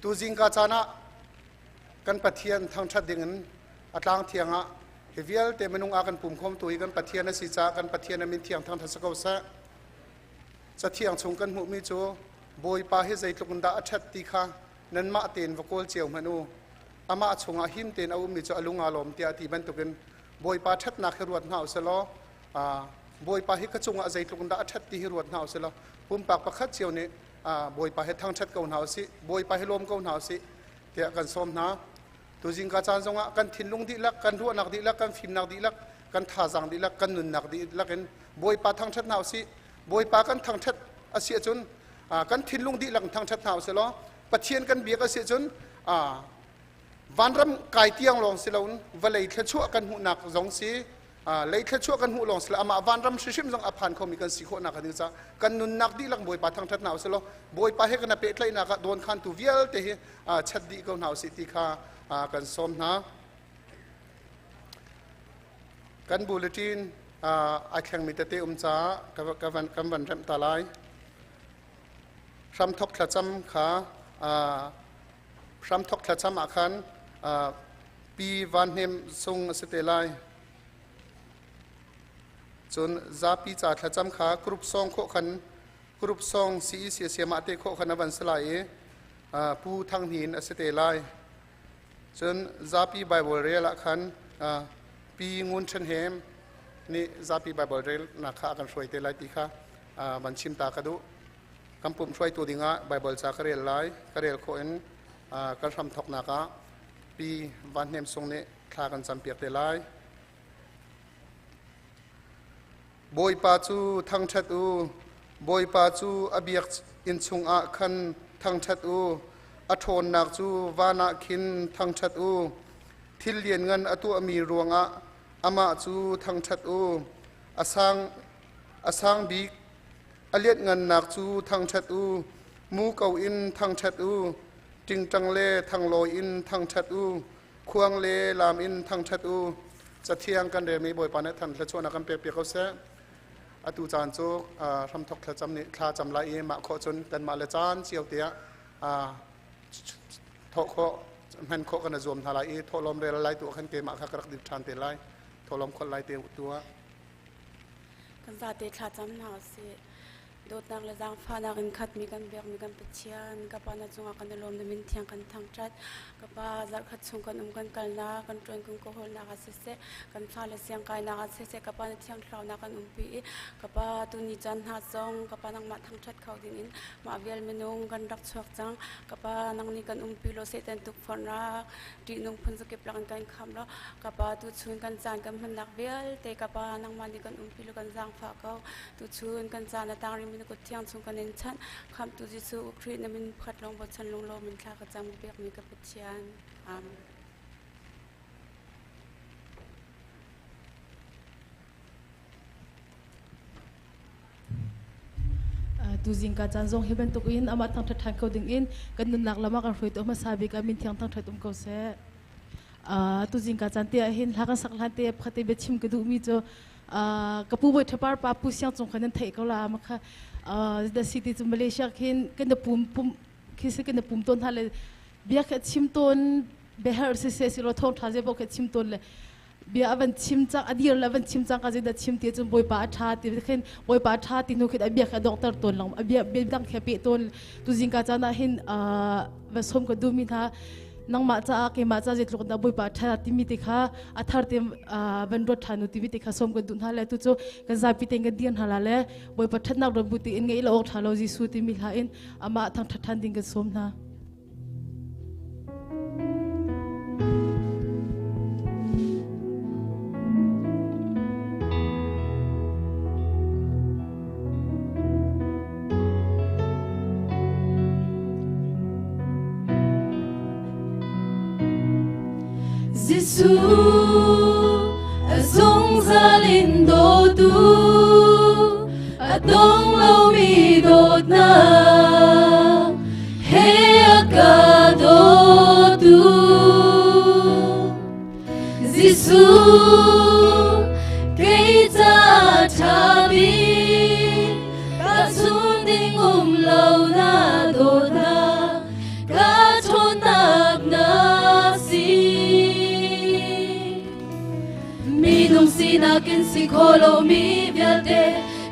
Tu zingka caan ah kan Pathian thangṭhat dingin a tlang thiang ah hi vialte minung a kan pum khawmtu hi kan Pathian a si caah kan Pathian a min thiang thangṭhat si ko seh. Cathiang chung kan hmuhmi cu Bawipa hi zeitluk in dah a ṭhat ti kha nanmah tein va kawl cio hmanh u. Amah chungah him tein a ummi cu a lung aa lawm tiah a ti bantukin Bawipa ṭhatnak hi ruat hna u sih law Bawipa hi ka cungah zeitluk in dah a ṭhat ti hi ruat hna u sih law pumpak pakhat cio nih Bawipa hi thangṭhat ko hna u sih, Bawipa hi lawm ko hna u sih tiah kan sawm hna. Tuzing ka caan zongah kan thinlung dihlak, kan ruahnak dihlak, kan fimnak dihlak, kan thazaang dihlak, kan nunnak dihlak in Bawipa thangṭhat hna u sih. Bawipa kan thangṭhat a si ahcun kan thinlung dihlak in thangṭhat hna u sih law Pathian kan biak a si ahcun vanram kai tiang lawng si loin vawlei thluachuah kan hmuhnak zong si lei thluachuah kan hmuh lawng si lo amah vanram hrimhrim zong a phan khomi kan si khawhnak a ding caah kan nunnak dihlak Bawipa thangṭhat hna usih law Bawipa he kan pehtlaihnak ah dawnkhantu vialte hi chat dih ko hna usih ti kha kan sawm hna. Kan bulletin ai thlengmi tete um caah kan van remh ta lai. Hramthok thlacam kha hramthok thlacam ah khan Pi Van Hnem Sung a si te lai. Cun zapi ca thlacam kha group song khawh khan group song CEC siamah te khawh khan a van si lai i Pu Thang Hnin a si te lai. Cun zapi Bible rel ah khan Pi Ngun Ṭhen Hem nih zapi Bible rel nak kha a kan hruai te lai ti kha van chim ta ka duh. Kan pumh hruaitu dingah Bible ca ka rel lai. Ka rel khawh in kan hram thawknak ah Pi Van Hnem Sung nih thla kan campiak te lai. Bawipa cu thangṭhat u, Bawipa cu a biak inn chungah khan thangṭhat u, a ṭhawnnak cu van ah khin thangṭhat u. Thil lianngan a tuahmi ruangah amah cu thangṭhat u. A sang, a sang bik a lianhngannak cu thangṭhat u, muko in thangṭhat u, ṭingṭang le thanglawi in thangṭhat u, khuang le laam in thangṭhat u. Cathiang kan relmi Bawipa nih than thluachuahnak kan pek piak ko seh. Atu caan cu hramthok thlacam nih thla cam lai i mah khawh cun kanmah le caan cio tiah thawh khawh hman khawh kan i zuam hna lai i thawhlawm rel lai tu ah khan keimah kha ka rak dip ṭhan te lai. Thawhlawm kholh lai te tu ah. Kan zate thla cam hna usih. Dawtnak le zaangfahnak in khatmi kan biakmi kan Pathian, ka Pa na cungah kan i lawm na min thiang kan thangṭhat. Ka Pa, zarhkhat chung kan um kan kalnak, kan ṭuan kan kawhawlnak ah siseh, kan fale siangkainak ah siseh, ka Pa na thiang thlarau na kan umpi i ka Pa tuni caan hna zong ka Pa nangmah thangṭhat kho dingin mah vial minung kan rak chuak cang. Ka Pa nang nih kan umpi law Satan tukforhnak ṭihnung phunzakip lak in kan khamh law ka Pa tuchun kan caan kan hmannak vialte ka Pa nangmah nih kan umpi law kan zaangfah ko. Tuchun kan caan a tang rimi na kut thiang chung kan in chanh. Khamhtu Jesuh Khrih na min pakhat lawng bochan lunglawm in thla ka cam pekmi ka Pathian. Amen. Tuzing ka caan zong hi bantuk in amah thangṭhat ṭhan kho ding in kan nunnak lam ah kan hruaitu hmasa bik a min thiang thangṭhat um ko seh. Tuzing ka caan te ah hin hla kan sak hlan te pakhat te biachim ka duhmi cu ka pu bawi ṭhapar pa pu siang cung kha nan theih ko la ma kha da city cu Malaysia khin kan pum pum khi si kan pum tawn hna le bia kha chim tawn behar si se si lo thong ṭha ze bo kha chim tawn le bia a van chim cang a dir le a van chim cang ka zeidah chim ti cun bawipa a ṭha ti khin bawipa a ṭha ti hnu khin a bia kha a donghter tawn lang a bia bia dang khe pe tawn tu zingka caan ah hin va som ka duhmi hna nangmah caah keimah ca zeitluk dah bawipa a ṭha timi te kha a thar te van ruat ṭhan u timi te kha som kan duh hna le tu cu kan zapi tein kan dir hna la le bawipa ṭhatnak ruat bu tiin ngeih lo awk ṭha lo Jesuh timi hla in amah thangṭhat ṭhan ding kan sawm hna. Jesuh a zungzal in dawtu a dong lomi dawtnak he a ka dawtu Jesuh kei ca ṭha bik ka chun ding um lo na dawtnak ka ṭhawn. sinak in si kho lomi vialte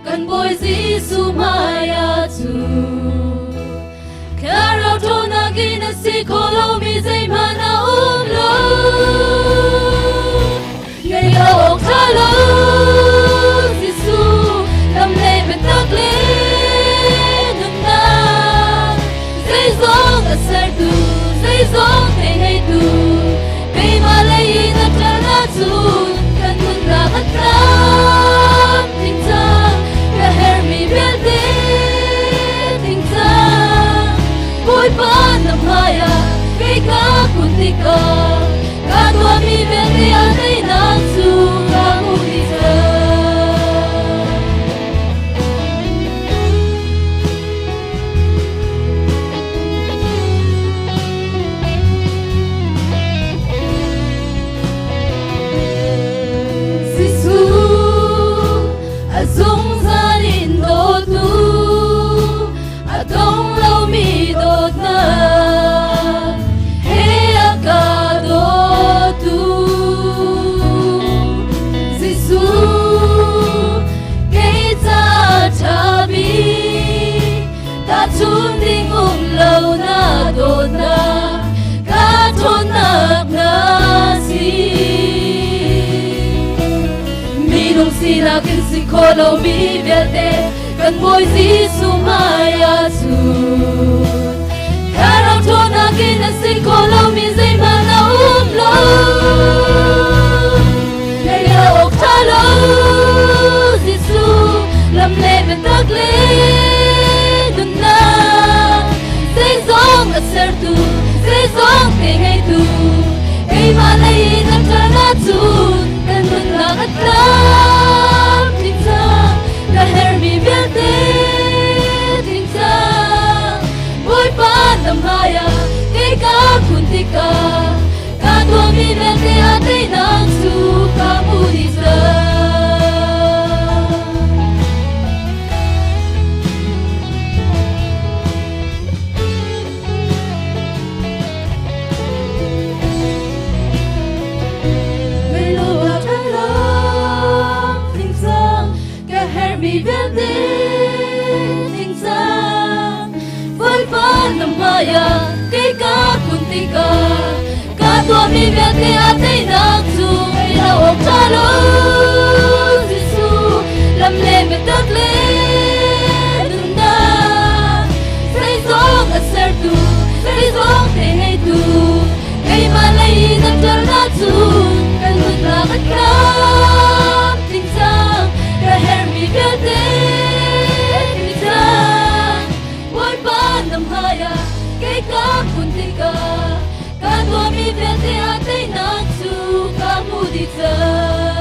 kan Bawi Jesuh hmai ah cun Thlarau ṭhawnnak in a si kho lomi zeihmanh a um lo. Ngei lo awk ṭha lo Jesuh lam le biatak le nunnak zeizong a sertu zeizong te ngeitu keimah lei in a ṭan ahcun kan nunnak a tlam ding cang ka herhmi vialte ding cang Bawipa na hmaiah kei ka kun tikah ka tuahmi vialte a teinak cu ka hmuh dih cang. Jesuh a zungzal in dawtu a dong lomi dawtnak he a ka dawtu Jesuh kei ca ṭha bik tahchun ding um lo na dawtnak ka ṭhawnnak na si minung sinak in si kho lomi vialte kan Bawi Jesuh hmai ah cun thlarau ṭhawnnak in a si kho lomi zeihmanh a um lo Ngei lo awk ṭha lo Jesuh lam le biatak le nunnak zeizong a sertu zeizong te ngeitu keimah lei in a ṭan ahcun kan nunnak a tlam ding cang ka herhmi vialte ding cang Bawipa na hmaiah kei ka kun tikah Ka tuahmi vialte a teinak cu ka hmuh dih cang. Mei lo ah ka lam tling cang, ka herhmi vialte tling cang. Bawipa na hmaiah kei ka kun tikah ka tuahmi vialte a teinak cu ei lo awk ṭha lo Jesuh lam le biatak le nunnak zeizong a sertu zeizong te ngeitu keimah lei in a ṭal ahcun kan nunnak a tlam ding cang ka herhmi vialte ding cang Bawipa na hmaiah kei ka kun tikah ka tuahmi vialte ah teinak cu ka hmuh dih cang.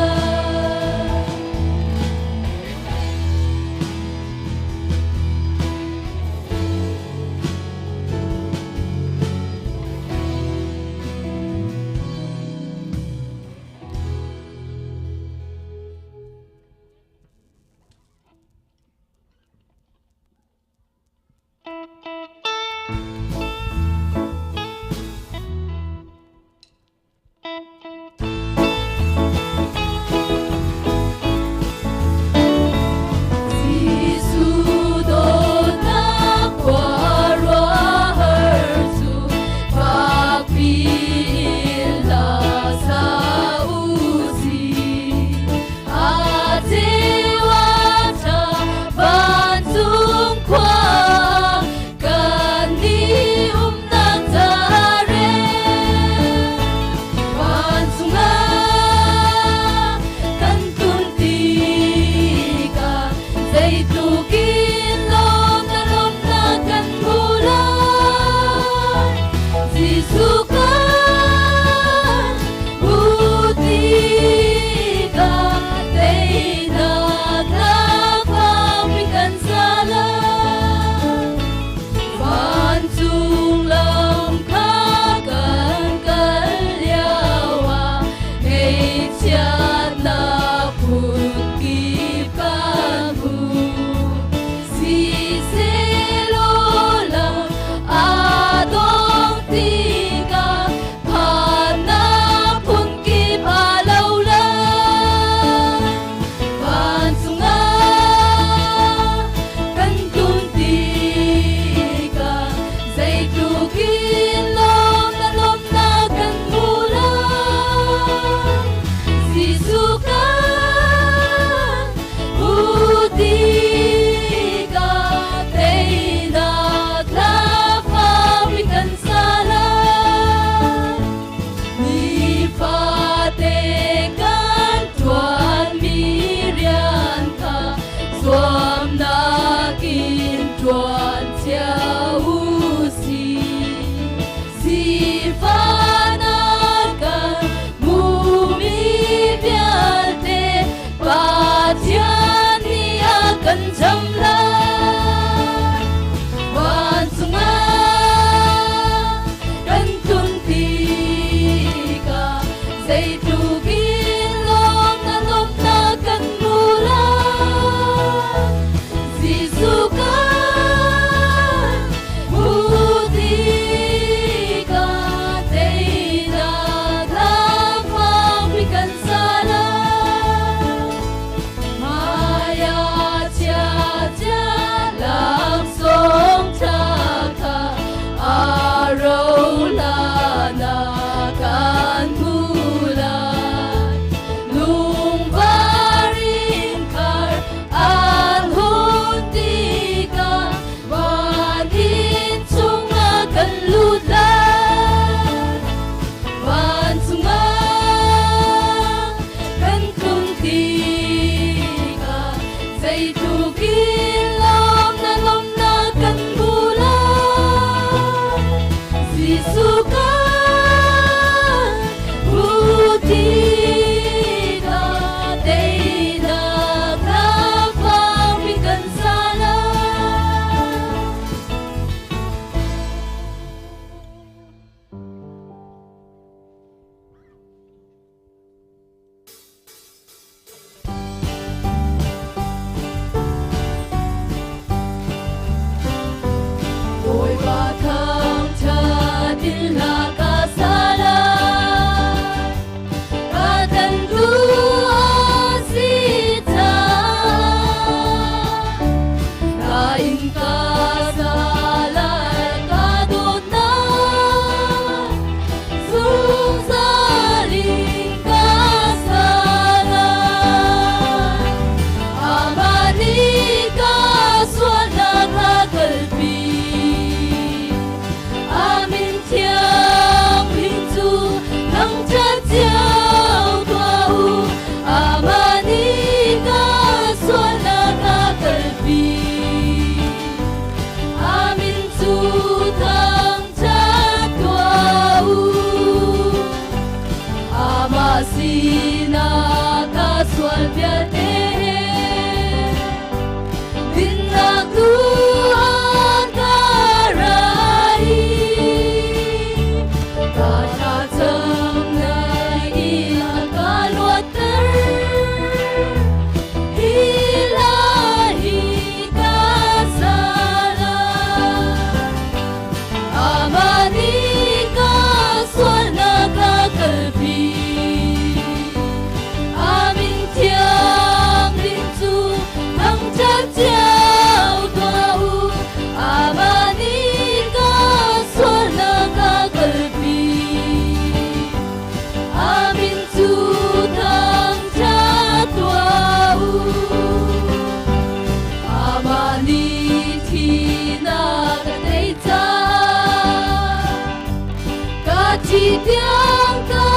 Thi tiang ka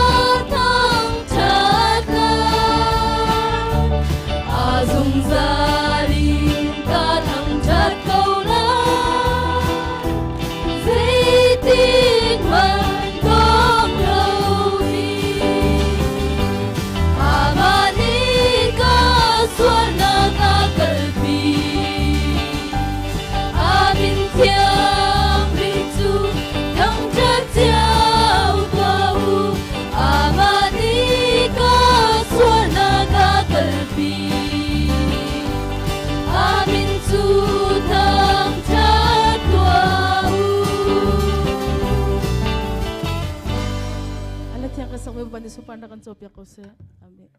thangṭhat lai. A zungzal in ka thangṭhat ko lai. Zeitik hmanh dong lo ding. Amah nih ka sualnak a kalpi. A min thiang bik cu thangṭhat cio tuah u. Amah nih ka sualnak a kalpi. A min cu thangṭhat tuah u. Ala thiang ka sak we ban supan ra kan cho piak ko se. Amen.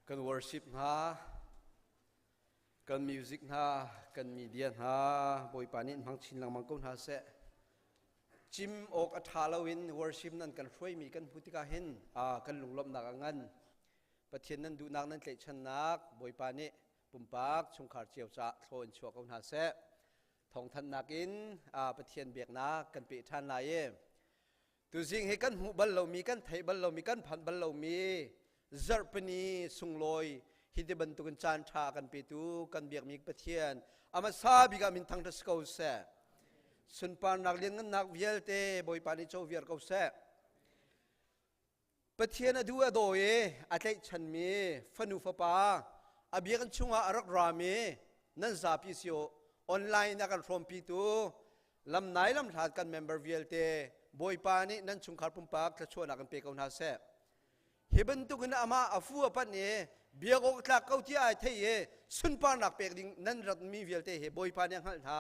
Kan worship hna, kan music hna, kan media hna, Bawipa nih hmang chin lengmang ko hna seh. Cim awk a ṭha loin worship nan kan hruaimi kan hmuh tikah hin kan lunglawmhnak a ngan. Pathian nan duhnak nan tlaihchannak Bawipa nih pumpak chungkhar cio caah thlaw in chuah ko hna seh. Thawngthanhnak in Pathian biaknak kan peh ṭhan lai i Tuzing hi kan hmuh bal lomi, kan theih bal lomi, kan phanh bal lomi zarhpini sunglawi hi ti bantukin caan ṭha kan petu kan biakmi Pathian a hmasa bik ah min thangṭhat si ko seh. Sunparnak lianngannak vialte Bawipa nih co viar ko seh. Pathian a duh a daw i a tlaihchanmi fanu fapa a biakinn chungah a rak rami nan zapi si u online a kan hrawmpitu lamnai lamhlat kan member vialte Bawipa nih nan chungkhar pumpak thluachuahnak in pe ko hna seh. Hi bantukin amah a fu a panh i biak awk tlak ko tiah ai thei i sunparnak pek ding nan ratmi vialte hi Bawipa nih a hngalh hna.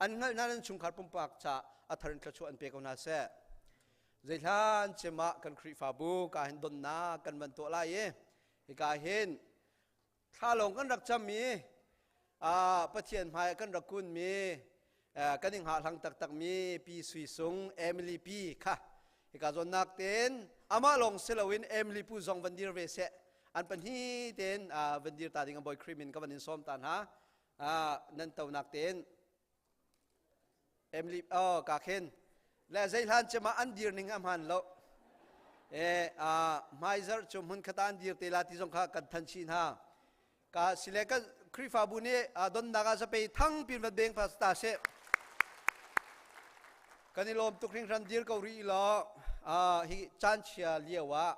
An hngalh hna nan chungkhar pumpak ca a thar in thluachuah an pe ko hna seh. Zeihlan cem ah kan Khrihfabu ka hin donnak kan van tuah lai i hika hin thla lawng kan rak cam i Pathian hmai kan rak kun mi kan i hngahhlang taktak mi Pi Sui Sung Emily Pi kha hika zawnnak ten amah lawng si loin Emily Pu zong van dir ve seh an pahnih ten van dir ta ding a Bawi Khrih min ka van in sawm ta hna nan tonak ten Emily oh ka khen le zeihlan cema an dir ning a hman lo e a hmaizar cu hmun khata an dir te la ti zong kha kan than chi hna ka sile ka Khrihfabu nih donnak ah zapei thang pin vat beng fa ta se kan i lawm tuk hringhran dir ko rih law hi caan chia lio ah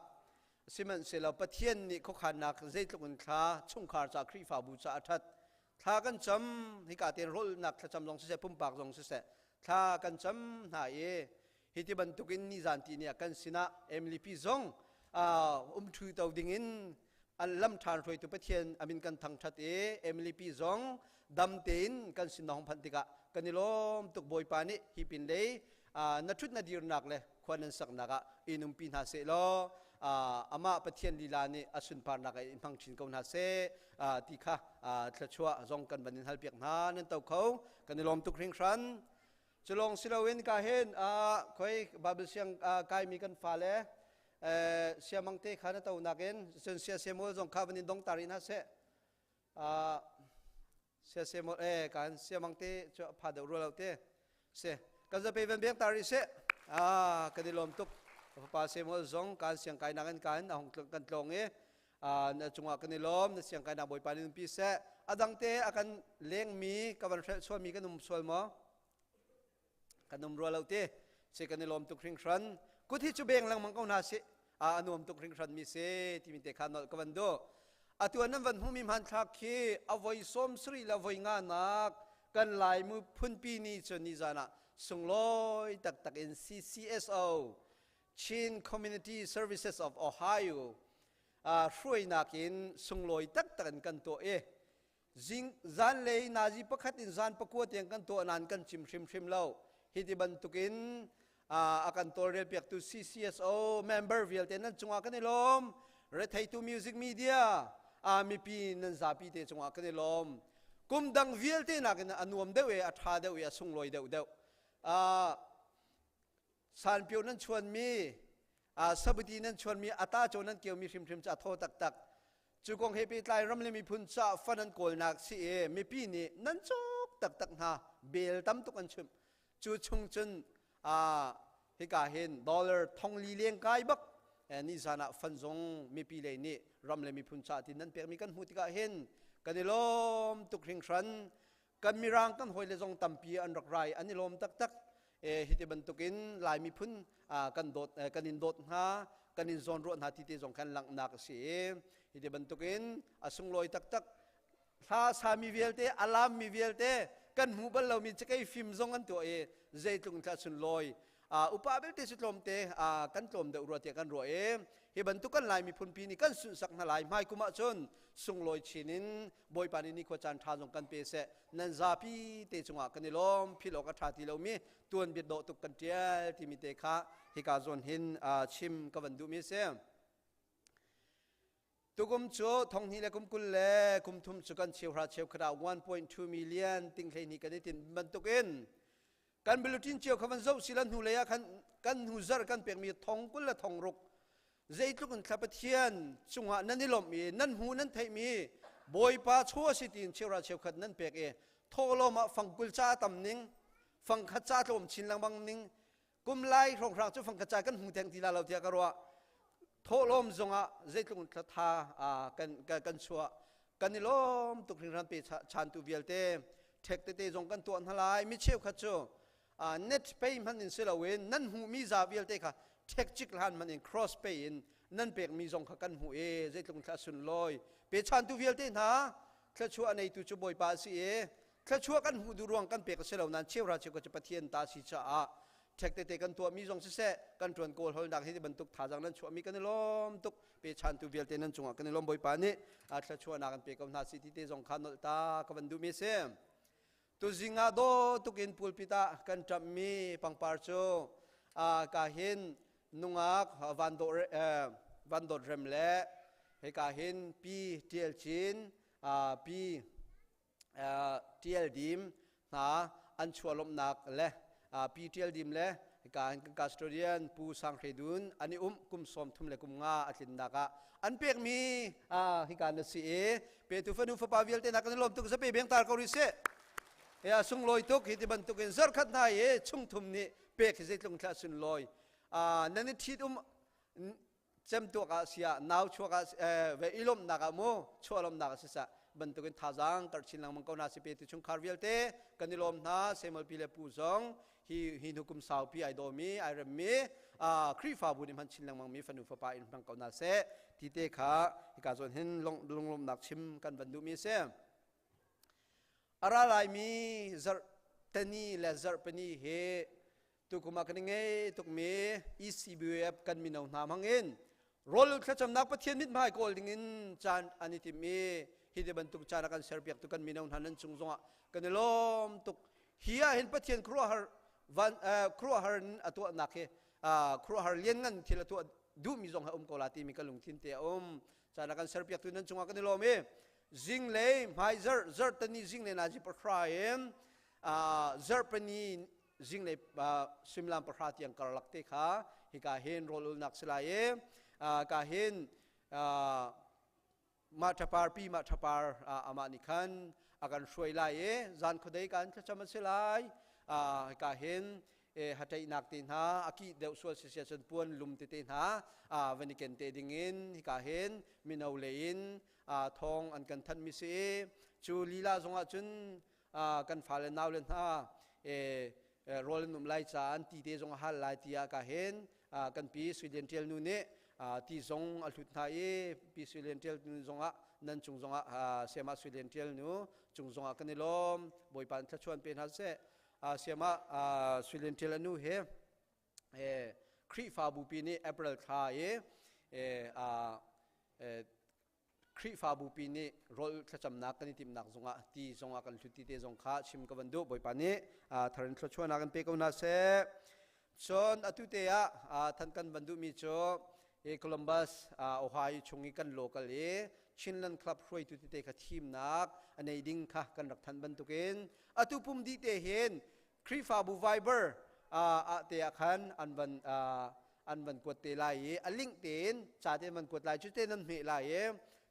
sihmanhsehlaw Pathian nih khuakhannak zeitluk in thla chungkhar ca Khrihfabu ca a ṭhat thla kan cam hika tein rawlnak thlacam zong siseh pumpak zong siseh thla kan cam hna i hi ti bantukin nizan ti ni ah kan sinah Emily pi zong um ṭhu to dingin an lam ṭhan hruaitu Pathian amin kan thangṭhat i Emily pi zong dam tein kan sin na hong phanh tikah kan i lawm tuk Bawipa nih hi pin lei na ṭhut na dirnak le khua nan saknak ah in umpi hna seh law amah Pathian lila nih a sunparnak ah in hmang chin ko hna seh ti kha thluachuah zong kan van in halpiak hna nan to kho kan i lawm tuk hringhran culong si loin ka hin khoi Bible siang kaimi kan fale siamang te kha na to nakin cun sia Samuel zong kha van in dong tar in ha seh sia Samuel e kan siamang te cu pha deuh rua lo te se kan zape van beng tar i se kan i lawm tuk fapa Samuel zong kan siang kai nak in kan ahong kan tlong i na cungah kan i lawm na siang kai nak bawipa nin pi seh adang te akan lengmi ka van hrelh sualmi kan um sual maw Kan um rua lo te. Se kan i lawm tuk hringhran. Kut hi cu beng lengmang ko hna sih. A nuam tuk hringhran mi si timi te kha nolh ka van duh. Atu nan van hmuhmi hmanthlak khi a voi sawm sarih le voi nga nak kan Lai phunpi ni cu nizan ah sunglawi taktak in CCSO Chin Community Services of Ohio hruainak in sunglawi taktak in kan tuah i Zing zanlei nazi pakhat in zan pakua tiang kan tuah nain kan cim hrimhrim lo. Hi ti bantukin a kan tawlrel piaktu CCSO member vialte nan cungah kan i lawm. Retheitu music media a mipi nan zapi te cungah kan i lawm. Kum dang vialte nakin a nuam deuh i a ṭha deuh i a sunglawi deuh deuh. Sanpio nan chuanmi, sabuti nan chuanmi, ata caw nan keumi hrimhrim cu a thaw taktak. Cu kong he pehtlai ram le miphun ca fan an kawlnak si i mipi nih nan cawk taktak hna bel tam tuk an chimh. Cu chung cun hika hin dollar thong li leng kai bak nizan ah fan zong mipi lei nih ram le miphun ca ti nan pekmi kan hmuh tikah hin kan i lawm tuk hringhran. Kan mirang kan hawile zong tampi an rak rai an i lawm taktak. Hi ti bantukin Lai miphun kan dawt kan in dawt hna kan in zawnruah hna ti te zong khan langhnak a si i hi ti bantukin a sunglawi taktak. Hla sami vialte a lammi vialte kan hmu bal lomi cakei film zong an tuah i zeitluk in thla sunlawi upa belte cu tlawmte kan tlawm deuh rua tiah kan ruah i hi bantuk kan Lai miphun pi nih kan sunhsak hna lai. Hmai kum ahcun sunglawi chin in Bawipa nih nikhua caan ṭha zong kan pe seh. Nan zapi te cungah kan i lawm. Philh awk a ṭha ti lomi tuanbia dawh tuk kan ṭial timi te kha hika zawn hin chim ka van duhmi a si. Tukum cu thonghnih le kum 20 le kum thum cu kan cheuhra cheukhat ah 1.2 million ting 12 kan i tinh bantukin kan bulletin cio kha van zoh sila hnu lei ah khan kan hnu zarh kan pekmi thong 20 le thong ruk zeitluk in thla Pathian cungah nan i lawmh i nan hmu nan theihmi Bawipa chaw a si tiin cheuhra cheukhat nan pek i thawhlawm ah fangkul ca tam ning fangkhat ca tlawm chin lengmang ning kum lai hrawnghrang cu fangkhat ca kan hmu theng ti la lo tiah ka ruah. Thawhlawm zongah zeitluk tha kan kan chuah kan i lawm tuk hringhran. Pe chantu vialte ṭhek tete zong kan tuah hna lai. Mi cheukhat cu net pay hman in si loin nan hmuhmi za vialte kha ṭhek cik hlan hman in cross pay in nan pekmi zong kha kan hmuh i zeitluk thla sunlawi. Pe chantu vialte hna, thluachuah neitu cu Bawipa a si i thluachuah kan hmuh duh ruang kan pek a si lo nain cheuhra cheukhat cu Pathian ta si caah ṭhek tete kan tuahmi zong siseh kan ṭuan kawl holnak hi bantuk thazaang nan chuahmi kan i lawm tuk. Pechantu vialte nan cungah kan i lawm. Bawipa nih thluachuahnak an pe ko hna si ti te zong kha nolh ta ka van duhmi a si. Tuzing ah daw tukin pulpit ah kan ṭamhmi pangpar cu ka hin nungak van dawt rem le hika hin pi ṭial cin pi Ṭial Dim hna an chuah lawmhnak le Pi Ṭial Dim le hika hin kan custodian Pu Sang Hre Dun an i umh kum 30 le kum nga a tlinnak ah an pekmi hika na si i petu fanu fapa vialte hna kan i lawm tuk. Zape beng tar ko rih sih. Ya sunglawi tuk. Hi ti bantukin zarkhat hna i chungthum nih pek hi zeitluk thla sunlawi nan i ṭhit um cemtuak ah siah nau chuak ah ve i lawmhnak ah mu chuah lawmhnak ah siseh bantukin thazaang karh chin lengmang ko hna si. Pe tu chungkhar vialte kan i lawm hna. Samuel pi le pu zong hi hi hnu kum saupi ai dawmi ai remmi Khrihfabu nih hman chin lengmang mi fanu fapa in hmang ko hna seh ti te kha hika zawn hin lunglawmhnak chim kan van duhmi a si. A ra laimi zarh tani le zarhpini hi tukum ah kan i ngei tukmi ECBF kan mino hna hmangin rawl thlacamnak Pathian mithmai kawl dingin caan an i tim i hi ti bantuk caan a kan serpiak tu kan mino hna nan cung zongah kan i lawm tuk. Hi ah hin Pathian khuaruahhar van khuaruahhar in a tuahnak hi khuaruahhar lianngan thil a tuah duhmi zong ha um ko la timi ka lungthin te a um. Caan a kan serpiak tu nan cungah kan i lawm i zinglei hmai zarh zarhtani zinglei nazi pahra in zarhpani zinglei suimilam pahra tiang karlak te kha hika hin rawl ulnak si lai i ka hin mah ṭhapar pi mah ṭhapar amah nih khan a kan hruai lai i zan khuadei kan thlacam a si lai. Hika hin haṭeihnak te hna a kih deuh sual si sia cun puan lum tete hna van i ken te dingin hika hin mino lei in thawng an kan thanhmi si i cu lila zongah cun kan fale naule hna rawl an um lai caah an ti te zong a hal lai tiah ka hin kan pi Sui Lian Ṭial nu nih ti zong a hlut hna i pi Sui Lian Ṭial nu zongah nan cung zongah Sayamah Sui Lian Ṭial nu cung zongah kan i lawm. Bawipa in thluachuah pe hna seh. Sayamah Sui Lian Ṭial a nu hi Khrihfabu pi nih April thla i Khrihfabu pi nih rawl thlacamnak kan i timhnak zongah ti zongah kan hlut ti te zong kha chim ka van duh. Bawipa nih thar in thluachuahnak in pe ko hna seh. Cun atu te ah than kan van duhmi cu Hi Columbus, Ohio chung i kan local i Chinland Club hruaitu tete kha thimnak a nei ding kha kan rak thanh bantukin atu pum dih te hin Khrihfabu Viber ah te ah khan an van an van kuat te lai i a link tein ca te van kuat lai cu te nan hmeh lai i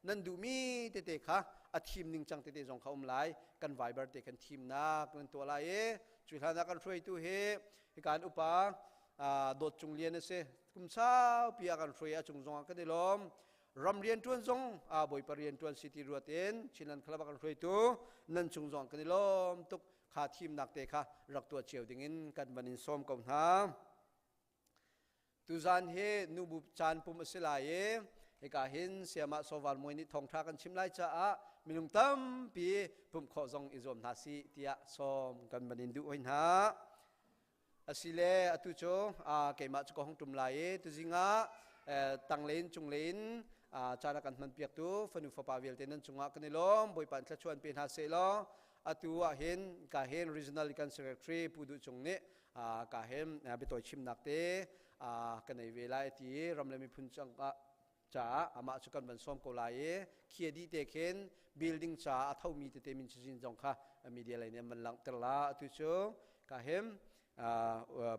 nan duhmi tete kha a thim ning cang tete zong kha um lai kan Viber te kan thimnak nan tuah lai i cu hlan ah kan hruaitu hi hikan upa Dawt Cung Lian a si. Kum saupi a kan hruai a cung zong ah kan i lawm. Ram rianṭuan zong Bawipa rianṭuan si ti ruat in Chinland Club a kan hruaitu nan cung zong kan i lawm tuk. Kha thimnak te kha rak tuah cio ding in kan van in sawm ko hna. Tuzan hi nubu caan pum a si lai i hika hin Sayamah Soval Muai nih thawngṭha kan chim lai caah minung tampi pumh khawh zong i zuam hna sih tiah sawm kan van in duh hoi hna. Asile atu cu keimah cu ka hung ṭum lai i tuzing ah tanglein cunglein caan a kan hmanpiaktu fanu fapa vialte nan cungah kan i lawm. Bawipa in thluachuah in pe hna seh law atu ah hin ka hin regional kan secretary Pu Duh Cung nih ka hin biatawi chimnak te ka nei ve lai ti i ram le miphun cangah caah amah cu kan van sawm ko lai i khia dih te khin building caah a thomi tete min cazin zong kha media lei nih an van langhter la. Atu cu ka him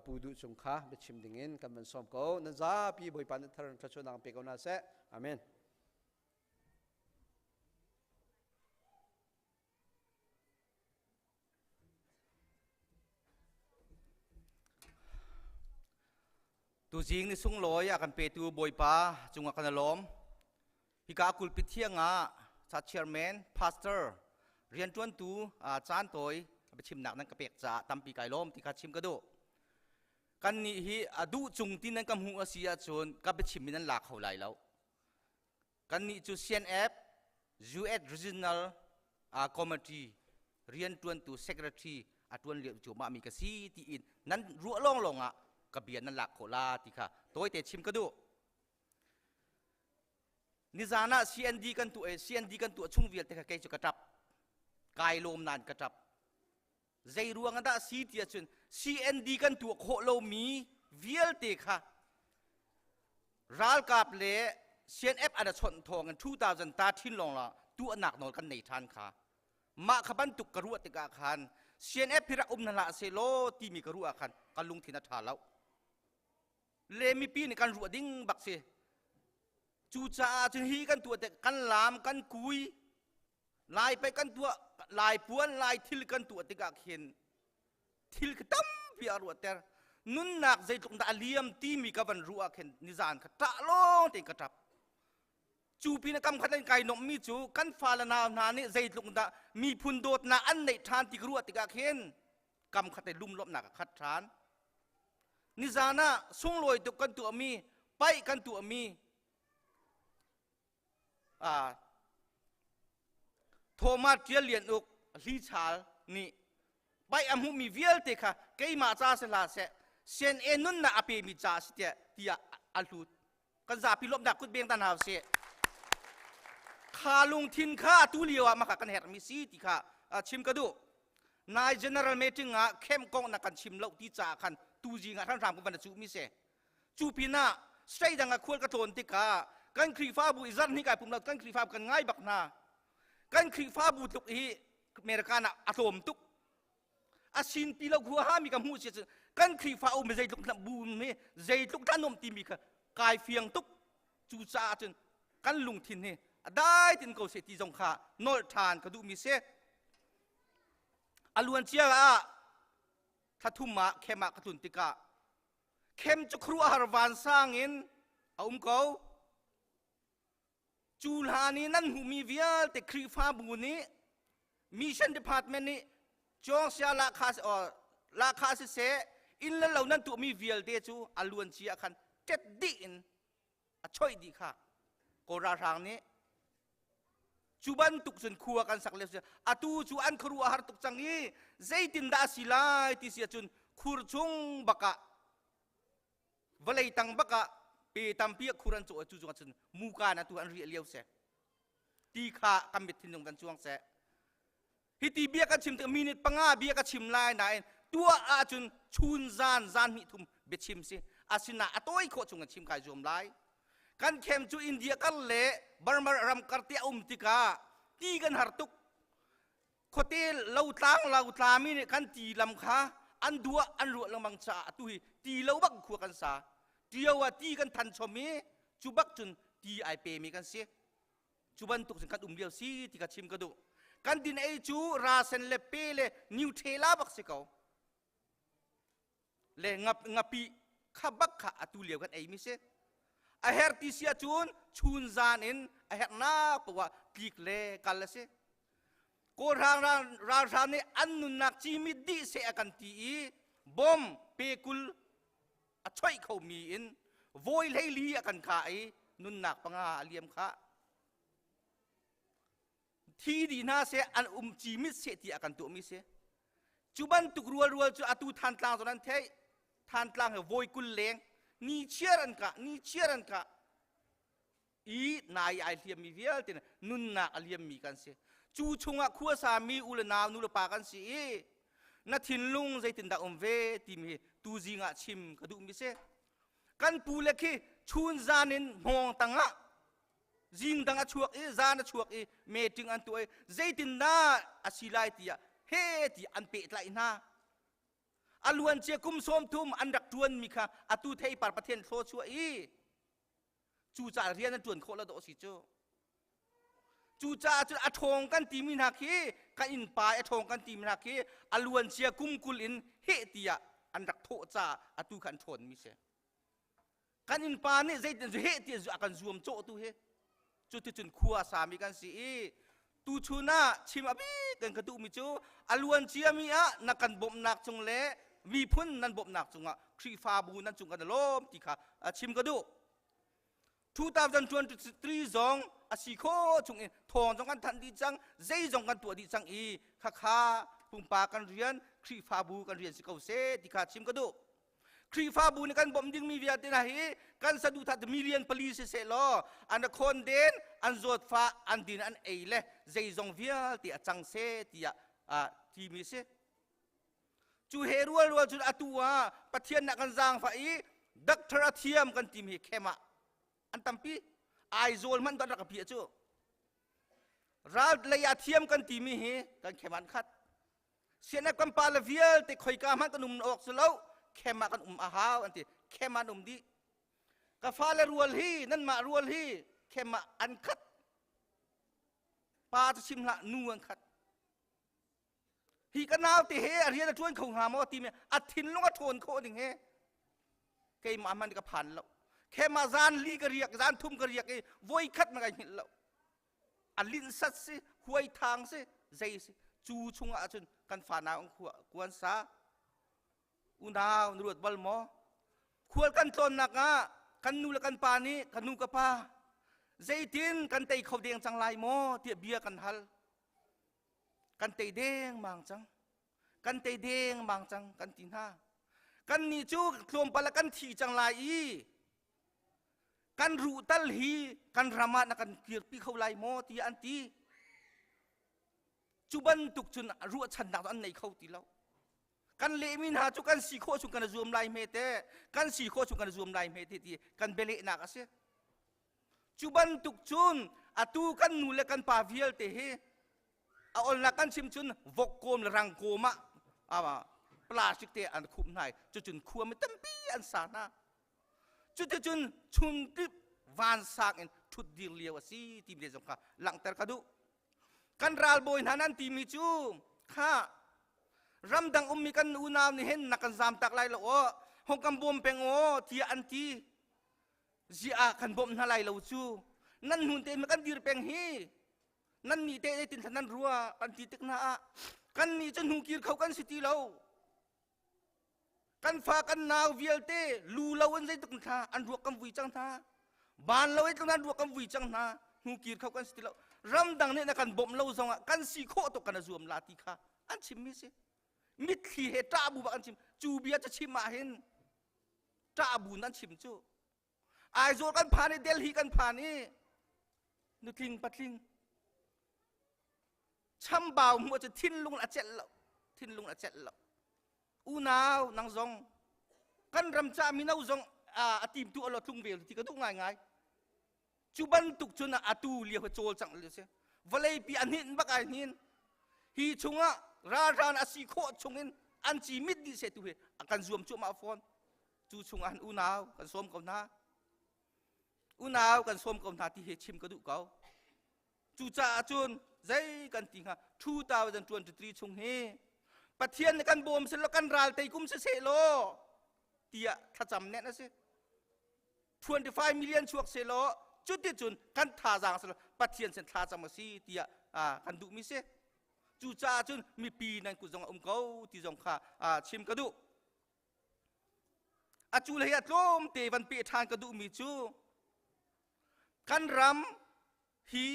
Pu Duh Cung kha biachim dingin kan van sawm ko. Nan zapi Bawipa nih thar thluachuahnak pe ko hna seh. Amen. Tuzing ni sunglawi a kan petu Bawipa cungah kan i lawm. Hika kulpit thiang ah cha chairman, pastor, rianṭuantu caan tawi biachimnak nan ka pek caah tampi kai lawm ti kha chim ka duh. Kannih hi a duh cung ti nan ka hmuh a si ahcun ka biachim mi nan la kho lai lo. Kannih cu CNF, US Regional Committee rianṭuantu secretary a ṭuan lio cuahmah mi ka si tiin nan ruah lawnglawng ah ka bia nan lak khawh la ti kha tawite chim ka duh. Nizan ah CND kan tuah CND kan tuah chung vialte kha kei cu ka ṭap. Kai lawm nain ka ṭap. Zei ruang ah dah si ti ahcun CND kan tuah khawh lomi vialte kha ralkap le CNF an a chawnh thawng in 2000 ta thin lawng la tuahnak nawl kan nei ṭhan kha. Mah kha bantuk ka ruah tikah khan CNF hi rak um hna hlah sehlaw timi ka ruah ah khan ka lungthin a ṭha lo. Le mipi nih kan ruah ding bak si. Cucaah cun hi kan tuah tik kan laam kan kui Lai pei kan tuah lai puan lai thil kan tuah tikah khin thil khi tampi a ruahter. Nunnak zeitluk dah a liam timi ka van ruah ah khin nizan kha ṭah lawng tein ka ṭap. Cu pin ah kam khat in kai nomhmi cu kan fale nau hna nih zeitluk dah miphun dawtnak an neih ṭhan ti ka ruah tikah khin kam khat in lumlawmhnak a khat ṭhan. Nizan ah sunglawi tuk kan tuahmi paih kan tuahmi Thomas Ṭial Lian Uk Hlichal nih paih a hmuhmi vialte kha keimah ca si hlah seh CNA nunnak a pemi ca a si tiah tiah a hlut. Kan zapi lawmhnak kut beng ta hna usih. Kha lungthin kha atu lio ah maka kan herhmi si ti kha chim ka duh. Nai general meeting ah camp kong na kan chim lo ti caah khan tu zing ah hramhram kan van a cuhmi si. Cu pinah state dang ah khual ka tlawn tikah kan Khrihfabu i zarhnih kai pum lo kan Khrihfabu kan ngai bak hna. Kan Khrihfabu tluk hi American ah a tlawm tuk. A sin pi lo huaha mi ka hmuh si cun kan Khrihfa um zeitluk bu mi zeitluk dah nuam timi kha kai fiang tuk. Cucaah cun kan lungthin hi a dai tin ko seh ti zong kha nolh ṭhan ka duhmi si. A luan cia ah thla thum ah khem ah ka tlun tikah Khem cu khuaruahhar vansang in a um ko. Cu hlan i nan hmuhmi vialte Khrihfabu nih Mission Department nih Cawngsia lahkhah lahkhah siseh inn le lo nan tuahmi vialte cu a luancia ah khan ṭet dih in a choih dih kha Kawl ralhrang nih cu bantuk cun khua kan sak lio atu cu an khuaruah har tuk cang i zeitindah a si lai ti si ahcun khur chung bakah vawlei tang bakah pe tampi ah khur an cawh cu cungah cun muka na tu an riah lio seh ti kha kan mit thinlung kan cuang seh. Hiti bia kan chim tik minute panga bia ka chim lai nain tuah ahcun chun zan zan hnih thum biachim si. Asina a tawi khawh chung kan chim kai zuam lai. Kan camp cu India kar le Burma ram kar te a um tikah ti kan har tuk. Khuate lotlang lotlami nih kan ti lam kha an duah an ruah lengmang caah atu hi ti lo bak khua kan sa. Tio ah ti kan than chom i cu bak cun ti ai pemi kan si. Cu bantuk cun kan um lio si ti ka chim ka duh. Kan din ei cu rasen le pe le Nutella bak si ko. Le ngapi kha bak kha atu lio kan ei mi si. A her ti si ahcun chun zan in a herhnak poah tlik le kal a si. Kawl ralhrang nih an nunnak cimit dih seh a kan ti i bom pe 20 a choih khomi in vawi 14 a kan kah i nunnak panga a liam khah. Thi dih hna seh an um cimit seh ti a kan tuahmi si. Cu bantuk rualrual cu atu Thantlang zong an theih. Thantlang he vawi 20 leng ni chiar an kah, ni chiar an kah. I nai ai hliammi vialte nunnak a liammi kan si. Cu chungah khuasami u le nau nu le pa kan si i na thinlung zeitindah um ve timi hi tuzing ah chim ka duhmi si. Kan pu le khi chun zan in hmawng tangah zing dang a chuak i zan a chuak i meeting an tuah i zeitindah a si lai tiah he ti an pehtlaih hna. A luancia kum 30 an rak ṭuanmi kha atu theipar Pathian thlawchuah i cucaah rian an ṭuan khawh lo dawh a si cu. Cucaah cun a ṭhawng kan timi hna khi kan innpa a ṭhawng kan timi hna khi a luancia kum 20 in heh tiah an rak thawh caah atu kha an ṭhawnmi si. Kan innpa nih zeitin zu heh tiah a kan zuam cawh tu hi cuticun khua a sami kan si i tuchun ah chim a bik kan ka duhmi cu a luan ciami ah na kan bawmhnak cung le miphun nan bawmhnak cungah Khrihfabu nan cung kan i lawm ti kha chim ka duh. 2023 zong a si khawh chung in thawng zong kan thanh dih cang zei zong kan tuah dih cang i khakha pumpak kan rian Khrihfabu kan rian si ko seh ti kha chim ka duh. Khrihfabu nih kan bawmh dingmi vialte hna hi kan saduhthah million pali si seh law an khawn den an zawtfah an din an ei le zeizong vialte a cang seh tiah timi si. Cu he rual rual cun atu ah Pathian nak kan zaangfah i doctor a thiam kan timi hi khem ah an tampi. Aizawl hmanh an rak ka piah cu. Ral lei ah thiam kan timi hi kan khem an khat. Sianep kan pa le vialte khoika hmanh kan um awk si lo khem ah kan um a hau an ti. Khem ah an um dih. Ka fale rual hi nanmah rual hi khem ah an khat. Pa cu chim hlah nu an khat. Hi ka nau te he a rian a ṭuan kho hnga maw timi a thinlung a ṭhawn khawh ding he keimah hmanh ka phan lo. Khem ah zan li ka riak zan thum ka riak i voi khat ma kai hngilh lo. A linhsat si, huai thang si, zei si. Cu chungah ahcun kan fanau an khua kuan sa. Unau na ruat bal maw? Khual kan tlawnnak ah kan nu le kan pa nih ka nu ka pa zeitin kan tei kho deng cang lai maw tiah bia kan hal. Kan tei dengmang cang. Kan tei dengmang cang kan ti hna. Kan nih cu tlawmpal ah kan thi cang lai i kan ruh tal hi kan ram ah na kan kirpi kho lai maw tiah an ti. Cu bantuk cun ruahchannak an nei kho ti lo. Kan lehmi hna cu kan si khawh chung kan zuam lai hme te, kan si khawh chung kan zuam lai hme te ti kan bialehnak a si. Cu bantuk cun atu kan nu le kan pa vialte hi a olnak kan chim cun vok kawm le rang kawm ah plastic te an khumh hna i cucun khua mi tampi an sa hna. Cuticun chungtip vansang in ṭhutdir lio a si timi zong kha langhter ka duh. Kan ralbawi hna nan timi cu kha ramdang ummi kan unau nih hin na kan zamtak lai lo aw, hong kan bawm peng aw tiah an ti. Ziah kan bawmh hna lai lo cu. Nan hnun te kan dir peng hi. Nan nih te zeitin nan rua kan ti tik hna ah kan nih cu hnu kir kho kan si ti lo. Kan fa kan nau vialte lu lo in zeitluk thla an ruak kan vui cang hna. Ban lo in an ruak kan vui cang hna. Hnu kir kho kan si ti lo. Ramdang nih na kan bawmh lo zongah kan si khawh tuk kan zuam la ti kha an chimmi si. Mitthli he ṭah bu bak an chim. Cu bia cu chim ah hin ṭah bu nan chim cu. Aizawl kan phan i Delhi kan phan i nutling patling chambau hmuh cu thinlung a celh lo thinlung a celh lo unau nang zong kan ram ca mino zong a tim tu alo tlung vel ti ka duh ngai ngai. Cu bantuk cun atu lio hi cawlcangh lio si. Vawleipi a hninh bak ai hnin. Hi chungah ralhrang a si khawh chungin an ci mit dih seh tu hi a kan zuam cuahmah fawn. Cu chungah han unau kan sawm ko hna. Unau kan sawm ko hna ti hi chim ka duh ko. Cucaah cun zei kan ti hnga 2023 chung hi Pathian nih kan bawm seh law kan ral tei kum siseh law tiah thlacam nen a si. 25 million chuak seh law cuticun kan thazaang seh law Pathian sin thlacam a si tiah kan duhmi si. Cucaah cun mipi nan kut zong a um ko ti zong kha chim ka duh. A cu hlei ah tlawmte van peh ṭhan ka duhmi cu kan ram hi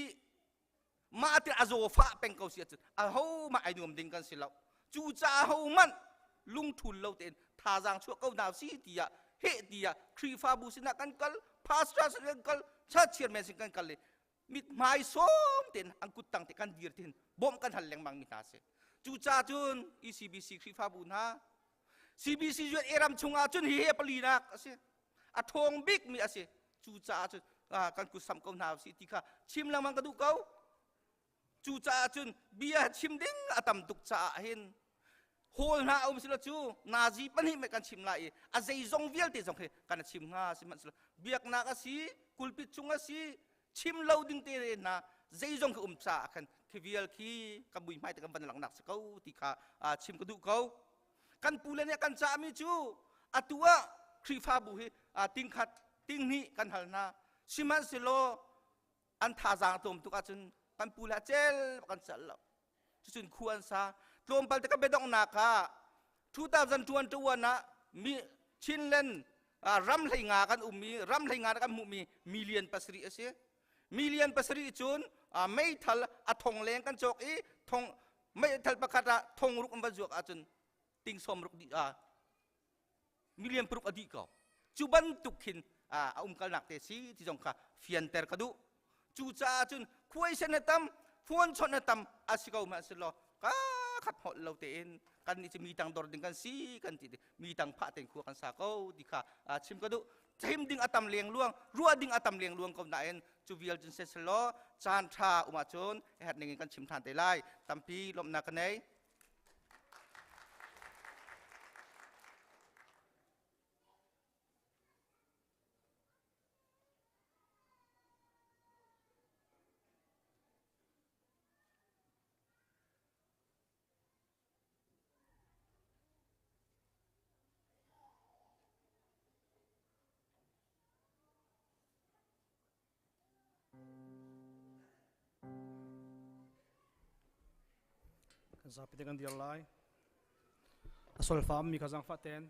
mah ti a zawfah peng ko si ahcun aho mah ai nuam ding kan si lo. Cucaah ahohmanh lungthul lo tein thazaang chuah ko hna si tiah heh tiah Khrihfabu sinah kan kal, pastor sin kan kal, church chairman sin kan kal i mithmai sawm tein an kut tang te kan dir tin bawmh kan hal lengmang mi hna si. Cucaah cun ECBC Khrihfabu hna CBC USA ram chungah cun hi he palinak a si. A ṭhawng bikmi a si. Cucaah cun kan kut sam ko hna usih ti kha chim lengmang ka duh ko. Cucaah cun bia chim ding a tam tuk caah hin hawl hna a um silo cu nazi pahnih mei kan chim lai i a zeizong vialte zong hi kan chim hnga sihmanhsehlaw biaknak a si kulpit chung a si chim lo ding te hna zeizong khi um caah khan khi vial khi kan mui hmai te kan van langhnak si ko ti kha chim ka duh ko. Kan pu le nih kan cahmi cu atu ah Khrihfabu hi tingkhat tinghnih kan hal hna sihmanhsehlaw an thazaang tlawm tuk ahcun kan pu le a cel kan cel lo. Cucun khu an sa tlawmpal te ka biadonghnak ah 2021 ah mi Chinland ram hlei nga kan ummi ram hlei nga kan hmuhmi million pasarih a si. Million pasarih cun meithal a thong leng kan cawk i thong meithal pakhat ah thong ruk an va zuak ahcun ting sawm ruk dih million paruk a dih ko. Cu bantuk khin a umkalnak te si ti zong kha fianter ka duh. Cucaah cun khuaisen na tam phone chawnh na tam a si ko hmanhsehlaw ka khat holh lo tein kan nih cu mi tang dor ding kan si kan ti mi tang phah tein khua kan sa ko ti kha chim ka duh. Chim ding a tam leng luang ruah ding a tam leng luang ko nain cu vial cun seselaw caan tha um ahcun herh ning in kan chim than te lai. Tampi lawmhnak ka nei. Kan zapi te kan dir lai. A solfa mi kha zangfah ten.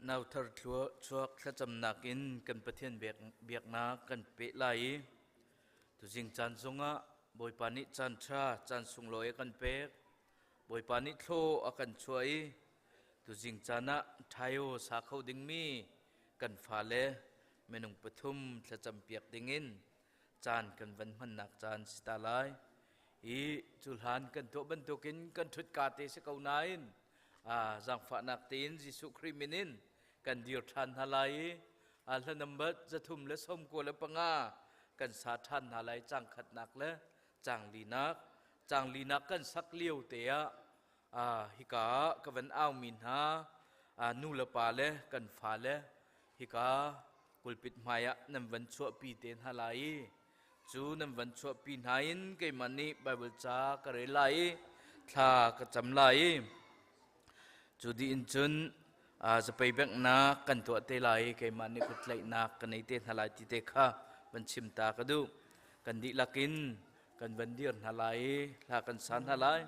Nauthar chuak thlacamnak in kan Pathian biaknak kan peh lai i tuzing caan zongah Bawipa nih caan ṭha, caan sunglawi a kan pek. Bawipa nih thlaw a kan chuah i tuzing caan ah ṭhaio sa kho dingmi kan fale minung pathum thlacampiak dingin caan kan van hmannak caan si ta lai. I cu hlan kan tuah bantukin kan ṭhut ka te si ko nain zaangfahnak tein Jesuh Khrih min in kan dir ṭhan hna lai i hla number 395 kan sa ṭhan hna lai cang khatnak le cang linak cang linak kan sak lio te ah hika ah ka van aumi hna nu le pa le kan fa le hika pulpit hmai ah nan van chuahpi te hna lai i cu nan van chuahpi hna in keimah nih Baibal ca ka rel lai i thla ka cam lai i cu dih in cun zapei benghnak kan tuah te lai i keimah nih kuttlaihnak ka nei te hna lai ti te kha van chim ta ka duh. Kan dihlak in kan van dir hna lai i hla kan sa hna lai.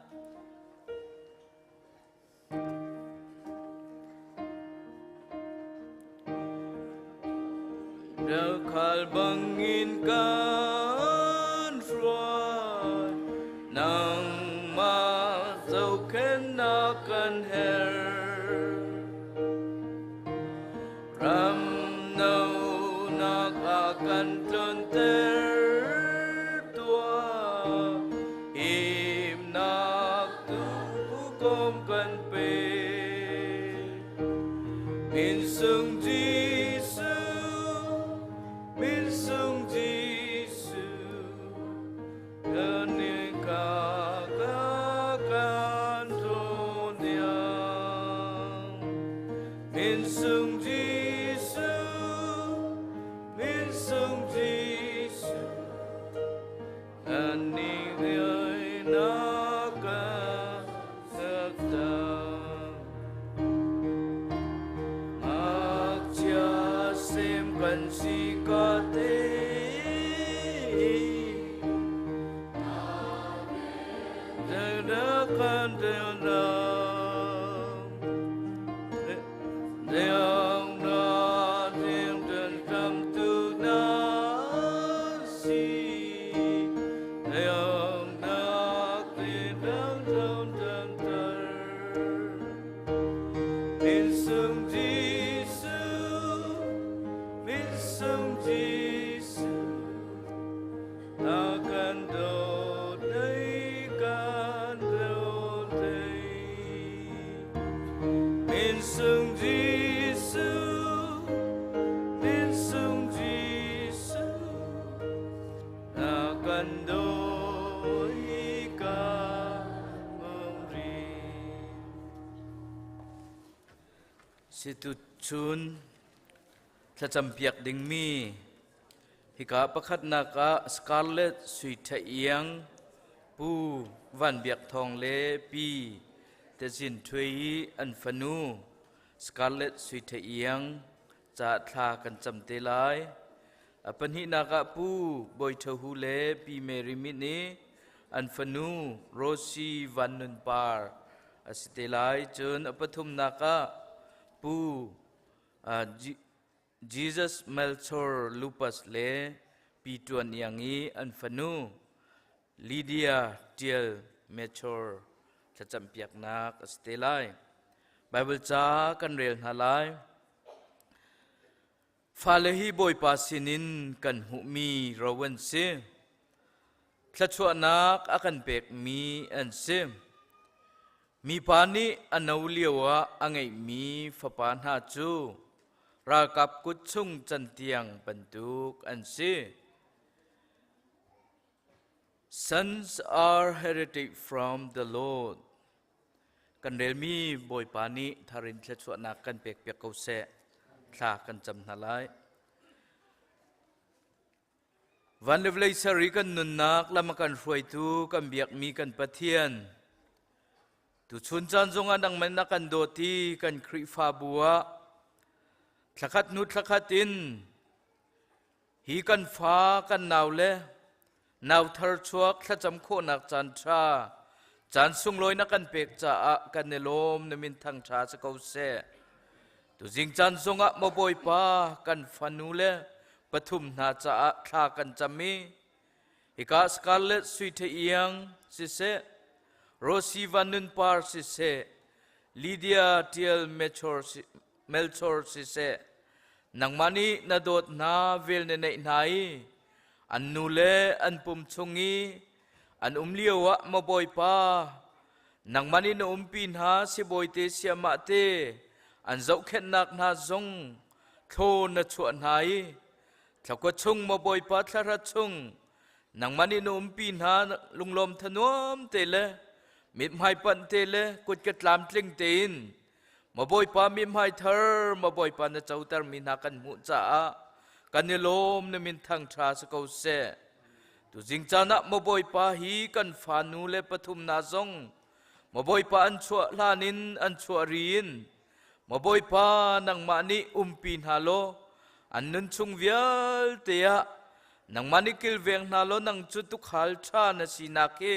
Khal bangin kan hruai nangmah zohkhenhnak kan herh ram no nak ah kan tlonter tuah himnak tu kom kan pe Min sung Jesuh, min sung Jesuh, kanin ka ka kan toniang. Min sung Jesuh, min sung Jesuh, kanin na ka sakta. Ngakchia sem kan si ka te. Kan Deng na ding den tam tu na si. Deng na ti dang dang dang dar. Min sung Jesuh, min sung Jesuh, na kan dawt nei kan dawt thei. Min sung Jesuh, min sung Jesuh, na kan dawt ka mong ri. Situ chun thlacam piak dingmi hika pakhatnak ah Scarlett Sui Tha Iang Pu Van Biak Thawng le Pi Tezin Htwe i an fanu Scarlett Sui Tha Iang ca thla kan cam te lai. A pahnihnak ah Pu Bawi Tha Hu le Pi Mary Mit i an fanu Rosie Van Nun Par a si te lai. Cun a pathumnak ah Pu Jesus Melchor Lupas le Pi Tuan Iang i an fanu Lydia Tial Melchor thlacampiaknak a si te lai. Baibal ca kan rel hna lai. Fale hi Bawipa sinin kan hmuhmi ro an si. Thluachuahnak a kan pekmi an si. Mipa nih a no lioah a ngeihmi fapa hna cu ralkap kut chung cantiang bantuk an si. Sons are heritage from the Lord. Kan relmi Bawipa nih tharin thluachuahnak kan pekpiak ko seh. Thla kan cam hna lai. Van le vawlei ser i kan nunnak lam a kan hruaitu kan biakmi kan Pathian tuchun caan zongah nangmah na kan dawt i kan Khrihfabu ah thlakhat hnu thlakhat in hi kan fa kan nau le nau thar chuak thlacam khawhnak caan ṭha caan sunglawi na kan pek caah kan i lawm na min thangṭha si ko seh. Tuzing caan zongah maw Bawipa kan fanu le pathum hna caah thla kan cam i hika Scarlett Sui The Iang siseh, Rosie Van Nun Par siseh, Lydia Tial Melchor siseh, nangmah nih na dawt hna vel na neih hna i an nu le an pum chung i an um lio ah maw Bawipa Nangmah nih na umpi hna sibawite siamah te an zohkhenhnak hna zong thlaw na chuah hna i thlakua chung maw Bawipa thlahra chung nangmah nih na umpi hna lunglawm thanuam te le mithmai panh te le kutka tlamtling tein maw Bawipa mithmai thar maw Bawipa na cotermi hna kan hmuh caah kan i lawm na min thangṭha si ko seh. Tuzing caan ah maw Bawipa hi kan fanu le pathum hna zong maw Bawipa an chuah hlan in an chuah ri in maw Bawipa nangmah nih umpi hna law an nun chung vialte ah nangmah nih kilveng hna law nang cu tukhal ṭha na sinak hi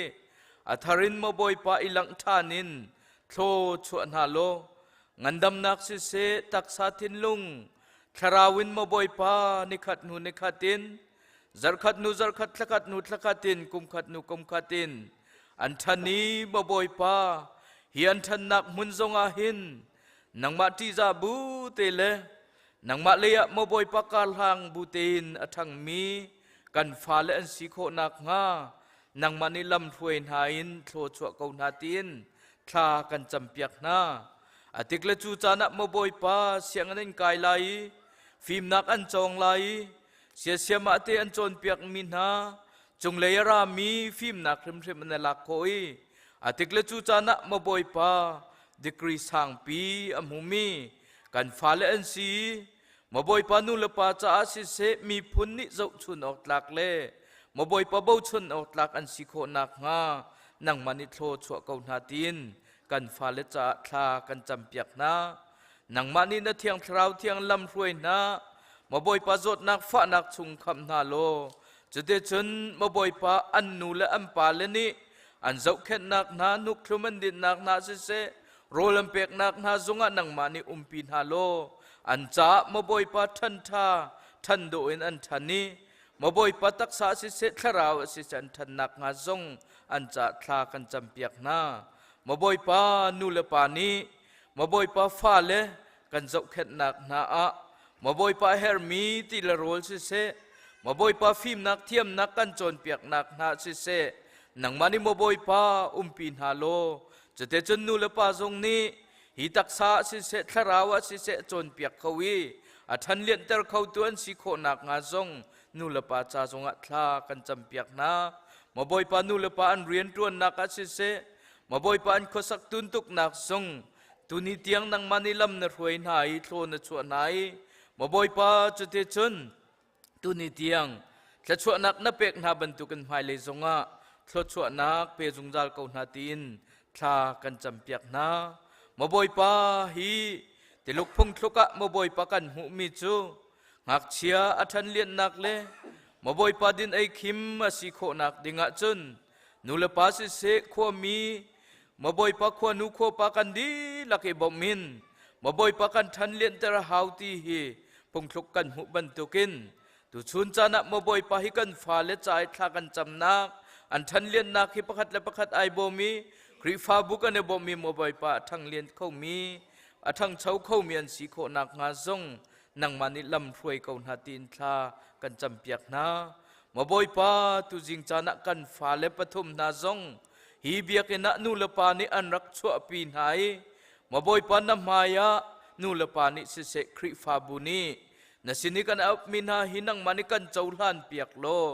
a thar in maw Bawipa i langh ṭhan in thlaw chuah hna law ngandamnak siseh taksa thinlung thlarau in maw Bawipa nikhat hnu nikhat in zarkhat hnu zarkhat thlakhat hnu thlakhat in kumkhat hnu kumkhat in an ṭhan i maw Bawipa hi an ṭhannak hmun zongah hin nangmah ṭihzah bu te le nangmah leiah maw Bawipa karhlang bu tein a ṭhangmi kan fale an si khawh nakhnga nangmah nih lam hruai hna in thlaw chuah ko hna tiin thla kan campiak hna. A tik le cu caan ah maw Bawipa sianginn an kai lai i fimnak an cawng lai i siasiamah te an cawnpiakmi hna cunglei a rami fimnak hrimhrim an i lak khawh i a tik le cu caan ah maw Bawipa degree sangpi a hmumi kan fale an si maw Bawipa nu le pa caah siseh miphun nih zohchun awk tlak le maw Bawipa bochan awk tlak an si khawh nakhnga nangmah nih thlaw chuah ko hna tiin kan fale caah thla kan campiak hna. Nangmah nih na thiang thlarau thiang lam hruai hna. Maw Bawipa zawtnak fahnak chung khamh hna law cuticun maw Bawipa an nu le an pa le nih an zohkhenhnak hna hnukhthlum an dinhnak hna siseh rawl an peknak hna zungah nangmah nih umpi hna law an caah maw Bawipa ṭhan ṭha ṭhan dawh in an ṭhan i maw Bawipa taksa siseh thlarau siseh an ṭhannak hnga zong an caah thla kan campiak hna. Maw Bawipa nu le pa nih maw Bawipa fale kan zohkhenhnak hna ah maw Bawipa hermi ti le rawl siseh maw Bawipa fimnak thiamnak kan cawnpiaknak hna siseh nangmah nih maw Bawipa umpi hna law cuticun nu le pa zong nih hi taksa ah siseh thlarau ah siseh cawnpiak kho i a ṭhan lianhter khotu an si khawh nakhnga zong nu le pa ca zongah thla kan campiak hna. Maw Bawipa nu le pa an rianṭuannak ah siseh maw Bawipa an khuasak tuntuknak zong tuni tiang nangmah nih lam na hruai hna i thlaw na chuah hna i maw Bawipa cuticun tuni tiang thluachuahnak na pek hna bantukin hmailei zongah thluachuahnak pe zungzal ko hna tiin thla kan campiak hna. Maw Bawipa hi Tiluk phungthluk ah maw Bawipa kan hmuhmi cu ngakchia a ṭhan lianhnak le maw Bawipa din ei khim a si khawhnak dingah cun nu le pa siseh khuami maw Bawipa khuanu khuapa kan dihlak i bawmh in maw Bawipa kan ṭhan lianhter a hau ti hi phungthluk kan hmuh bantukin tuchun caan ah maw Bawipa hi kan fale ca i thla kan camnak an ṭhan lianhnak hi pakhat le pakhat ai bawm i Khrihfabu kan i bawmh i maw Bawipa a ṭhang lian khomi a ṭhangcho khomi an si khawh nakhnga zong nangmah nih lam hruai ko hna tiin thla kan campiak hna. Maw Bawipa, tuzing caan ah kan fale pathum hna zong hi biakinn ah nu le pa nih an rak chuahpi hna i Maw Bawipa na hmai ah nu le pa nih siseh Khrihfabu nih na sin i kan auhmi hna hi nangmah nih kan cohlan piak law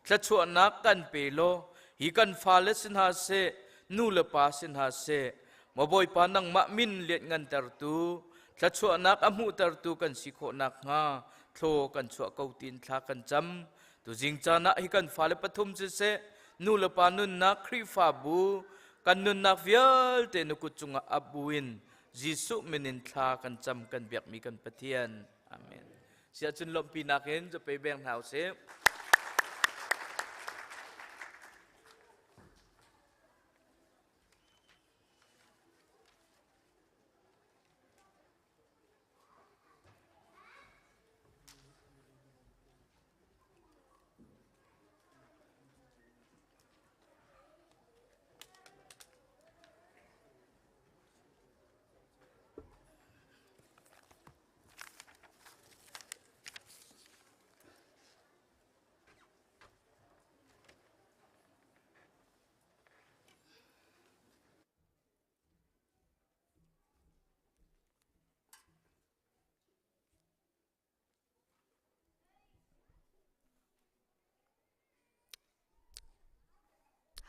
thluachuahnak kan pe law hi kan fale si hna seh nu le pa si hna seh Maw Bawipa nangmah min lianhngantertu thluachuahnak a hmuhtertu kan si khawh nakhnga thlaw kan chuah ko tiin thla kan cam. Tuzing caan ah hi kan fale pathum siseh nu le pa nunnak Khrihfabu kan nunnak vialte na kut cungah ap buin Jesuh min in thla kan cam kan biakmi kan Pathian. Amen. Siahcun lawmhpinak in zapei beng hna usih.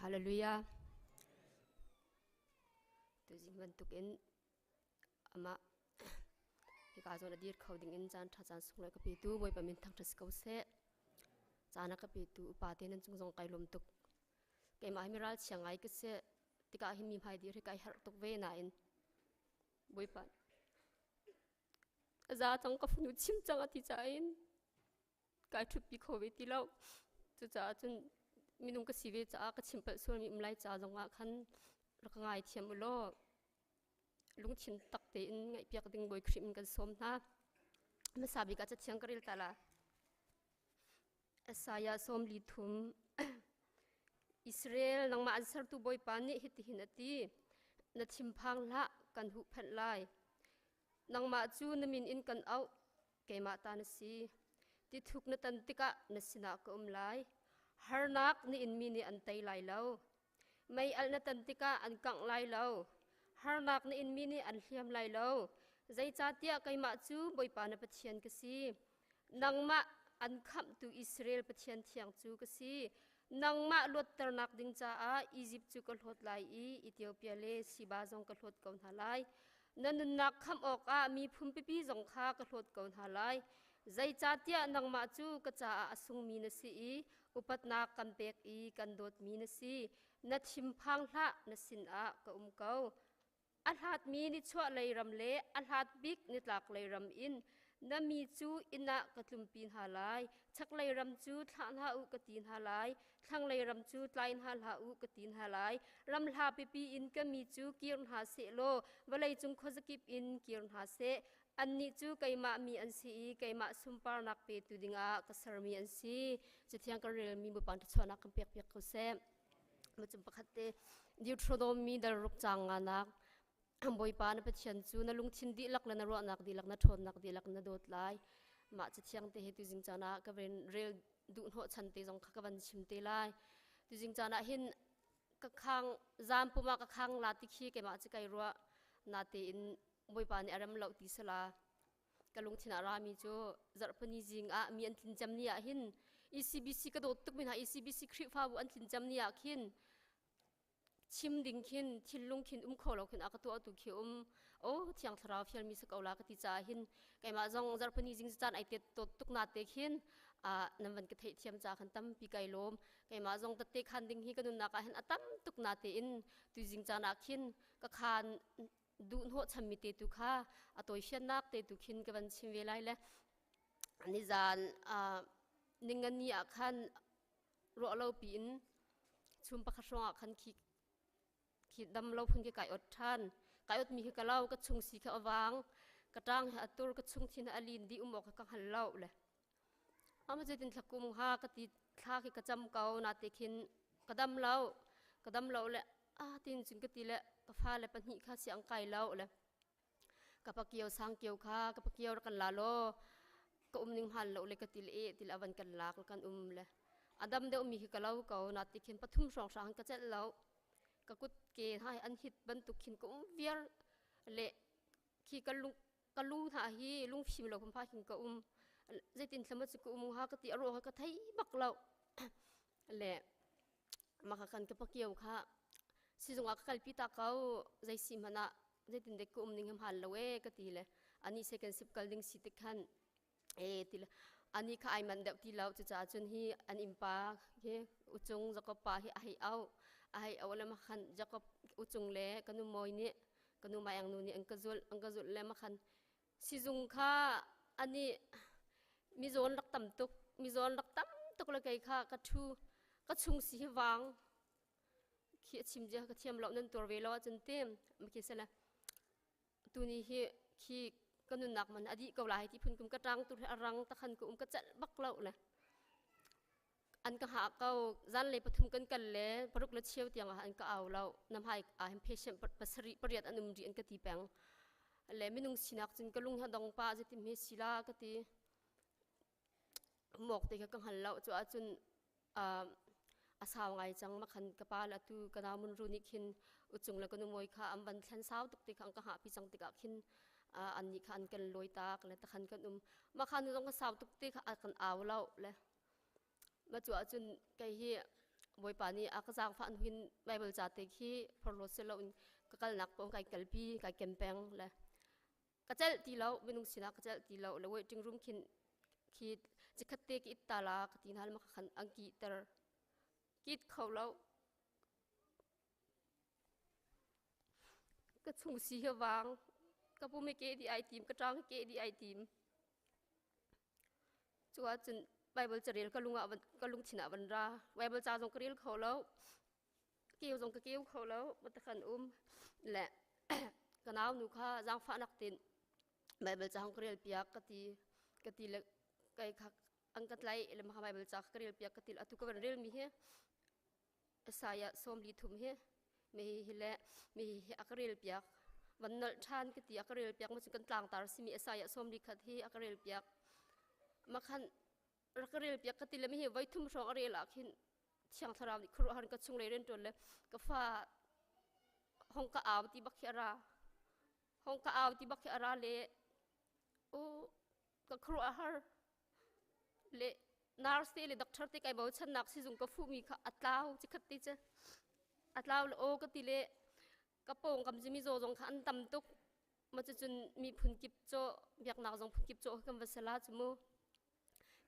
Hallelujah. Tuzing bantukin amah hika zawn a dir kho ding in caan ṭha caan sunglawi ka petu Bawipa min thangṭhat si ko seh. Caan a ka petu upa te nan cung zong kai lawm tuk. Keimah hi miral chia ngai ka si. Tikah hin mi hmai dir hi kai harh tuk ve nain Bawipa a za cang ka fanu chim cang a ti caah in kai ṭhutpi kho ve ti lo. Cucaah cun minung ka si ve caah ka chim palh sualmi um lai ca zongah khan rak ka ngaithiam u law lungthin tak tein ngaihpiak ding Bawi Khrih in kan sawm hna. Hmasa bik ah cathiang ka rel ta la. Isaiah 43 Israel nangmah an sertu Bawipa nih hitihin a ti na thinphang hlah kan huhphenh lai nangmah cu na min in kan auh keimah ta na si tithuk na tan tikah na sinah ka um lai harnak na inmi nih an tei lai lo mei alh na tan tikah an kangh lai lo harnak na inmi nih an hliam lai lo zeicahtiah keimah cu Bawipa na Pathian ka si nangmah an khamhtu Israel Pathian thiang cu ka si nangmah luatternak ding caah Izipt cu ka hlawt lai i Ethiopia le Siba zong ka hlawt ko hna lai na nunnak khamh awkah miphun pipi zong kha ka hlawt ko hna lai zeicahtiah nangmah cu ka caah a sungmi na si i upatnak kan pek i kan dawtmi na si na thinphang hlah na sinah ka um ko a hlatmi nichuahlei ram le a hlat bik nitlaklei ram in na mi cu inn ah ka tlumpi hna lai chaklei ram cu thlah hna u ka ti hna lai thlanglei ram cu tlai hna hlah u ka ti hna lai ram hla pipi in ka mi cu kir hna seh law vawleicung khuazakip in kir hna seh annih cu keimah mi an si i keimah sunparnak petu dingah ka sermi an si cathiang kan relmi Bawipa thluachuahnak kan pek piak ko seh Macun pakhat te Deuteronomy dal ruk caang nganak Bawipa na Pathian cu na lungthin dihlak le na ruahnak dihlak na ṭhawnnak dihlak na dawt lai mah cathiang te hi tuzing caan ah ka van rel duh hnawh chan te zong kha ka van chim te lai tuzing caan ah hin ka khang zam pum ah ka khang la ti khi keimah cu kai ruah natein Bawipa nih a rem lo ti sala ka lungthin ah rami cu zarhpini zing ah mi an tlin cem ni ah hin ECBC ka dawt tuk mi hna ECBC Khrihfabu an tlin cem ni ah khin chim ding khin thinlung khin um kho lo khin a ka tuah tu khi um o thiang thlarau fial mi sa ko la ka ti caah hin keimah zong zarhpini zing caan ai tet tot tuk na te khin a nan van ka theih thiam ca khan tampi kai lawm keimah zong tatte khan ding hi ka nunnak ah hin a tam tuk na te in tuizing caan ah khin ka khan duh hnawhchanmi te tu kha a tawifiannak te tu khin ka van chim ve lai le nizan ningani ah khan ruah lo piin chum pakhat hrawng ah khan khi khi dam lo phun khi kai ot than kai ot mi khi ka lo ka chung si kha awang ka tang he atur ka chung thin a lin di um ok ka hal lo le Ama zeitin thlakum ha ka ti thla khi ka cam ko na te khin ka dam lo ka dam lo le a tin cun ka ti le ka fa le pahnih kha siang kai lo le ka pakio sang kio kha ka pakio kan la lo ka um ning hal lo le ka ti le e ti le avan kan lak kan um le adam deuh mi khi ka lo ko na ti khin pathum hrawng hrang ka chelh lo ka kut ke hai an hit bantuk khin ka um viar le khi ka lung ka lu hna hi lungfim lo pha hin ka um zeitin thlama chu ka um ha ka ti aro ka thei bak lo le maka kan ka pakio kha sizung ah ka kalpi ta ko zei si mana zeitin dek ka um ning ham hal lo e ka ti le ani second sip kal ding si te khan e ti le ani kha ai man deuh ti lo chu cha chun hi an impa hi uchung jacob pa hi a hei au a hei au le makhan jacob uchung le kanu moi ni ka nu mai ang nu nih an ka zulh an ka zulh le makhan sizung kha ani mizawn rak tam tuk mizawn rak tam tuk le kei kha ka thu ka chung si hi wang khi a chim je ka thiam lo nan tur ve lo ahcun tim khi sele tuni hi khi ka nunnak man adi ko lai ti phun kum ka tang tur arang takhan ku um ka chalh bak lo le An ka hngah ko. Zanlei pathum kan kal le paruk le cheu tiang ah an ka au lo. Na hmai ah hin patient pasarih pariat an um rih an ka ti peng. Le minung sinak cun ka lung hi a dong pah zeitin hme si la ka ti. Mok te kha ka hngal lo. Cu ahcun a sau ngai cang makhan ka pa le atu ka nau mun ru nih khin uchung le ka nu moi kha an van thlen sau tuk ti kha an ka hngah pi cang tikah khin an nih kha an kan lawi tak le takhan kan um makhan zong ka sau tuk ti kha a kan au lo le Ma cu ahcun kei hi Bawipa nih a ka zaangfah hnu hin Bible ca te khi phorhlawt si loin ka kalnak paoh kai kalpi kai ken peng le ka celh ti lo minung sinah ka celh ti lo le waiting room khin khi chikhat te ki it ta la ka ti hna le maka khan ang ki ter kit kho lo ka chung si hi wang ka pum ke di ai tim ka tang ke di ai tim Cu ahcun Baibal carel ka lung ah ka lungthin ah van ra. Baibal ca zong ka rel kho lo. Keu zong ka keu kho lo. Matakhan um le ka nau nu kha zaangfahnak tin Baibal ca hong ka rel piak ka ti ka ti le kai kha an ka tlai le maka Baibal ca ka rel piak ka ti atu ka van rel mi hi Isaiah 43 hi mi hi le mi hi a ka rel piak van nolh ṭhan ka ti a ka rel piak ma cu kan tlangtar simi Isaiah 41 hi a ka rel piak makhan rak ka rel piak ka ti le mi hi voi thum hrawng a rel ah khin thiang thlarau nih khuaruahhar ka chung lei rian ṭuan le ka fa hong ka au ti bak hi a ra hong ka au ti bak hi a ra le u ka khuaruahhar le nurse te le doctor te kai bochannak sizung ka fuhmi kha a tlau chikhat ti cu a tlau le aw ka ti le ka pawng kam cu mizaw zong kha an tam tuk ma cucun miphun kip cu biaknak zong phun kip cu kan va sala cu mu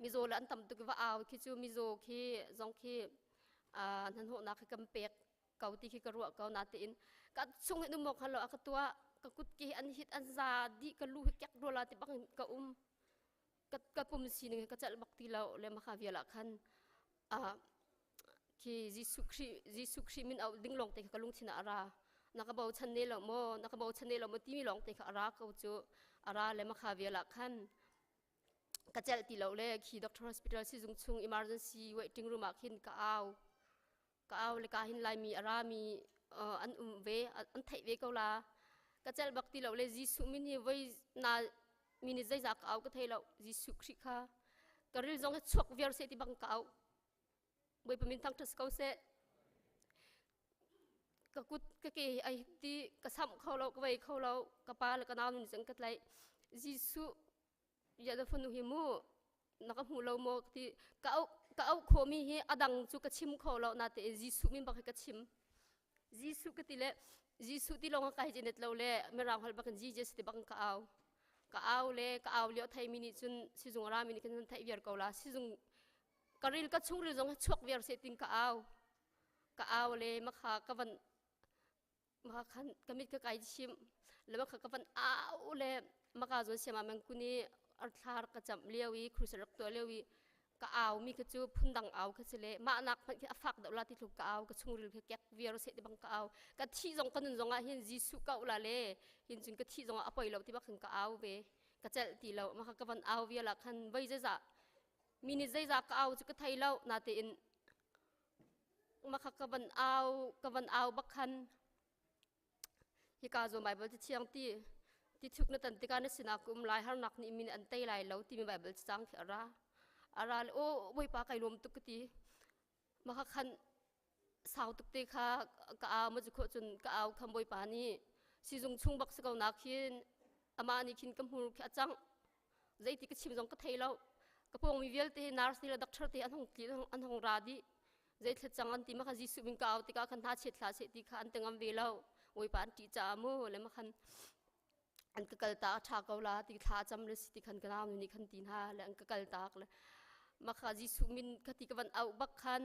mizaw le an tam tuk va au khi cu mizaw khi zong khi hnahnawhnak khi kan pek ko ti khi ka ruah ko natein ka chung hin um awk halo a ka tuah ka kut ki an hit an za dih ka lu hi kek rola ti bang ka um ka ka pum sining ka celh bak ti lo le maka vial ah khan a khi Jesuh Khrih Jesuh Khrih min au ding lawng te kha ka lungthin ah a ra na ka bochan ne lo maw na ka bochan ne lo maw timi lawng te kha a ra ko cu a ra le maka vial ah khan ka celh ti lo le khi doctor hospital sizung chung emergency waiting room ah khin ka au ka au le ka hin laimi a rami an um ve an theih ve ko la ka celh bak ti lo le Jesuh min hi voi na mi nih zeizah ka au ka thei lo Jesuh Khrih kha ka ril zong hi chuak viar se ti bang ka au Bawipa min thangṭhat ko seh ka kut ka ke hi ai ti ka samh kho lo ka vei kho lo ka pa le ka nau nih cun ka tlaih Jesuh ya da fanu hi mu na ka hmu lo maw ti ka auh ka auh khawhmi hi a dang cu ka chim kho lo natein Jesuh min bak hi ka chim Jesuh ka ti le Jesuh ti lawng ka hi net lo le mirang holh bakin Jesus ti bak ka au ka au le ka au lio thei mi nih cun sizung ra mi nih kan theih viar ko la sizung ka ril ka chung ril zong chuak viar se tin ka au ka au le makha ka van maka khan ka mit ka kai chim le maka ka van au le maka zon siama meng kuni arthlar ka cham lio i cruiser rak tua lio i ka au mi kha cu phundang au kha si le mah nak hmanh khi a fak deuh la ti thluk ka au ka chungril kha kek viar se ti bang ka au ka thi zong ka nun zong ah hin Jesuh ka ula le hin cun ka thi zong ah a poi lo ti bak khan ka au ve ka celh ti lo maka ka van au vial ah khan voi zeizah mi nih zeizah ka au cu ka thei lo natein Maka ka van au ka van au bak khan hika zo Bible ti thiang ti ti thuk na tan tikah na sinah ka um lai harnak nih min an tei lai lo timi Bible cang khi ara ara le o bawipa kai lawm tuk ka ti maka khan sau tuk te kha ka au ma chu cun ka au kham bawipa nih sizung chung bak si ko nak hin amah nih khin ka hmur khi a cang zeiti ka chim zong ka thei lo ka pawng mi vialte nurse le doctor te an hong tli an hong ra dih zeithlet cang an ti ma kha Jesuh min ka au tikah khan hna chet hla se ti kha an te ngam ve lo Bawipa an ṭih caah mu le ma khan an ka kal ta ṭha ko la ti thla cam le si ti khan ka nau nih khan ti hna le an ka kal tak le ma kha Jesuh min ka ti ka van au bak khan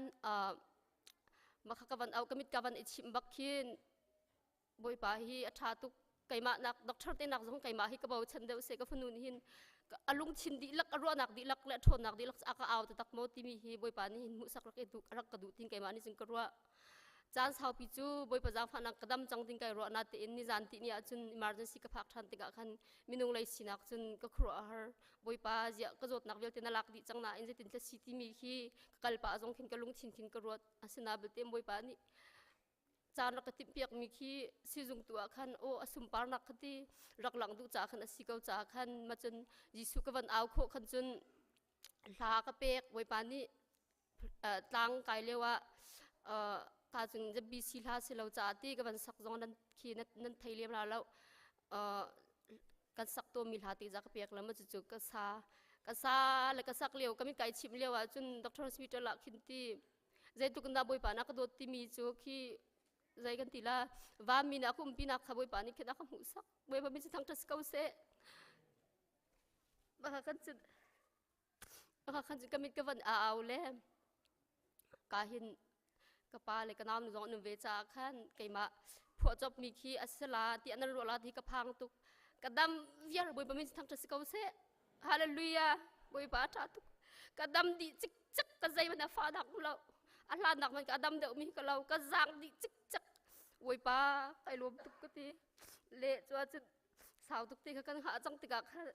ma kha ka van au ka mit ka van i chim bak khin Bawipa hi a ṭha tuk keimah nak doctor te nak zong keimah hi ka bochan deuh se ka fanu nih hin a lungthin dihlak a ruahnak dihlak le a ṭhawnnak dihlak a ka au taktak maw timi hi Bawipa nih hin hmuhsak rak i duh rak ka duh tin keimah nih cun ka ruah caan saupi cu Bawipa zaangfahnak ka dam cang tin kai ruah na tein nizan ti ni ahcun emergency ka phak ṭhan tikah khan minung lei sinak cun ka khuaruah a har Bawipa ziah ka zawtnak vialte na lak dih cang nain zeitin tla si timi hi ka kal pah zong khin ka lungthin khin ka ruat asina belte Bawipa nih caan rak ka timhpiakmi khi sizung tu ah khan aw a sunparnak kha ti rak lang duh caah khan a si ko caah khan ma cun Jesuh ka van au khawh khan cun hla ka pek Bawipa nih tlang kai lio ah ka cun ZBC hla si lo caah ti ka van sak zong nan khi nan thei lem la lo kan sak to mi hla ti za ka pek la ma cu ka sa ka sa le ka sak lio ka mit kai chim lio ah cun Dr. Hospital ah khin ti. Zeitluk in dah Bawipa na ka dawt timi cu khi zei kan ti la vami na ka umpi nak kha Bawipa nih khin a ka hmuhsak. Bawipa min cu thangṭhat si ko seh. Baka kan cun baka khan cun ka mit ka van a au le ka hin ka pa le ka nau nu zong an um ve caah khan keimah phuahcop mi khi a si la ti an ruah la ti ka phang tuk ka dam viar Bawipa min thangṭhat si ko seh. Hallelujah. Bawipa a ṭha tuk. Ka dam dih cikcek ka zei man a fa dak lo. A hlan nak man ka dam deuh mi ka lo ka zaang dih cikcek. Bawipa kai lawm tuk ka ti. Le cu cun sau tuk ti kha kan hngah cang tikah khan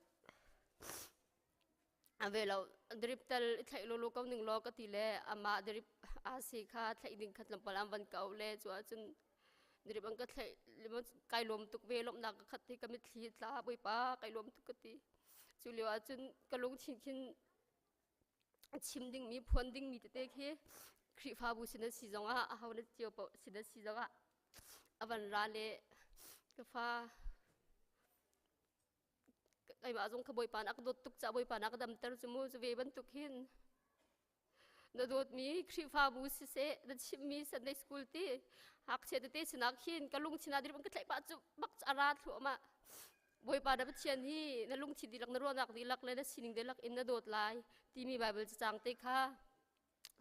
a ve lo drip tel i thlaih lawlaw ko ning law ka ti le amah drip a si kha thlaih ding kha tlawmpal an van ko le cu ahcun drip an ka thlaih kai lawm tuk ve lawmhnak ka khat hi ka mitthli tla bawipa kai lawm tuk ka ti cu lio ahcun ka lungthin khin chim dingmi phuan dingmi tete khi Khrihfabu sin an si zongah aho na cio paoh sin an si zongah a van ra le ka fa keimah zong kha Bawipa nih a ka dawt tuk caah Bawipa nih a ka damter cu mu cu ve bantuk hin na dawtmi Khrihfabu siseh na chimmi Sunday school ti ngakchia tete sinah khin ka lungthin ah dirhmun ka tlaih pah cu bak cu a ra thluahmah Bawipa na Pathian hi na lungthin dihlak na ruahnak dihlak le na sining dihlak in na dawt lai timi Bible cacang te kha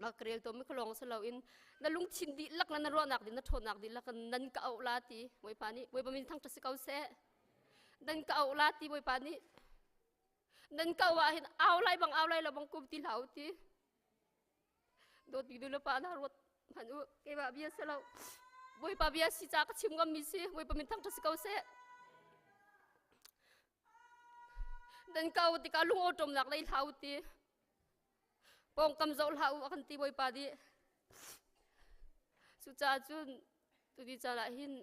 rak rel tawn mi kha lawng si loin na lungthin dihlak le na ruahnak ding na ṭhawnnak dihlak in nan ka auh la ti Bawipa nih Bawipa min thangṭhat si ko seh nan ka auh la ti Bawipa nih nan ka auh ah hin au lai bang au lai lo bang kum ti hlah u ti dawtmi nu le pa na ruat hmanh u keimah bia si lo Bawipa bia si ca ka chim ngam mi si Bawipa min thangṭhat si ko seh nan ka auh tikah lung awṭawmnak lei hlah u ti Pawngkam zoh hlah u a kan ti Bawipa nih. Cucaah cun tuni caan ah hin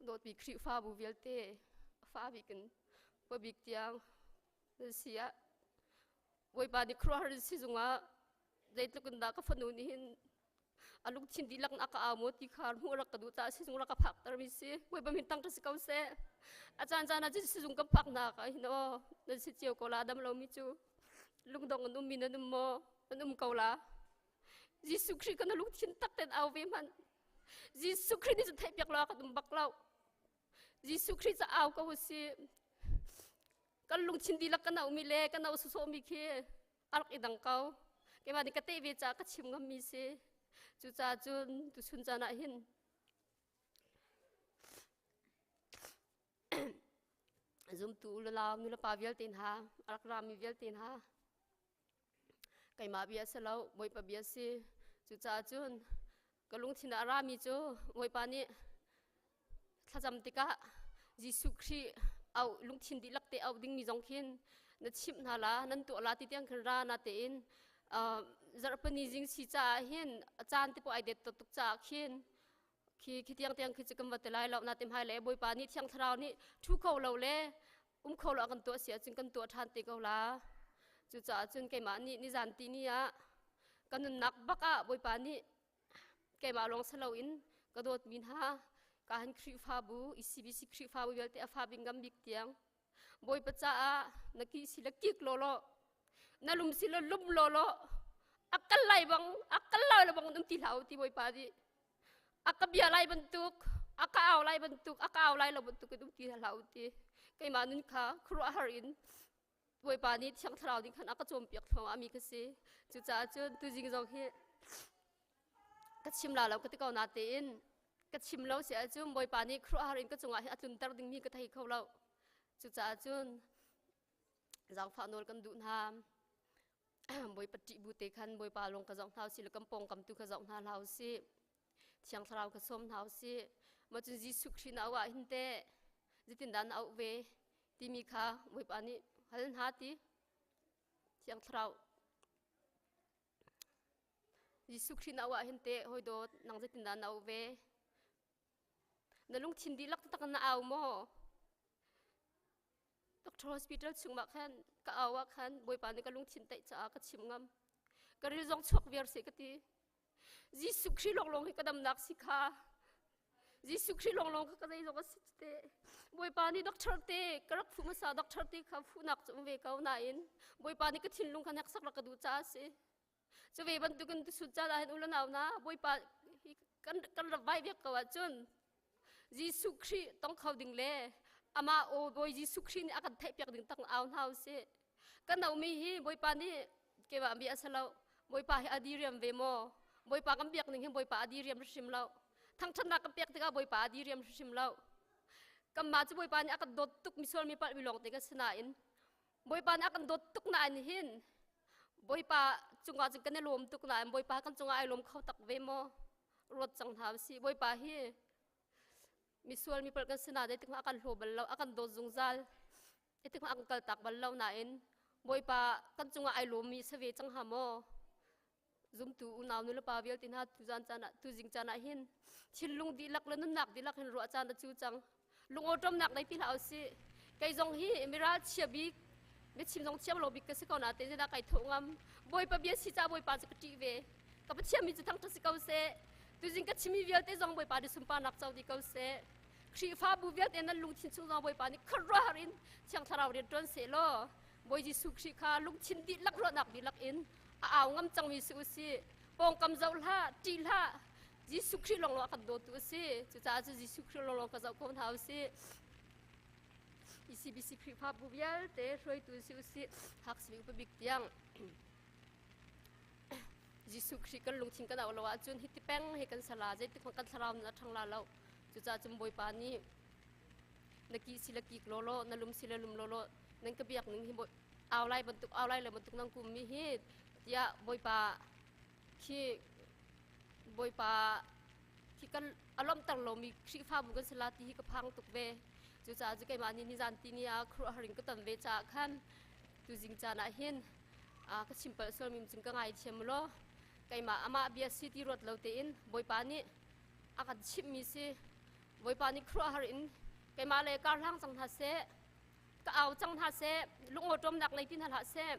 dawtmi Khrihfabu vialte fa bik in pa bik tiang nan si ah Bawipa nih khuaruahhar in sizung ah zeitluk in dah ka fanu nih hin a lungthin dihlak in a ka au maw ti kha hmuh rak ka duh caah sizung rak ka phakter mi si Bawipa min tang si ko seh a caan caan ah cun sizung kan phak hna ka hin aw nan si cio ko la dam lo mi cu lungdong an um mi nan um maw nan um ko la Jesuh Khrih kan lungthin tak ten au ve hmanh Jesuh Khrih nih cun theih piak lo kan um bak lo Jesuh Khrih ca au ko si kan lungthin dihlak kan au mi le kan au sawsawh mi khi a rak i dang ko keimah nih ka teh ve caah ka chim ngammi si cucaah cun tuchun caan ah hin zumtu u le lau nu le pa vialte hna a rak rami vialte hna keimah bia si lo Bawipa bia si cucaah cun ka lungthin ah a rami cu Bawipa nih thlacam tikah Jesuh Khrih au lungthin dihlak te au dingmi zong khin na chimh hna la nan tuah la ti tiang khin ra na tein zarhpini zing si caah hin caan te pawh ai det tuk caah khin khi khi tiang tiang khi chu kan va te lai lo na te hmai le Bawipa nih thiang thlarau nih thu kho lo le um kho lo kan tuah si ahcun kan tuah ṭhan te ko la cucaah cun keimah nih nizan ti ni ah ka nunnak bak ah Bawipa nih keimah lawng si loin ka dawtmi hna ka han Khrihfabu ECBC Khrihfabu vialte a fa bing bik tiang Bawipa caah na ki si le kik law law na lum si le lum law law a kal lai bang a kal lai lo bang um ti hlah u ti Bawipa nih a ka bia lai bantuk a ka au lai bantuk a ka au lai lo bantuk in um ti hlah u ti keimah nun kha khuaruahhar in Bawipa nih Thiang Thlarau nih khan a ka cawnpiak thluahmah mi ka si cucaah cun tuzing zong hi ka chim la lo ka ti ko na tein ka chim lo si ahcun Bawipa nih khuaruahhar in ka cungah hin a tlunter dingmi ka thei kho lo cucaah cun zaangfah nawl kan duh hna Bawipa ṭih bu te khan Bawipa lung ka zoh hna usih le kan pawngkam tu kha zoh hna hlah usih Thiang Thlarau kha sawm hna usih mah cun Jesuh Khrih na auh ah hin teh zeitindah na auh ve timi kha Bawipa nih hal hna ti Thiang Thlarau Jesuh Khrih na auh ah hin teh hawi dawt nang zeitindah na auh ve na lungthin dihlak taktak na au maw Doctor hospital chung ah khan ka au ah khan Bawipa nih ka lungthin taih caah ka chim ngam. Ka ril zong chuak viar se ka ti. Jesuh Khrih lawnglawng hi ka damnak si kha. Jesuh Khrih lawnglawng kha ka zei zong a si te. Bawipa nih doctor te ka rak fuh hmasa doctor te kha fuhnak cu um ve ko nain Bawipa nih ka thinlung kha hneksak rak ka duh caah a si. Cu ve bantukin tusut caan ah hin u le nau hna Bawipa kan kan rak vai vek ko ahcun Jesuh Khrih tong kho ding le amah aw Bawi Jesuh Khrih nih a kan theihpiak ding tak au hna usih. Kan naumi hi Bawipa nih keimah bia a si lo. Bawipa hi a diriam ve maw? Bawipa kan biak ning hi Bawipa a diriam hrim lo. Thangṭhatnak kan pek tikah Bawipa a diriam hrim lo. Kanmah cu Bawipa nih a kan dawt tuk misual mi palh mi lawng te kan si nain Bawipa nih a kan dawt tuk nain hin Bawipa cungah cun kan i lawm tuk nain Bawipa kan cungah ai lawm kho tak ve maw? Ruat cang hna usih. Bawipa hi misual mi palh kan si na zeitik a kan hlaw bal lo, a kan dawt zungzal. Zeitik a kan kaltak bal lo nain Bawipa kan cungah ai lawmmi si ve cang ha maw? Zumtu unau nulepa vialte hna tuzan caan ah tuzing caan ah hin thinlung dihlak le nunnak dihlak hin ruah caan a cu cang. Lungawṭawmnak nei ti hlah usih. Kei zong hi miral chia bik, biachim zong thiam lo bik ka si ko nain zeidah kai thawh ngam. Bawipa bia si caah Bawipa cu ka ṭih ve. Ka Pathian mi cu thangṭhat si ko seh. Tuzing ka chimmi vialte zong Bawipa nih sunparnak co dih ko seh. Khrihfabu vialte nan lungthin chung zong Bawipa nih khuaruahhar in Thiang Thlarau rian ṭuan seh law Bawi Jesuh Khrih kha lungthin dihlak ruahnak dihlak in a au ngam cangmi si usih. Pawngkam zoh hlah, ṭih hlah. Jesuh Khrih lawnglawng a kan dawtu a si. Cucaah cu Jesuh Khrih lawnglawng ka zoh ko hna usih. ECBC Khrihfabu vialte hruaitu si usih. Hak simi upa bik tiang. Jesuh Khrih kan lungthin kan auh lo ahcun hi ti peng hi kan sala zeitik hmanh kan thlarau nun a ṭhang la lo. Cucaah cun Bawipa nih na ki si le kik law law, na lum si le lum law law, nan ka biak ning hi au lai bantuk au lai le bantuk nan kum mi hi tiah Bawipa khi Bawipa khi kan a lawmhter lomi Khrihfabu kan si la ti hi ka phang tuk ve. Cucaah cu keimah nih nizan ti ni ah khuaruahhar in ka ton ve caah khan tuzing caan ah hin ka chim palh sualmi cung ka ngaithiam law keimah amah bia si ti ruat lo tein Bawipa nih a kan chimhmi si. Bawipa nih khuaruahhar in keimah le kar hlang cang hna seh ka au cang hna seh lungawṭawmnak ngei ti hna hlah seh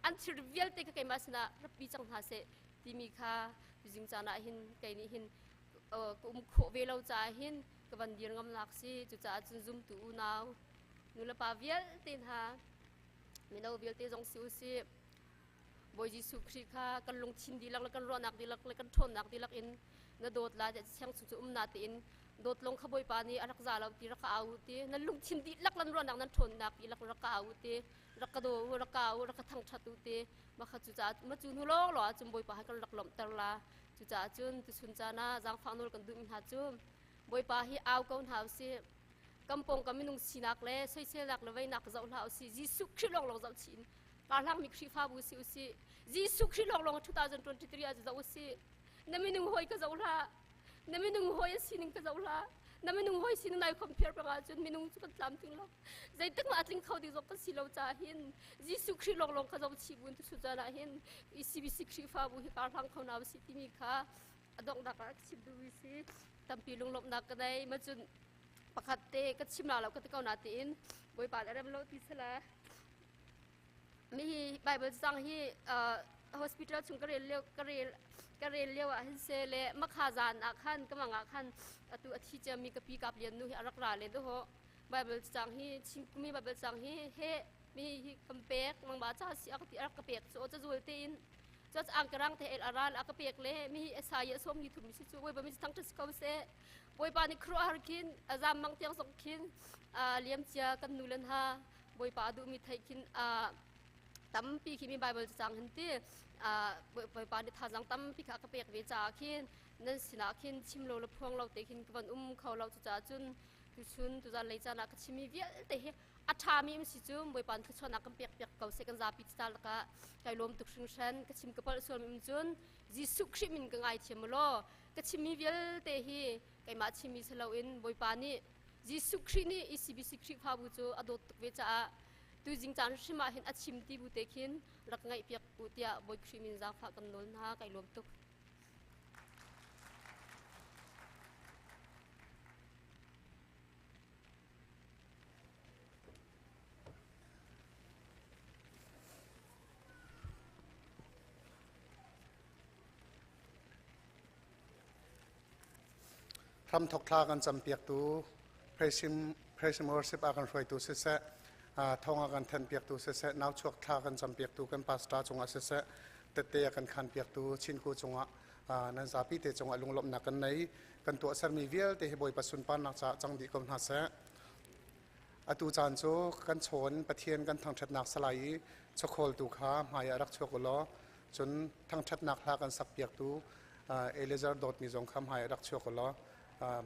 an thil vialte kha keimah sinah ratpi cang hna seh timi kha tuzing caan ah hin kei nih hin ka um khawh ve lo caah hin ka van dir ngamnak si. Cucaah cun zumtu unau nulepa vialte hna mino vialte zong si usih Bawi Jesuh Khrih kha kan lungthin dihlak le kan ruahnak dihlak le kan ṭhawnnak dihlak in na dawt la siang chung cu um na tiin dawt lawng kha Bawipa nih a rak za lo ti rak ka au ti nan lungthin dihlak lan ruahnak nan ṭhawnnak dihlak rak ka au ti rak ka daw u rak ka au rak ka thangṭhat u ti mah kha cucaah ma cu hnu lawng lawng ah cun Bawipa he kan rak lawmhter la. Cucaah cun tuchun caan ah zaangfah nawl kan duhmi hna cu Bawipa hi au ko hna usih. Kan pawngkam minung sinak le soiselnak le veinak zoh hlah usih. Jesuh Khrih lawng lawng zoh chih in karhlangmi Khrihfabu si usih. Jesuh Khrih lawng lawng 2023 ah zoh usih. Na minung hawi ka zoh hlah. Na minung hawi a sining ka zoh hlah. Na minung hawi sining nai compare peng ahcun minung cu kan tlamtling lo. Zeitik mah a tling kho ding zong kan si lo caah hin Jesuh Khrih lawng lawng ka zoh chih bun tu caan ah hin ECBC Khrihfabu hi karhlang kho na si timi kha a donghnak ah ka chim duhmi si. Tampi lunglawmhnak ka nei. Ma cun pakhat te ka chim la lo ka ti ko na tiin Bawipa le rem lo ti sala. Mi hi Bible cang hi hospital chung ka rel lio ka rel ka rel lio ah hin se le makha zan ah khan ka mang ah khan atu a thi ciami ka pi kap lian nu hi a rak ra le do ho Bible cang hi chingkumi Bible cang hi he mi hi kan pek mangba cha si a ka ti a rak ka pek chu cha zul te in chu ang karang te el aral a ka pek le mi hi esai a som ni thum si chu boipa mi thang ṭha ko se boipa ni khru har khin azam mang tiang sok khin liam cia kan nu len ha Bawipa a duhmi theih khin tampi khi mi Bible cacang hin ti Bawipa nih thazaang tampi kha ka pek ve caah khin nan sinah khin chim lo le phuang lo te khin ka van um kho lo. Cucaah cun tuchun tuzan lei caan ah ka chimmi vialte hi a ṭhami um si cu Bawipa nih thluachuahnak kan pek piak ko seh. Kan zapi cacal lakah kai lawm tuk hringhran. Ka chim ka palh sualmi um cun Jesuh Khrih min ka ngaithiam u law ka chimmi vialte hi keimah chimmi si loin Bawipa nih Jesuh Khrih nih ECBC Khrihfabu cu a dawt tuk ve caah tuzing caan hrim ah hin a chim ti bu te khin rak ngaihpiak u tiah Bawi Khrih min zaangfah kan nawl hna. Kai lawm tuk. Hramthok thla kan campiaktu Praise and Worship a kan hruaitu siseh, thawng a kan thanhpiaktu siseh, nauchuak thla kan campiaktu kan pastor cungah siseh, tette a kan khan piaktu Chinku cungah nan zapi te cungah lunglawmhnak kan nei. Kan tuahsermi vialte hi Bawipa sunparnak caah cang dih ko hna seh. Atu caan cu kan chawn Pathian kan thangṭhatnak salai i chawkhawltu kha hmai ah rak chuak u law cun thangṭhatnak hla kan sak piaktu Eliezer dawtmi zong kha hmai ah rak chuak u law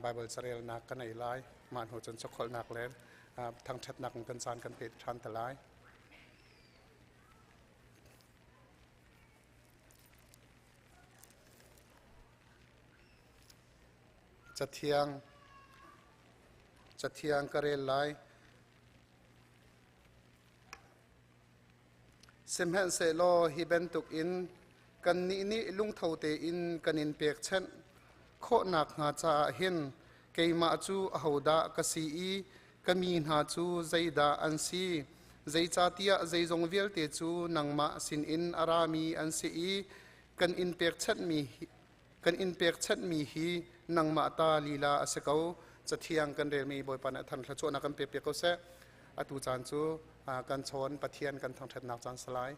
Baibal carelnak kan ei lai. Mah hnu cun chawkholhnak le thangṭhatnak in kan caan kan pe ṭhan te lai. Cathiang Cathiang ka rel lai. Sihmanhsehlaw hi bantuk in kannih nih lungtho tein kan in pekchanh khawhnak hnga caah hin keimah cu ahodah ka si i ka mi hna cu zeidah an si? Zeicahtiah zeizong vialte cu nangmah sinin a rami an si i kan in pekchanhmi kan in pekchanhmi hi nangmah ta lila a si ko. Cathiang kan relmi Bawipa nih a than thluachuahnak kan pek piak ko seh. Atu caan cu kan chawn Pathian kan thangṭhatnak caan si lai.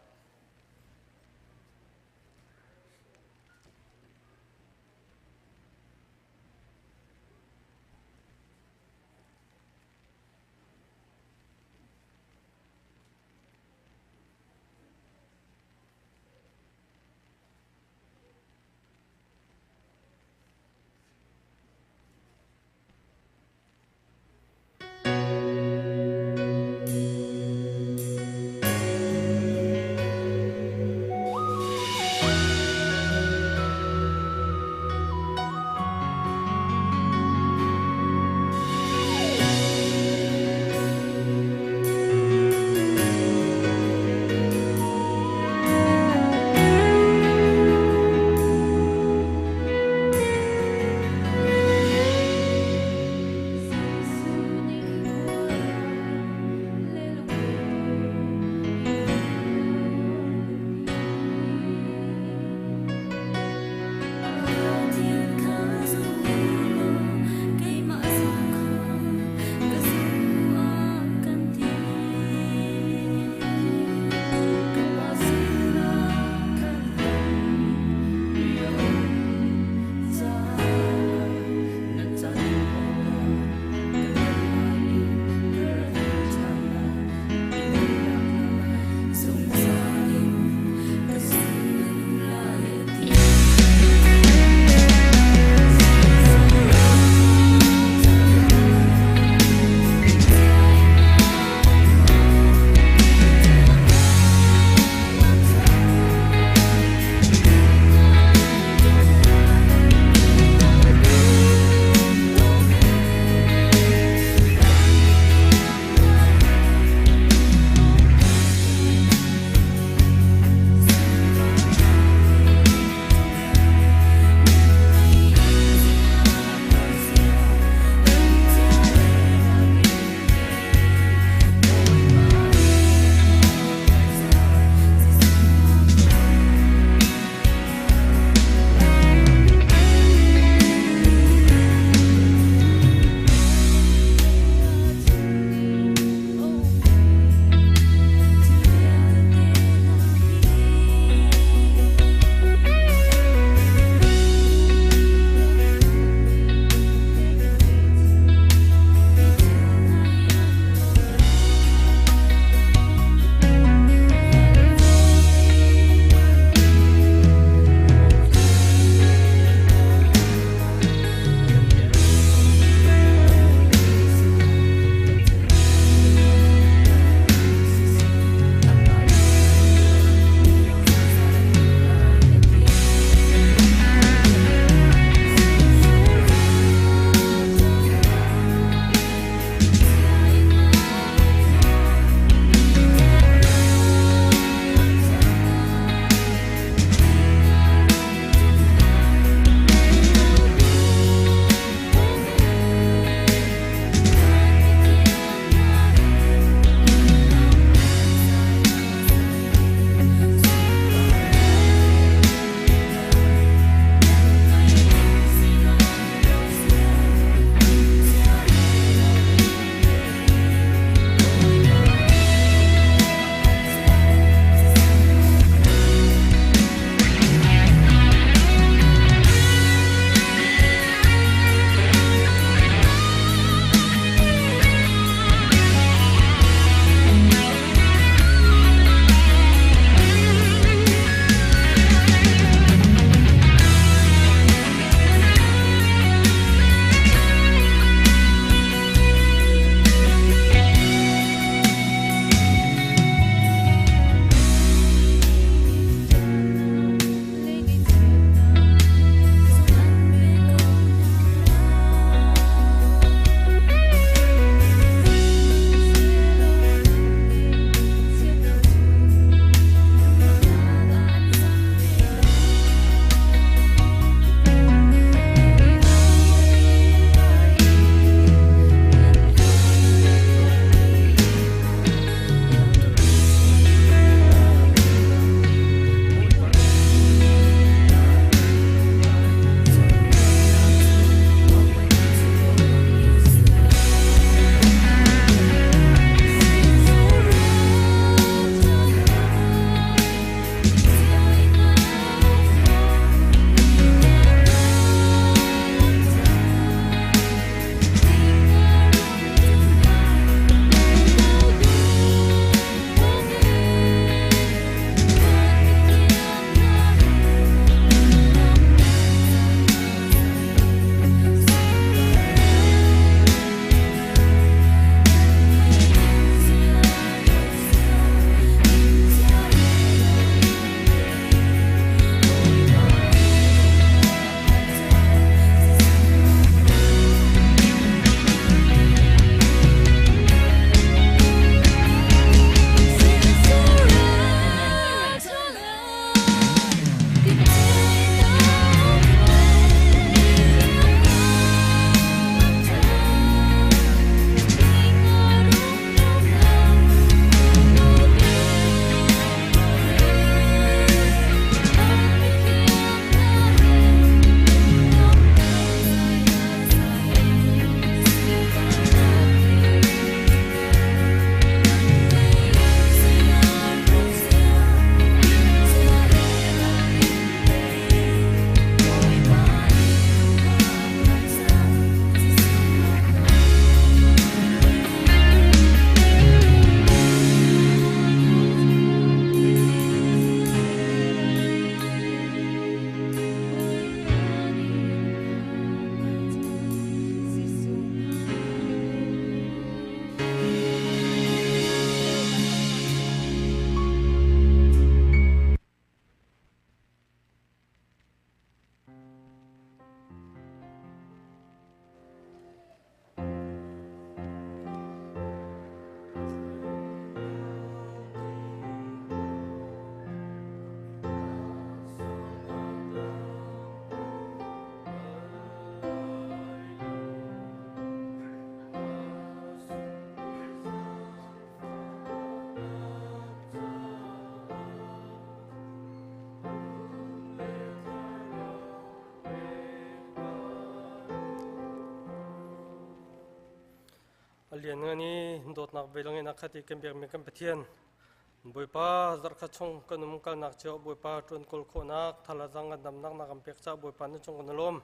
A lianngan i dawtnak velngeihnak in a khat i kan biakmi kan Pathian, Bawipa zarhkhat chung kan um kalnak cio Bawipa ṭuan kawl khawhnak thalazang kan damnak na kan pek caah Bawipa na cung kan i lawm.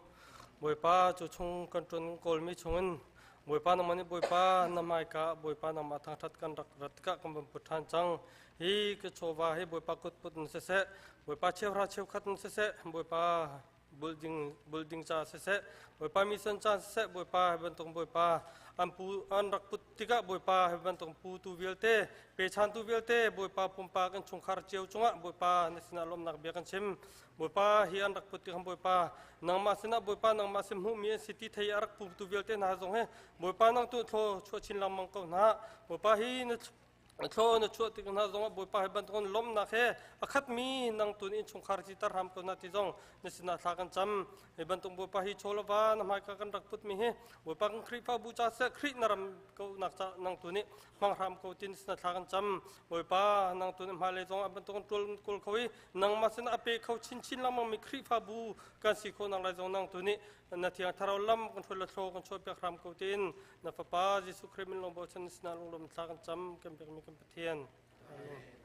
Bawipa cu chung kan ṭuan kawlmi chungin Bawipa nangmah nih Bawipa na hmaika Bawipa nangmah thangṭhat kan rak rat tikah kan van put ṭhan cang. Hi ka chawva hi Bawipa kutput in siseh, Bawipa cheuhra cheukhat in siseh, Bawipa building building ca siseh Bawipa mission ca siseh Bawipa hi bantuk Bawipa an pu an rak put tikah Bawipa hi bantuk pu tu vialte pechan tu vialte Bawipa pumpak in chungkhar cio cungah Bawipa na sinah lawmnak bia kan chim. Bawipa hi an rak put tikah Bawipa nangmah sinah Bawipa nangmah sim hmuhmi an si ti thei a rak pu tu vialte hna zong hi Bawipa nang tu thlo chuah chin lengmang ko hna. Bawipa hi na Thlaw na chuah tik hna zongah Bawipa hi bantukin lawmhnak he a khatmi nang tun innchungkhar ci tar hram ko na ti zong na sinah thla kan cam. Hi bantuk Bawipa hi chaw lova na hmaika kan rak putmi hi Bawipa kan Khrihfabu ca seh Khrih na ram ko nak ca nang tu nih hmang hram ko tin sinah thla kan cam. Bawipa nang tu nih hmailei zong a bantukin ṭual kawl kho i nangmah sinah a pe kho chinchin lengmangmi Khrihfabu kan si khawh nak lai zong nang tu nih na thiang thlarau lam kan hruai la thlaw kan chuahpiak hram ko tiin na fapa Jesuh Khrih min lawng bochan sinah lunglawm thla kan cam kan biakmi kan Pathian. Amen.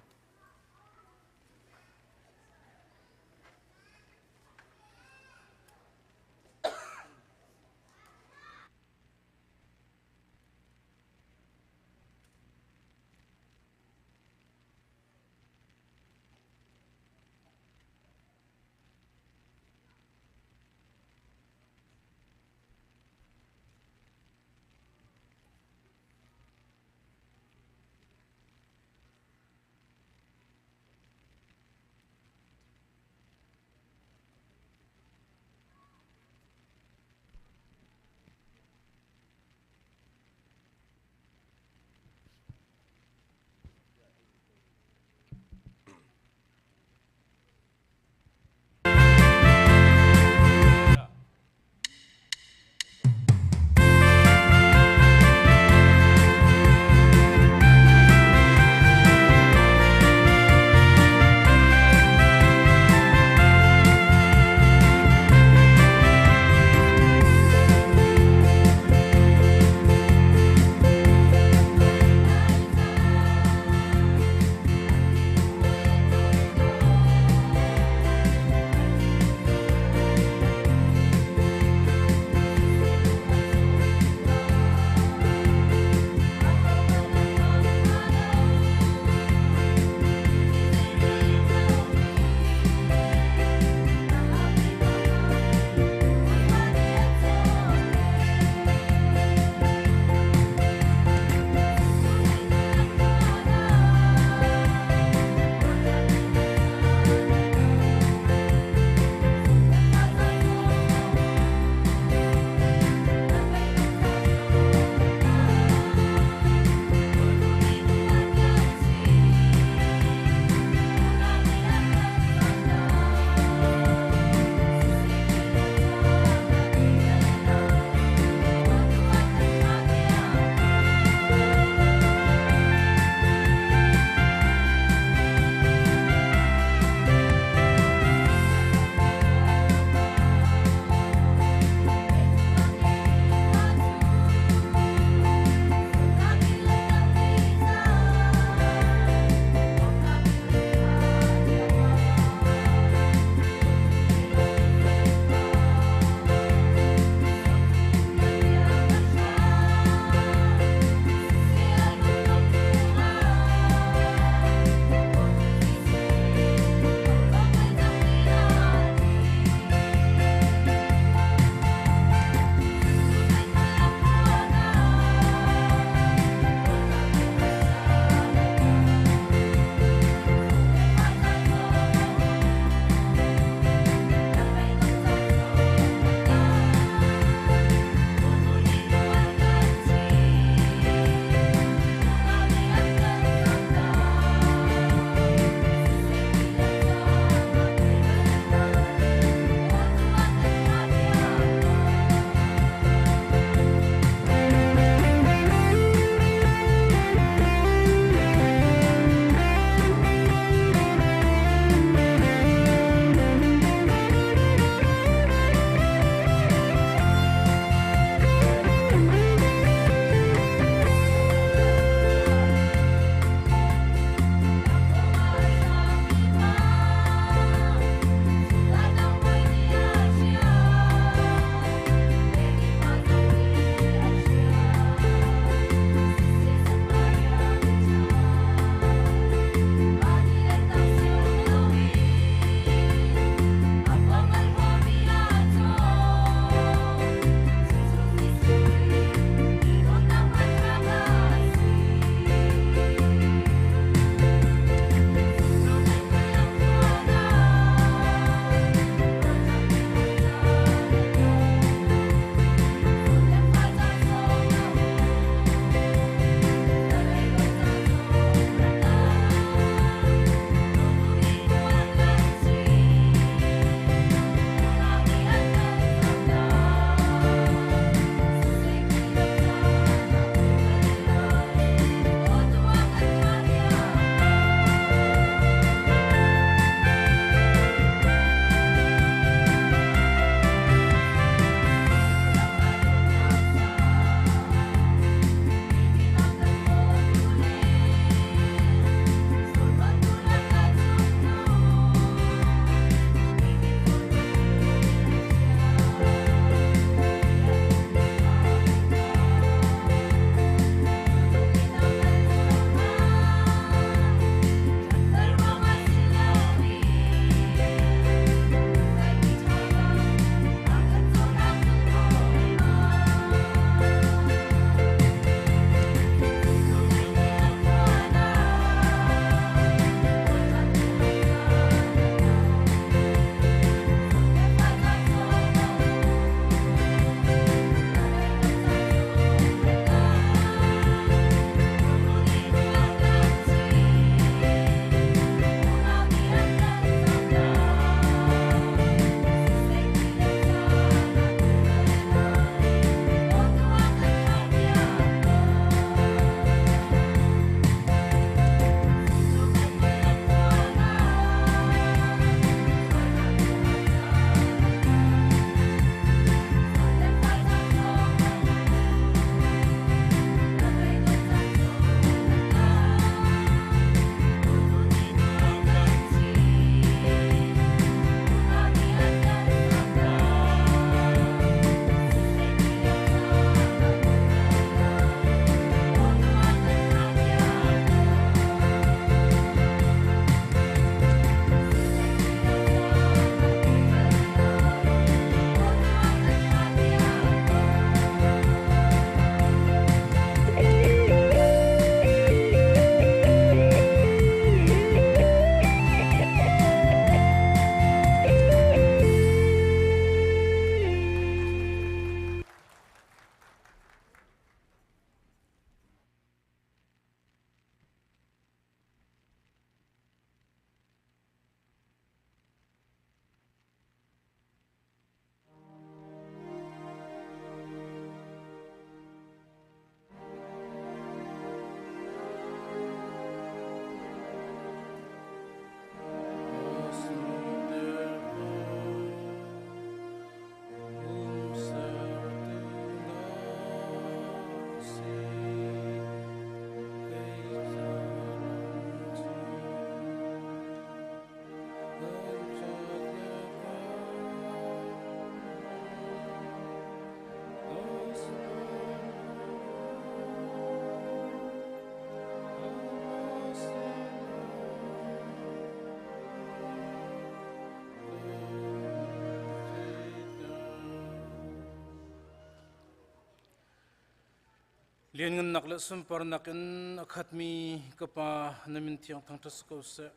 Lianngannak le sunparnak in a khatmi ka Pa, na min thiang thangṭhat si ko seh.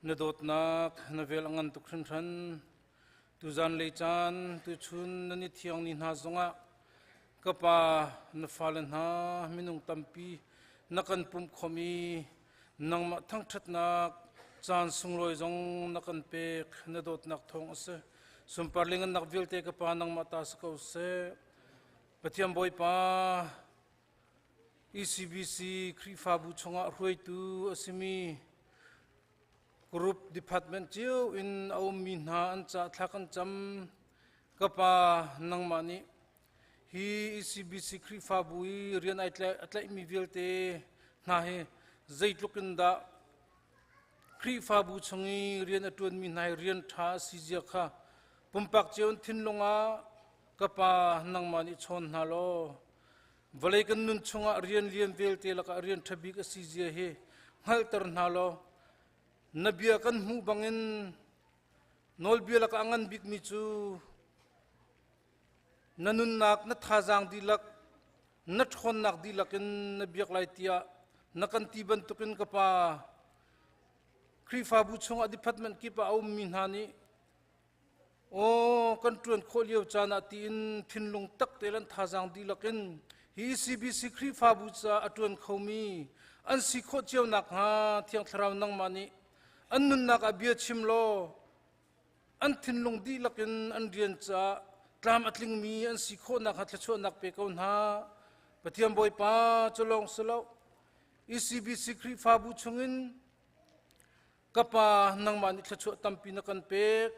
Na dawtnak na vel a ngan tuk hringhran. Tuzan lei caan, tuchun na ni thiang ni hna zongah ka Pa, na fale hna minung tampi na kan pumh khawm i nangmah thangṭhatnak caan sunglawi zong na kan pek, na dawtnak thawng a si. Sunpar le ngannak vialte ka Pa nangmah ta si ko seh. Pathian Bawipa, ECBC Khrihfabu chungah hruaitu a simi group department cio in a ummi hna an ca thla kan cam. Ka pa nangmah nih hi ECBC Khrihfabu i rian ai a tlaihmi vialte hna hi zeitluk in dah Khrihfabu chung i rian a ṭuanmi hna hi rian ṭha a si zia kha pumpak cio in thinlung ah Ka pa, nangmah nih chawn hna law vawlei kan nun chungah rian lian vialte lakah rian ṭha bik a si zia hi hngalhter hna law na bia kan hmuh bangin nawlbia lakah a ngan bikmi cu na nunnak na thazaang dihlak na ṭhawnnak dihlak in na biak lai tiah na kan ti bantukin ka pa Khrihfabu chungah department kip ah a ummi hna nih Aw, kan ṭuan khawh lio caan ah tiin thinlung tak te le thazaang dihlak in hi CBC Khrihfabu caah a ṭuan khomi an si khawh cio nakhnga Thiang Thlarau nangmah nih an nunnak ah bia chim law an thinlung dihlak in an rian caah tlam a tlingmi an si khawh nakhnga thluachuahnak pe ko hna. Pathian Bawipa cu lawng si lo, ECBC Khrihfabu chungin Ka pa, nangmah nih thluachuah tampi na kan pek.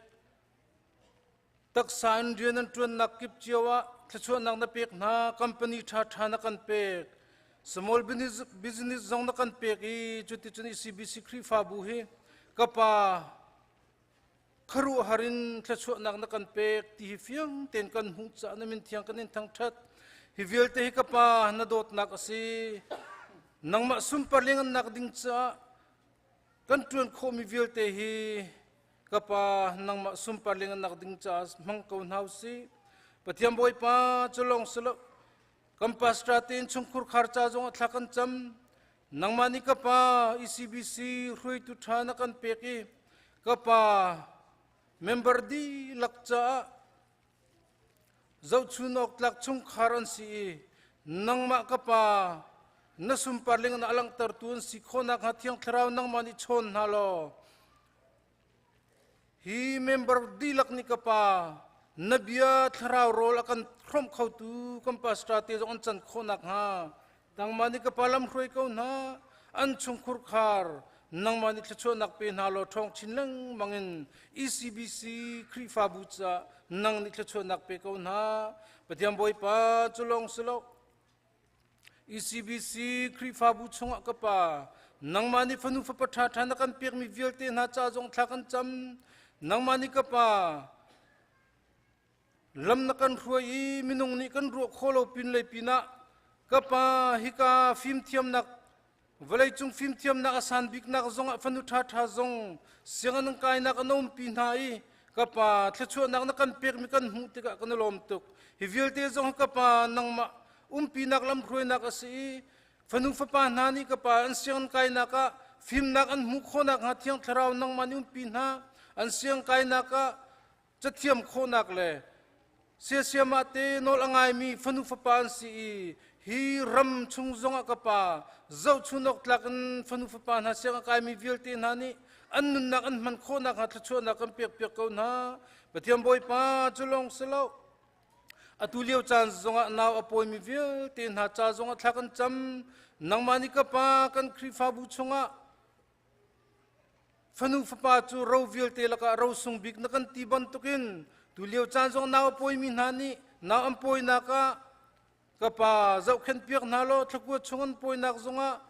Taksa in rian an ṭuannak kip cio ah thluachuahnak na pek hna, company ṭhaṭha na kan pek. Small business zong na kan pek i cuticun ECBC Khrihfabu hi ka pa khuaruahhar in thluachuahnak na kan pek ti hi fiang tein kan hmuh caah na min thiang kan in thangṭhat. Hi vialte hi ka pa na dawtnak a si. Nangmah sunpar liangannak ding caah Kan ṭuan khawhmi vialte hi ka pa nangmah sunpar lengannak ding caah hmang ko hna usih. Pathian Bawipa cu lawng si lo. Kan pastor tein chungkhur khar ca zong ah thla kan cam. Nangmah nih ka pa ECBC hruaitu ṭha na kan pek i ka pa member dihlak caah Zohchun awk tlak chungkhar an si i nangmah ka Pa, na sunparling in a langhtertu an si khawh nakhnga Thiang Thlarau nangmah nih chawn hna law hi member dihlak nih ka Pa, na bia thlarau rawl a kan hrawmh khotu kan pastor te zong an can khawh nakhnga Nangmah nih ka pa lam hruai ko hna, an chungkhur khar, nangmah nih thluachuahnak pe hna law ṭhawng chin lengmang in ECBC Khrihfabu caah nang nih thluachuahnak pe ko hna. Pathian Bawipa cu lawng si lo. ECBC Khrihfabu chungah ka pa, nangmah nih fanu fapa ṭhaṭha na kan pekmi vialte hna ca zong thla kan cam. Nangmah nih ka pa, Lam na kan hruai i minung nih kan ruah khawh lo pinlei pinah ka pa hika fimthiamnak vawleicung fimthiamnak a san biknak zongah fanu ṭhaṭha zong sianginn an kainak an umpi hna i ka pa thluachuahnak na kan pekmi kan hmuh tikah kan i lawm tuk. Hi vialte zong ka pa nangmah umpinak lamhruainak a si i fanu fapa hna nih ka pa an sianginn kainak ah fimnak an hmuh khawh nakhnga Thiang Thlarau nangmah nih umpi hna an siang kainak ah Cathiam khawhnak le siasiamah te nawl a ngaimi fanu fapa an si i hi ram chung zongah ka pa zohchun awk tlak in fanu fapa hna siang a kaimi vialte hna nih an nunnak an hman khawh nakhnga thluachuahnak kan pekpiak ko hna. Pathian Bawipa cu lawng si lo. Atu lio caan zongah nau a pawimi vialte hna ca zongah thla kan cam. Nangmah nih ka pa kan Khrihfabu chungah Fanu fapa cu ro vialte lakah ro sung bik na kan ti bantukin tulio caan zong nau a pawimi hna nih nau an pawinak ah ka pa zohkhenh piak hna law thlakua chung an pawinak zongah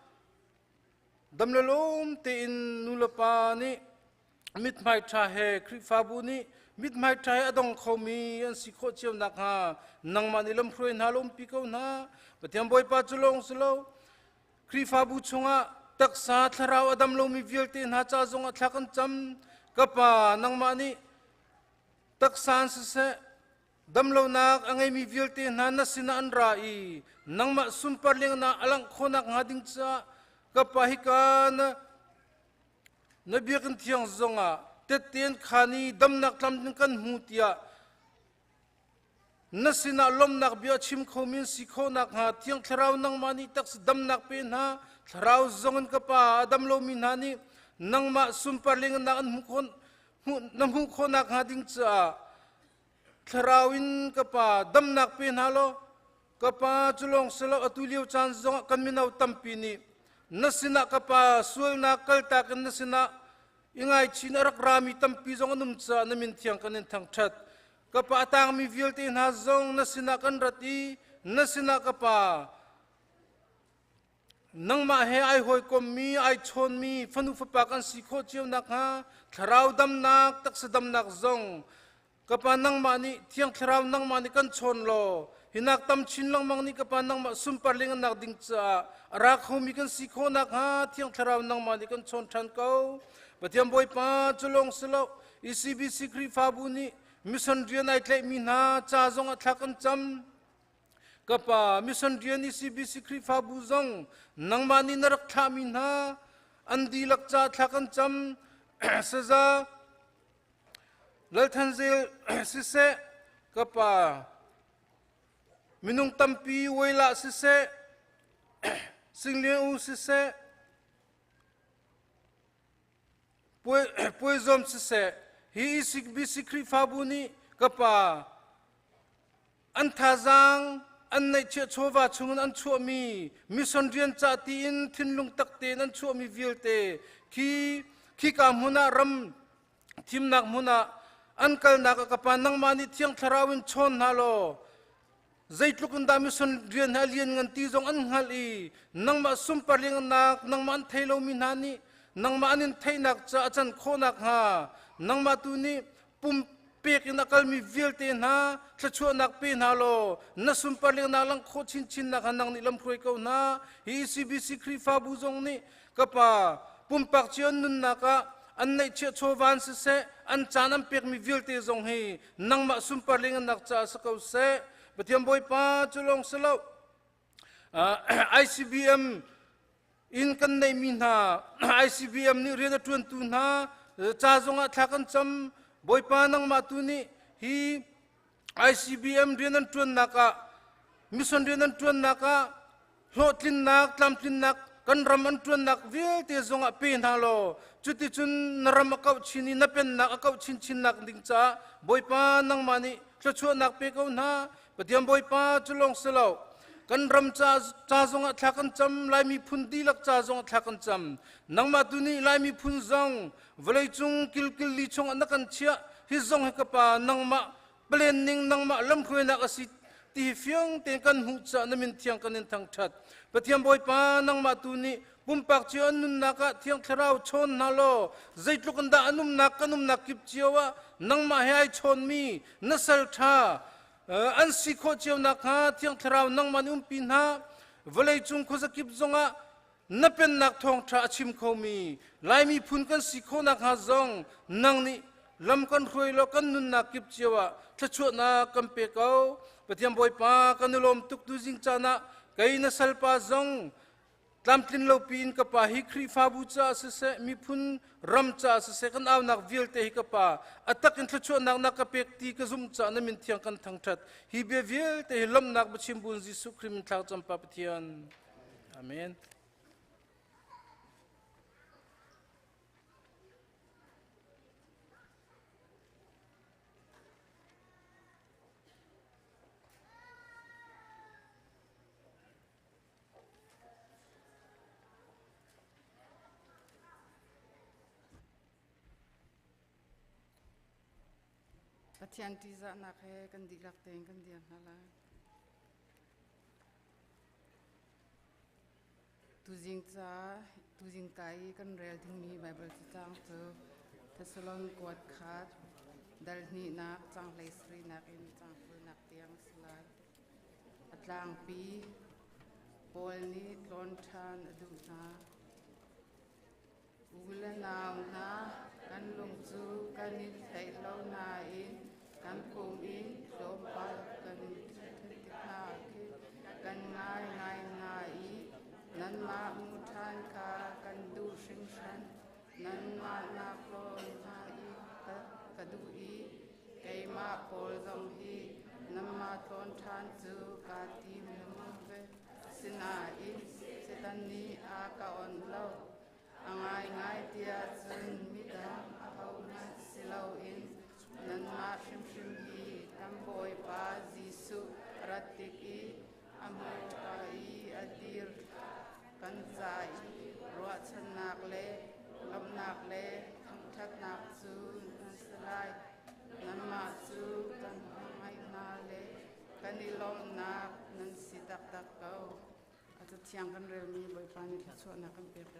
dam le lawm tein nu le pa nih mithmai ṭha he Khrihfabu nih mithmai ṭha he a dong khomi an si khawh cio nakhnga nangmah nih lamhruai hna law umpi ko hna. Pathian Bawipa cu lawng si lo Khrihfabu chungah taksa thlarau a dam lomi vialte hna ca zongah thla kan cam. Ka Pa, nangmah nih taksa in siseh, Damlonak a ngeimi vialte hna na sinah an ra i nangmah sunpar lengnak a langh khawhnak hnga ding caah ka pa hika na na biakinn thiang zongah tette an khaan i damnak tlamtling kan hmu tiah na sinah lawmhnak bia chim khomi an si khawh nakhnga Thiang Thlarau nangmah nih taksa damnak pe hna. Thlarau zong in ka Pa a dam lomi hna nih nangmah sunpar lengannak an hmuh khawh na hmuh khawh nakhnga ding caah Thlarau in ka Pa damnak pe hna law ka Pa cu lawng si lo atu lio caan zongah kan mino tampi nih na sinah ka Pa sualnak kaltak in na sinah i ngaichin a rak rami tampi zong an um caah na min thiang kan in thangṭhat. Ka pa a tangmi vialte hna zong na sinah kan rat i na sinah ka pa nangmah he ai hawikommi ai chawnmi fanu fapa kan si khawh cio nakhnga thlarau damnak taksa damnak zong ka pa nangmah nih thiang thlarau nangmah nih kan chawn law hinak tam chin lengmang nih ka pa nangmah sunpar lengannak ding caah a ra khomi kan si khawh nakhnga thiang thlarau nangmah nih kan chawn ṭhan ko. Pathian Bawipa cu lawng si lo ECBC Khrihfabu nih mission rian ai tlaihmi hna ca zong ah thla kan cam. Ka pa mission rian ECBC Khrihfabu zong nangmah nih na rak thlahmi hna an dihlak ca thla kan cam. Saza Lalthanzel siseh ka pa minung tampi Waila siseh Singlian U siseh Puaizawm siseh hi ECBC Khrihfabu nih ka pa an thazaang an neihchiah chawva chungin an chuahmi mission rian cah tiin thinlung tak tein an chuahmi vialte khi khika hmun ah ram thimnak hmun ah an kalnak ah ka pa nangmah nih thiang thlarau in chawn hna law Zeitluk in dah mission rian hi a lian ngan ti zong an hngalh i nangmah sunpar liannak nangmah an thei lomi hna nih nangmah an in theihnak ca a can khawh nakhnga nangmah tu nih pumpek in a kalmi vialte hna thluachuahnak pe hna law na sunpar liannak langh khawh chinchin nakhnga nang nih lamhruai ko hna. Hi ECBC Khrihfabu zong nih ka pa pumpak cio nunnak ah an neihchiah chawva an siseh an caan an pekmi vialte zong hi nangmah sunpar lengannak caah si ko seh. Pathian Bawipa cu lawng si lo ICBM in kan neihmi hna ICBM nih rian a ṭuantu hna ca zongah thla kan cam. Bawipa nangmah tu nih hi ICBM rian an ṭuannak ah mission rian an ṭuannak ah hlawhtlinnak tlamtlinnak kan ram an ṭuannak vialte zongah pe hna law cuticun na ram a kauh chin i na pennak a kauh chinchinnak ding caah Bawipa nangmah nih thluachuahnak pe ko hna. Pathian Bawipa cu lawng si lo kan ram ca, ca zongah thla kan cam. Lai miphun dihlak ca zongah thla kan cam. Nangmah tu nih Lai miphun zong vawleicung kilkil li chungah na kan chiah hi zong hi ka pa nangmah plen ning nangmah lamhruainak a si ti hi fiang tein kan hmuh caah na min thiang kan in thangṭhat. Pathian Bawipa nangmah tu nih pumpak cio an nunnak ah Thiang Thlarau chawn hna law zeitluk in dah an umnak kan umnak kip cio ah nangmah he ai chawnmi na sal ṭha an si khawh cio nakhnga Thiang Thlarau nangmah nih umpi hna. Vawleicung khuazakip zongah na pennak thawngṭha a chim khomi Lai miphun kan si khawh nakhnga zong nang nih lam kan hruai law kan nunnak kip cio ah thluachuahnak kan pe ko. Pathian Bawipa kan i lawm tuk. Tuzing caan ah kei na salpa zong tlamtlin lo piin ka pa hi Khrihfabu caah siseh miphun ram caah siseh kan aunak vialte hi ka pa a tak in thluachuahnak na ka pek ti ka zumh caah na min thiang kan thangṭhat. Hi bia vialte hi lawmhnak biachim buin Jesuh Khrih min thlak cam Pa Pathian. Amen. Pathian ṭihzahnak he kan dihlak tein kan dir hna lai. Tuzing ca tuzing ka i kan rel dingmi Baibal cacang cu Thessalon kuat khat dal hnihnak cang hlei sarihnak in cang kulnak tiang a si lai. A tlangpi Paul nih tlawn ṭhan a duh hna. U le nau hna, kan lung cu kan i theih lo nain. Kan pum in tlawmpal kan i ṭhen tik hna khin kan ngai ngai hna i nanmah hmuh ṭhan kha kan duh hringhran. Nanmah nak tlawn hna i ka duh i keimah Paul zong hi nanmah tlawn ṭhan cu kaa tim lengmang ve. Asinain Satan nih a ka onh lo. A ngaingai tiah cun midang ahohmanh si loin nanmah hrimhrim hi kan Bawipa Jesuh rat tik i a hmurka i a dir kan ca i ruahchannak le lawmhnak le thangṭhatnak cu nan si lai. Nanmah cu kan hmangaih hna le kan i lawmhnak nan si taktak ko. A cathiang kan relmi Bawipa nih thluachuahnak kan pek.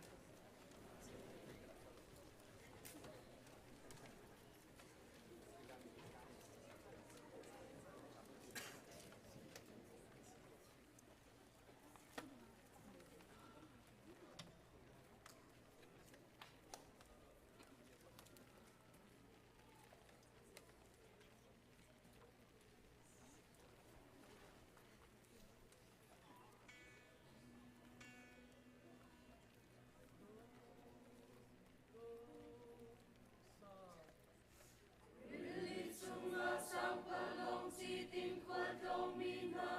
Rili chungah sangpalawng citin khualtlawngmi hna.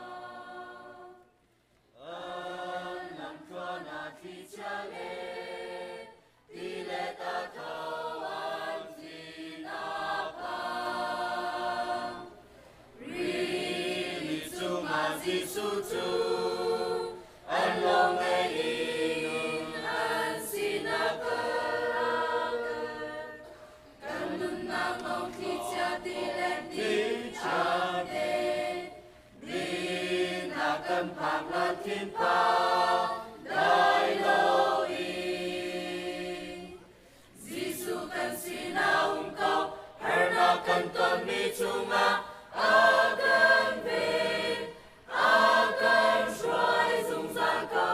An lamtluan ah thlichia le tilet a tho an thin a phang. Rili chungah Jesuh cu an lawng in an sinah kal a kal. Kan nunnak lawng thlichia tilet nih a den. Dinnak kan phak lan thinphang dai loin. Jesuh kan sinah um ko, harnak kan tonmi chungah a kan ven, a kan hruai zungzal ko.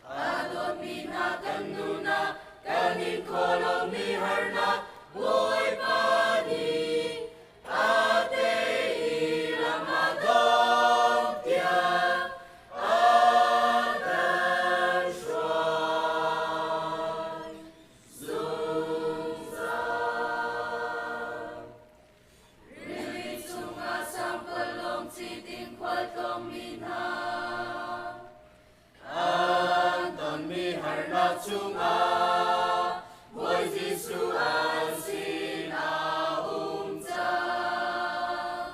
A dawtmi hna kan nunah kan in khawh lomi harnak Bawipa nih a tei i lam a dong tiang a kan hruai zungzal. Rili chungah sangpalawng citin khualtlawngmi hna. An tonmi harnak chungah Bawi Jesuh an sinah um cang.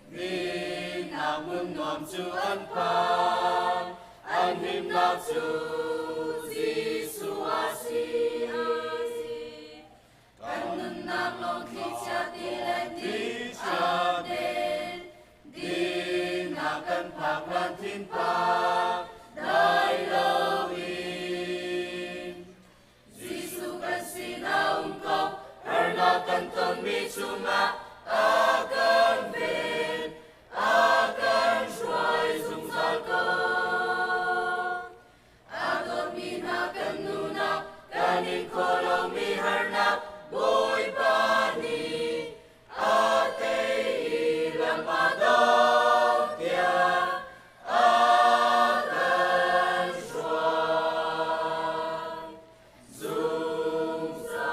Dinnak hmun nuam cu an phan, an himnak cu Jesuh a si. Kan nunnak lawng thlichia ti le thlichia den. Dinnak kan phak hlan thinphang dai loin. Jesuh kan sinah um ko, harnak kan tonmi chungah a kan ven, a kan hruai zungzal ko. A dawtmi hna kan nunah kan in khawh lomi harnak Bawipa nih a tei i lam a dong tiang a kan hruai zungzal.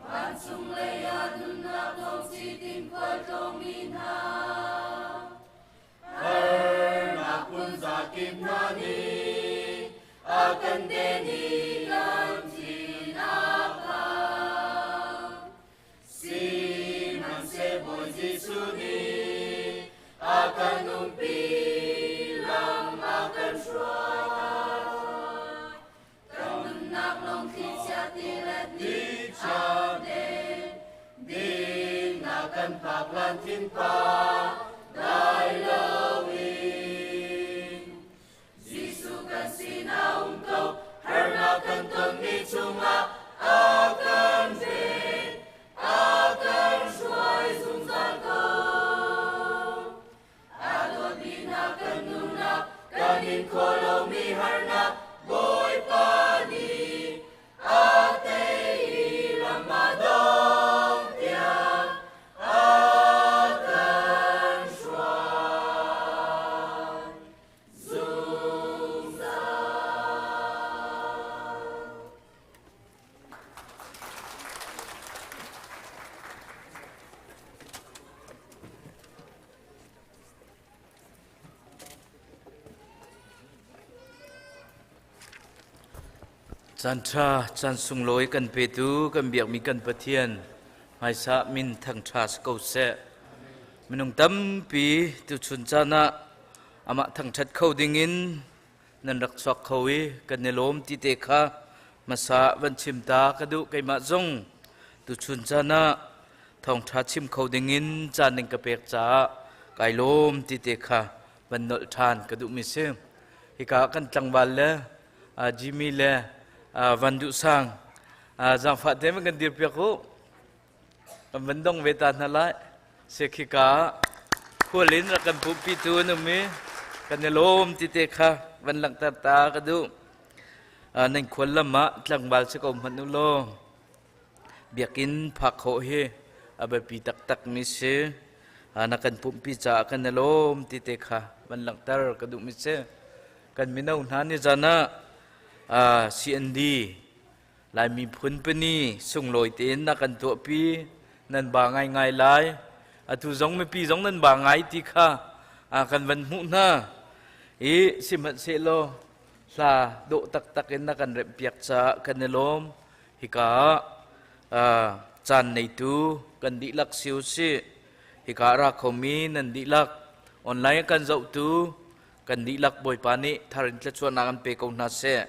Vancung lei ah nunnak lawng citin khualtlawngmi hna. Harnak phunzakip hna nih a kan den i kan thin a phang. Sihmanhseh Bawi Jesuh nih a kan umpi lam a kan hruai. Kan nunnak lawng thlichia tilet nih a den. Dinnak kan phak hlan thinphang dai loin. Jesuh kan sinah um ko, harnak kan tonmi chungah a kan ven, a kan hruai zungzal ko. A dawtmi hna kan nunah kan in khawh lomi harnak Bawipa nih a tei i lam Caan ṭha, caan sunglawi kan petu kan biakmi kan Pathian hmaisa min thangṭha si ko seh. Minung tampi tuchun caan ah amah thangṭhat kho dingin nan rak chuak kho i kan i lawm ti te kha hmasa van chim ta ka duh. Keimah zong tuchun caan ah thawngṭha chim kho dingin caan ning ka pek caah kai lawm ti te kha van nolh ṭhan ka duhmi si. Hika kan tlangval le Jimmy le Van Duh Sang zaangfah te kan dir piak u. Kan van dong ve ta hna lai. Se khika khualin rak kan pumpi tu an um i kan i lawm ti te kha van langhter ta ka duh. Nan khual lam ah tlangval si ko hmanh u law biakinn phak khawh hi a biapi taktak mi si. Na kan pumpi caah kan i lawm ti te kha van langhter ka duh mi si. Kan mino hna ni zan ah CND Lai miphun pani sunglawi tein na kan tuahpi nan ba ngaingai lai. Atu zong mipi zong nan ba ngai ti kha kan van hmuh hna i sihmanhsehlaw hla dawh taktak in na kan remhpiak caah kan i lawm. Hika ah caan neitu kan dihlak si u sih. Hika ra khomi nan dihlak, online kan zohtu kan dihlak Bawipa nih thar in thluachuahnak an pe ko hna seh.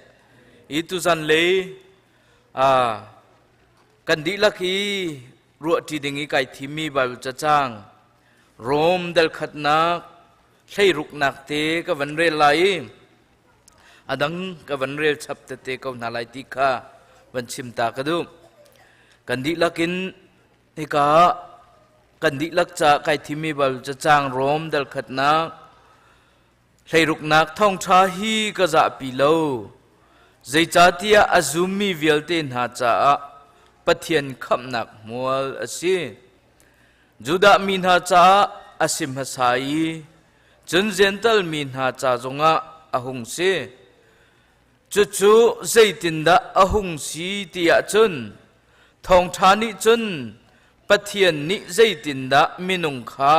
I tuzan lei kan dihlak i ruahṭi ding i kai thimmi Bible cacang Rom dal khatnak hleiruknak te ka van rel lai i a dang ka van rel chap tete ko hna lai ti kha van chim ta ka duh. Kan dihlak in hika kan dihlak ca kai thimmi Bible cacang Rom dal khatnak hleiruknak thawngṭha hi ka zahpi lo. Zeicahtiah a zummi vialte hna caah Pathian khamhnak hmual a si. Judah mi hna caah a si hmasa i cun Jentail mi hna ca zongah a hung si. Cucu zeitindah a hung si ti ahcun thawngṭha nih cun Pathian nih zeitindah minung kha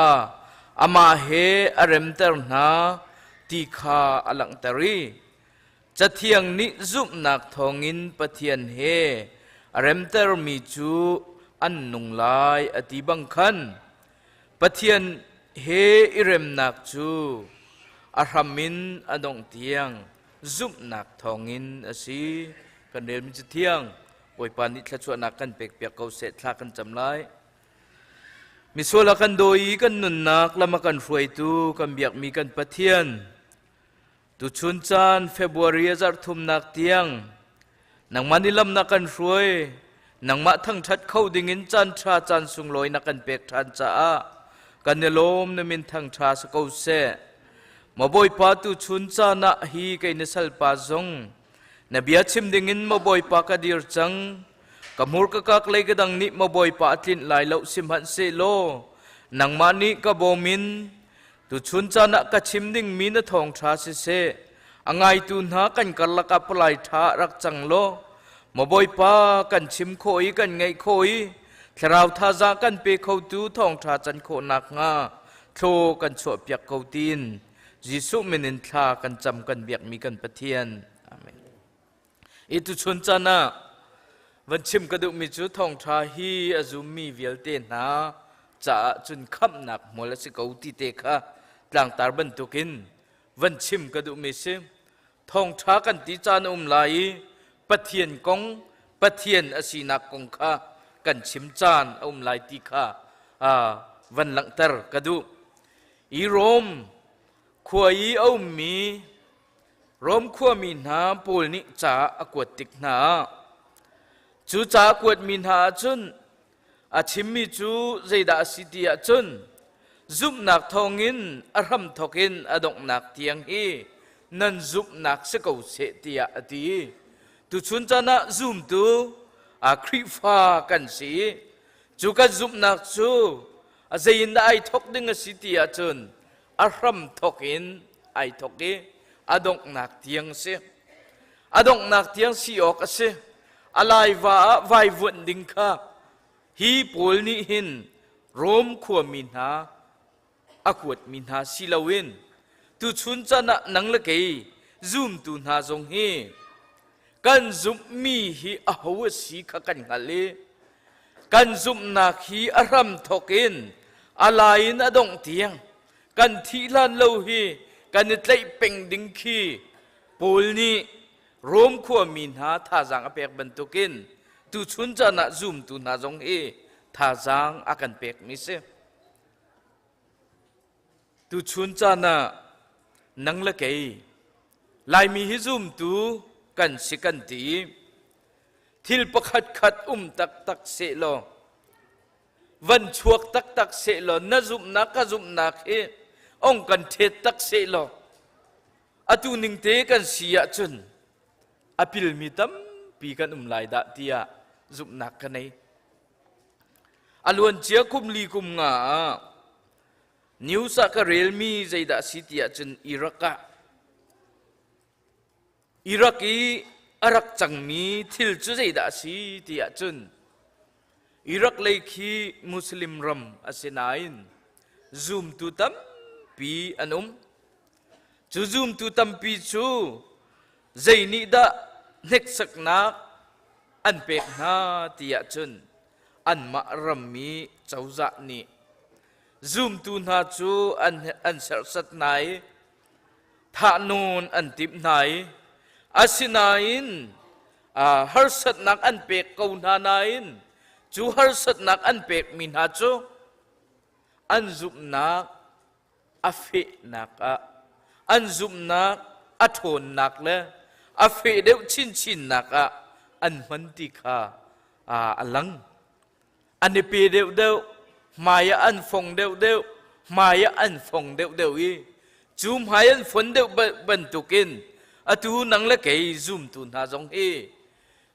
amah he a remter hna ti kha a langhter i Cathiang nih zumhnak thawngin Pathian he a remtermi cu an nung lai a ti bang khan Pathian he i remnak cu a hram in a dongh tiang zumhnak thawngin a si. Kan relmi Cathiang Bawipa nih thluachuahnak kan pekpiak ko seh. Thla kan cam lai. Misual a kan dawi i kan nunnak lam a kan hruaitu kan biakmi kan Pathian Tuchun caan February a zarh thumnak tiang nangmah nih lam na kan hruai, nangmah thangṭhat kho dingin caan ṭha caan sunglawi na kan pek ṭhan caah kan i lawm. Na min thangṭha si ko seh. Maw Bawipa, tuchun caan ah hi kei na salpa zong na bia chim dingin maw Bawipa ka dir cang. Ka hmur ka kak lei ka dang nih maw Bawipa a tlinh lai lo, sihmanhsehlaw nangmah nih ka bawm in Tuchun caan ah ka chim dingmi na thawngṭha siseh, a ngaitu hna kan karlak ah palai ṭha rak cang law, maw Bawipa, kan chim khawh i kan ngaih khawh i thlarau thazaang kan pe khotu thawngṭha can khawh nakhnga thlaw kan chuahpiak ko tiin Jesuh min in thla kan cam kan biakmi kan Pathian. Amen. I tuchun caan ah van chim ka duhmi cu thawngṭha hi a zummi vialte hna caah cun khamhnak hmual a si ko ti te kha tlangtar bantukin van chim ka duhmi si. Thawngṭha kan ti caan a um lai i Pathian kong, Pathian a sinak kong kha kan chim caan a um lai ti kha van langhter ka duh. I Rom khua i a ummi Rom khuami hna Paul nih ca a kuat tik hna ah cu ca a kuatmi hna ahcun a chimmi cu zeidah a si ti ahcun zumhnak thawngin a hramthawk in a donghnak tiang hi nan zumhnak si ko seh tiah a ti. Tuchun caan ah zumtu a Khrihfa kan si i cu kan zumhnak cu a zei in dah ai thawk ding a si ti ahcun a hram thawk in ai thawk i a donghnak tiang a si. A donghnak tiang si awk a si. A laiva ah vaivuanh ding kha hi Paul nih hin Rom khuami hna a kuatmi hna si loin tuchun chan ah nang le kei zumtu hna zong hi. Kan zumhmi hi aho a si kha kan hngalh i kan zumhnak hi a hram thawk in a lai in a dongh tiang kan thih hlan lo hi kan i tlaih peng ding khi Paul nih Rom khuami hna thazaang a pek bantukin tuchun caan ah zumtu hna zong hi thazaang a kan pekmi si. Tuchun caan ah nang le kei Laimi hi zumtu kan si kan ti i thil pakhat khat um taktak sehlaw van chuak taktak sehlaw na zumhnak ka zumhnak hi ong kan ṭhet tak sehlaw atu ning te kan si ahcun a pilmi tampi kan um lai dah tiah zumhnak ka nei. A luancia kum li kum nga ah news ah ka relmi zeidah si ti ahcun Iraq ah Iraq i a rak cangmi thil cu zeidah a si ti ahcun Iraq lei khi Muslim ram a si nain zumtu tampi an um. Cu zumtu tampi cu zei nih dah hneksaknak an pek hna ti ahcun anmah rammi cozah nih zumtu hna cu an serhsat hna i thahnawn an timh hna i asinain harsatnak an pek ko hna nain cu harsatnak an pekmi hna cu an zumhnak a fehnak ah an zumhnak a ṭhawnnak le a feh deuh chinchinnak ah an hman ti kha a lang. An i pe deuhdeuh, hmai ah an fong deuhdeuh, hmai ah an fong deuhdeuh i cu hmai an fon deuh bantukin atu nang le kei zumtu hna zong hi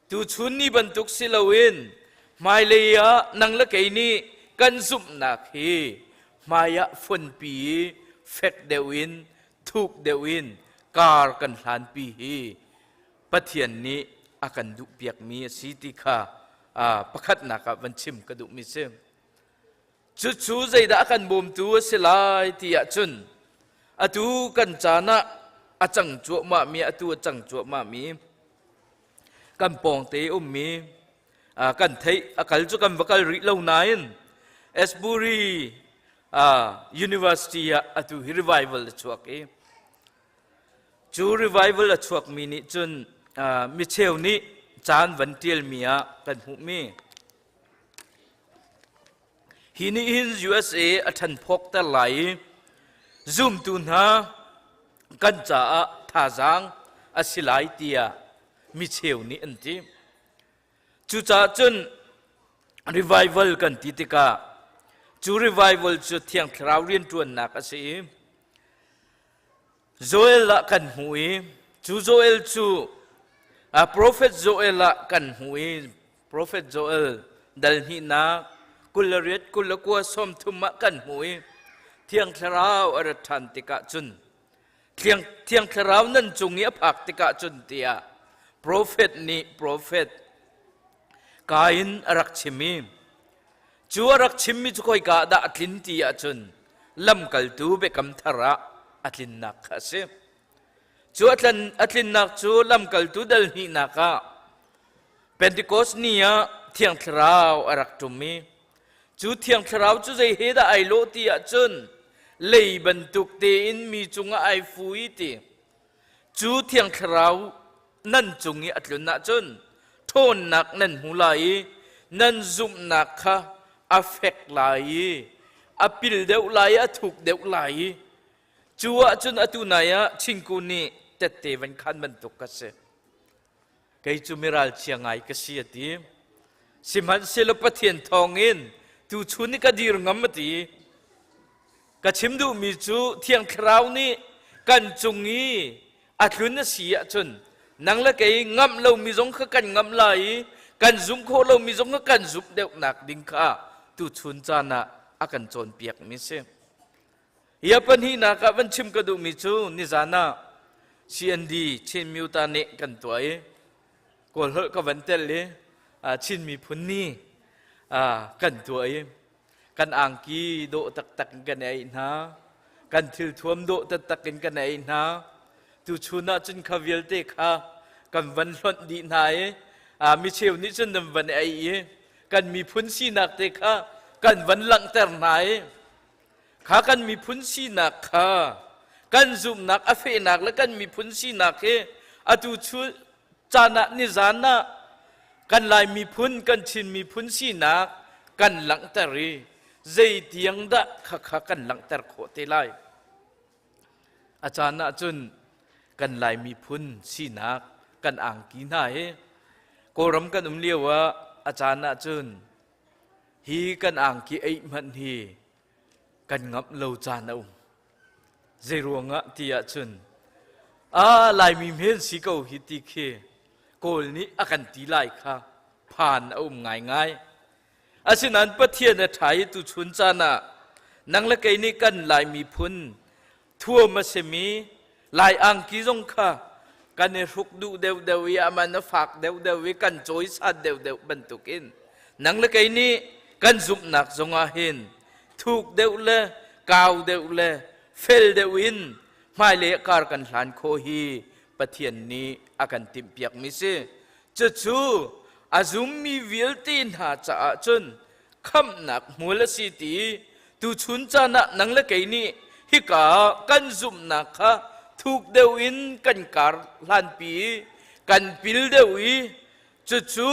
tuchun ni bantuk si loin hmailei ah nang le kei nih kan zumhnak hi hmai ah fonpi i fek deuh in thuk deuh in kar kan hlanpi hi Pathian nih a kan duhpiakmi a si ti kha pakhatnak ah van chim ka duhmi si. Cucu zeidah a kan bawmtu a si lai ti ahcun atu kan caan ah a cang cuahmahmi atu a cang cuahmahmi kan pawngte ummi kan theih a kal cu kan va kal rih lo nain Asbury University ah atu hi revival a chuak i Cu revival a chuakmi nih cun micheu nih caan van ṭialmi ah kan hmuhmi hi nih hin USA a ṭhanphawkter lai i zumtu hna kan caah thazaang a si lai tiah micheu nih an ti. Cucaah cun revival kan ti tikah cu revival cu Thiang Thlarau rianṭuannak a si i Joel ah kan hmuh i cu Joel cu profet Joel ah kan hmuh i profet Joel dal hnihnak 28 29 30 ah kan hmuh i Thiang Thlarau a rat ṭhan tikah cun Thiang Thlarau nan cung i a phak tikah cun tiah profet nih profet Kain a rak chim i cu a rak chimmi cu khoika ah dah a tlin ti ahcun lamkaltu biakam thar ah a tlinnak kha a si. Cu a tlinnak cu lamkaltu dal hnihnak ah Pentecost ni ah Thiang Thlarau a rak ṭum i cu Thiang Thlarau cu zei he dah ai lawh ti ahcun lei bantuk tein mi cungah ai fu i ti. Cu Thiang Thlarau nan cung i a tlun ahcun ṭhawnnak nan hmu lai i nan zumhnak kha a fek lai i a pil deuh lai i a thuk deuh lai i cu ahcun atu nai ah chingku nih tette van khan bantuk ka si. Kei cu miralchia ngai ka si a ti. Sihmanhsehlaw Pathian thawngin tuchun i ka dir ngam a ti. Ka chim duhmi cu Thiang Thlarau nih kan cung i a tlun a si ahcun nang le kei ngamh lomi zong kha kan ngamh lai i kan zumh khawh lomi zong kha kan zumh deuhnak ding kha tuchun caan ah a kan cawnpiakmi a si. Hi a pahnihnak ah van chim ka duhmi cu nizan ah CND Chin Myuta nih kan tuah i Kawlholh ka van tel i Chin miphun ni kan tuah i kan angki dawh taktak in kan ei hna kan thilthuam dawh taktak in kan ei hna tuchun ah cun kha vialte kha ka Kan van hlonh dih hna i micheu nih cun nan van ei i kan miphun sinak te kha kan van langhter hna i kha kan miphun sinak kha kan zumhnak a fehnak le kan miphun sinak hi atu chu caan ah nizan ah kan Lai miphun kan Chin miphun sinak kan langhter i zeitiang dah khakha kan langhter khawh te lai. A caan ahcun kan Lai miphun sinak kan angki hna hi Kawlram kan um lio ah a caan ahcun hi kan angki eih hmanh hi kan ngamh lo caan a um. Zeiruangah ti ahcun a Laimi hmen si ko hi ti khi Kawl nih a kan ti lai kha phan a um ngaingai. Asinain Pathian a ṭha i tuchun caan ah nang le kei nih kan Lai miphun thuam a simi Lai angki zong kha kan i hruk duh deuhdeuh i aman a fak deuhdeuh i kan cawisan deuhdeuh bantukin nang le kei nih kan zumhnak zongah hin thuk deuh le kau deuh le fel deuh in hmailei kar kan hlan khawh hi Pathian nih a kan timhpiakmi si. Cucu a zummi vialte hna caah cun khamhnak hmual a si ti tuchun caan ah nang le kei nih hika kan zumhnak kha thuk deuh in kan kar hlanpi i kan pil deuh i cucu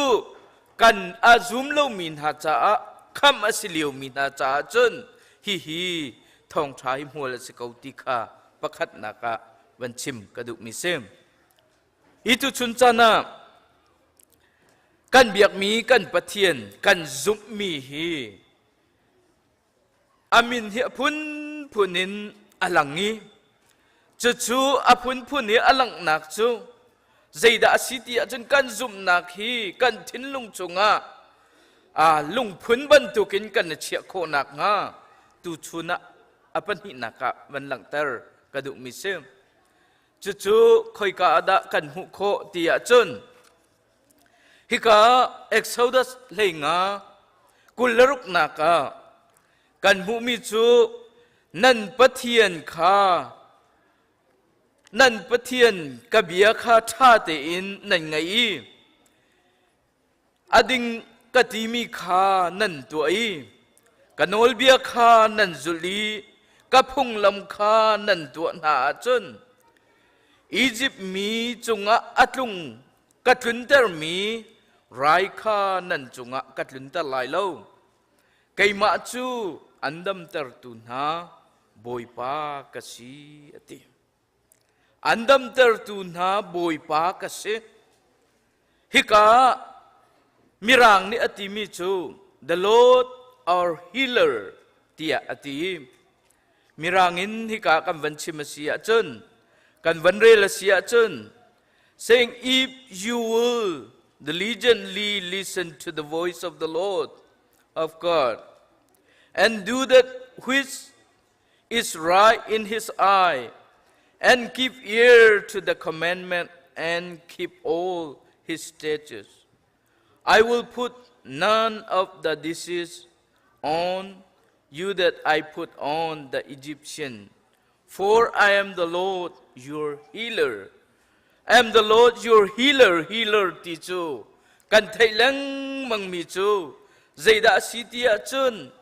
kan a zum lomi hna caah khamh a si liomi hna caah cun hihi thawngṭha hi hmual a si ko ti kha pakhatnak ah van chim ka duhmi si. Hi tuchun caan ah kan biakmi kan Pathian kan zumhmi hi a min hi a phunphun in a lang i cucu a phunphun i a langhnak cu zeidah a si ti ahcun kan zumhnak hi kan thinlung chungah lungphun bantukin kan i chiah khawh nakhnga tuchun ah a pahnihnak ah van langhter ka duhmi si. Cucu khoika ah dah kan hmuh khawh ti ahcun hika Exodus hleinga 26nak ah kan hmuhmi cu nan Pathian kha nan Pathian ka bia kha ṭha tein nan ngaih i A ding ka timi kha nan tuah i ka nawlbia kha nan zulh i ka phunglam kha nan tuah hna ahcun Izipt mi cungah a tlung ka tluntermi rai kha nan cungah ka tlunter lai lo. Keimah cu an damtertu hna Bawipa ka si, a ti. An damtertu hna Bawipa ka si. Hika Mirang nih a timi cu the Lord our healer tiah a ti. Mirang in hika kan van chim a si ahcun, kan van rel a si ahcun, saying if you will diligently listen to the voice of the Lord of God and do that which is right in his eye and give ear to the commandment and keep all his statutes. I will put none of the disease on you that I put on the Egyptian, for I am the Lord your healer. I am the Lord your healer, healer ti cu kan theih lengmang mi cu zeidah a si ti ahcun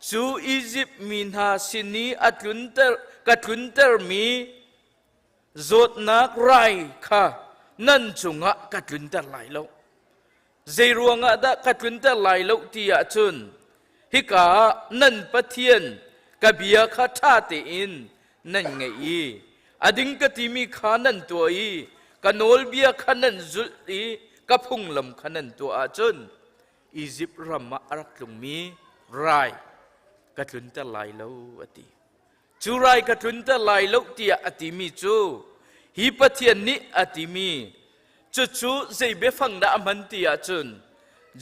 cu Izipt mi hna sin i a tlunter ka tluntermi zawtnak rai kha nan cungah ka tlunter lai lo. Zei ruangah dah ka tlunter lai lo ti ahcun hika ah nan Pathian ka bia kha ṭha tein nan ngaih i a ding ka timi kha nan tuah i ka nawlbia kha nan zulh i ka phunglam kha nan tuah ahcun Izipt ram ah a rak tlungmi rai ka tlunter lai lo a ti. Cu rai ka tlunter lai lo tiah a timi cu hi Pathian nih a timi cucu zei biafang dah a hman ti ahcun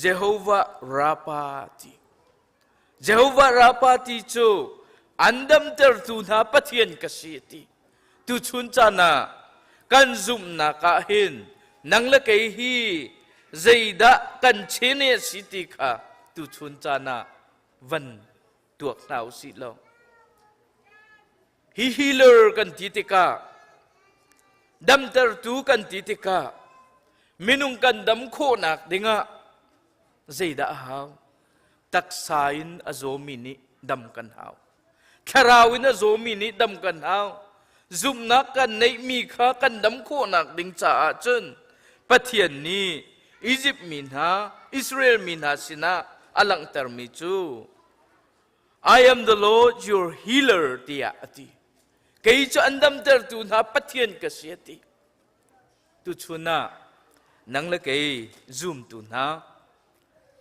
Jehovah Rapha ti. Jehovah Rapha ti cu an damtertu hna Pathian ka si a ti. Tuchun caan ah kan zumhnak ah hin nang le kei hi zeidah kan chin a si ti kha tuchun caan ah van tuak hna u sih law hi healer kan ti tikah damtertu kan ti tikah. Minung kan dam khawhnak dingah zeidah a hau? Taksa in a zawmi nih dam kan hau. Thlarau in a zawmi nih dam kan hau. Zumhnak kan neihmi kha kan dam khawhnak ding caah cun Pathian nih Izipt mi hna, Israel mi hna sinah a langhtermi cu I am the Lord your healer tiah a ti. Kei cu an damtertu hna Pathian ka si a ti. Tuchun ah nang le kei zumtu hna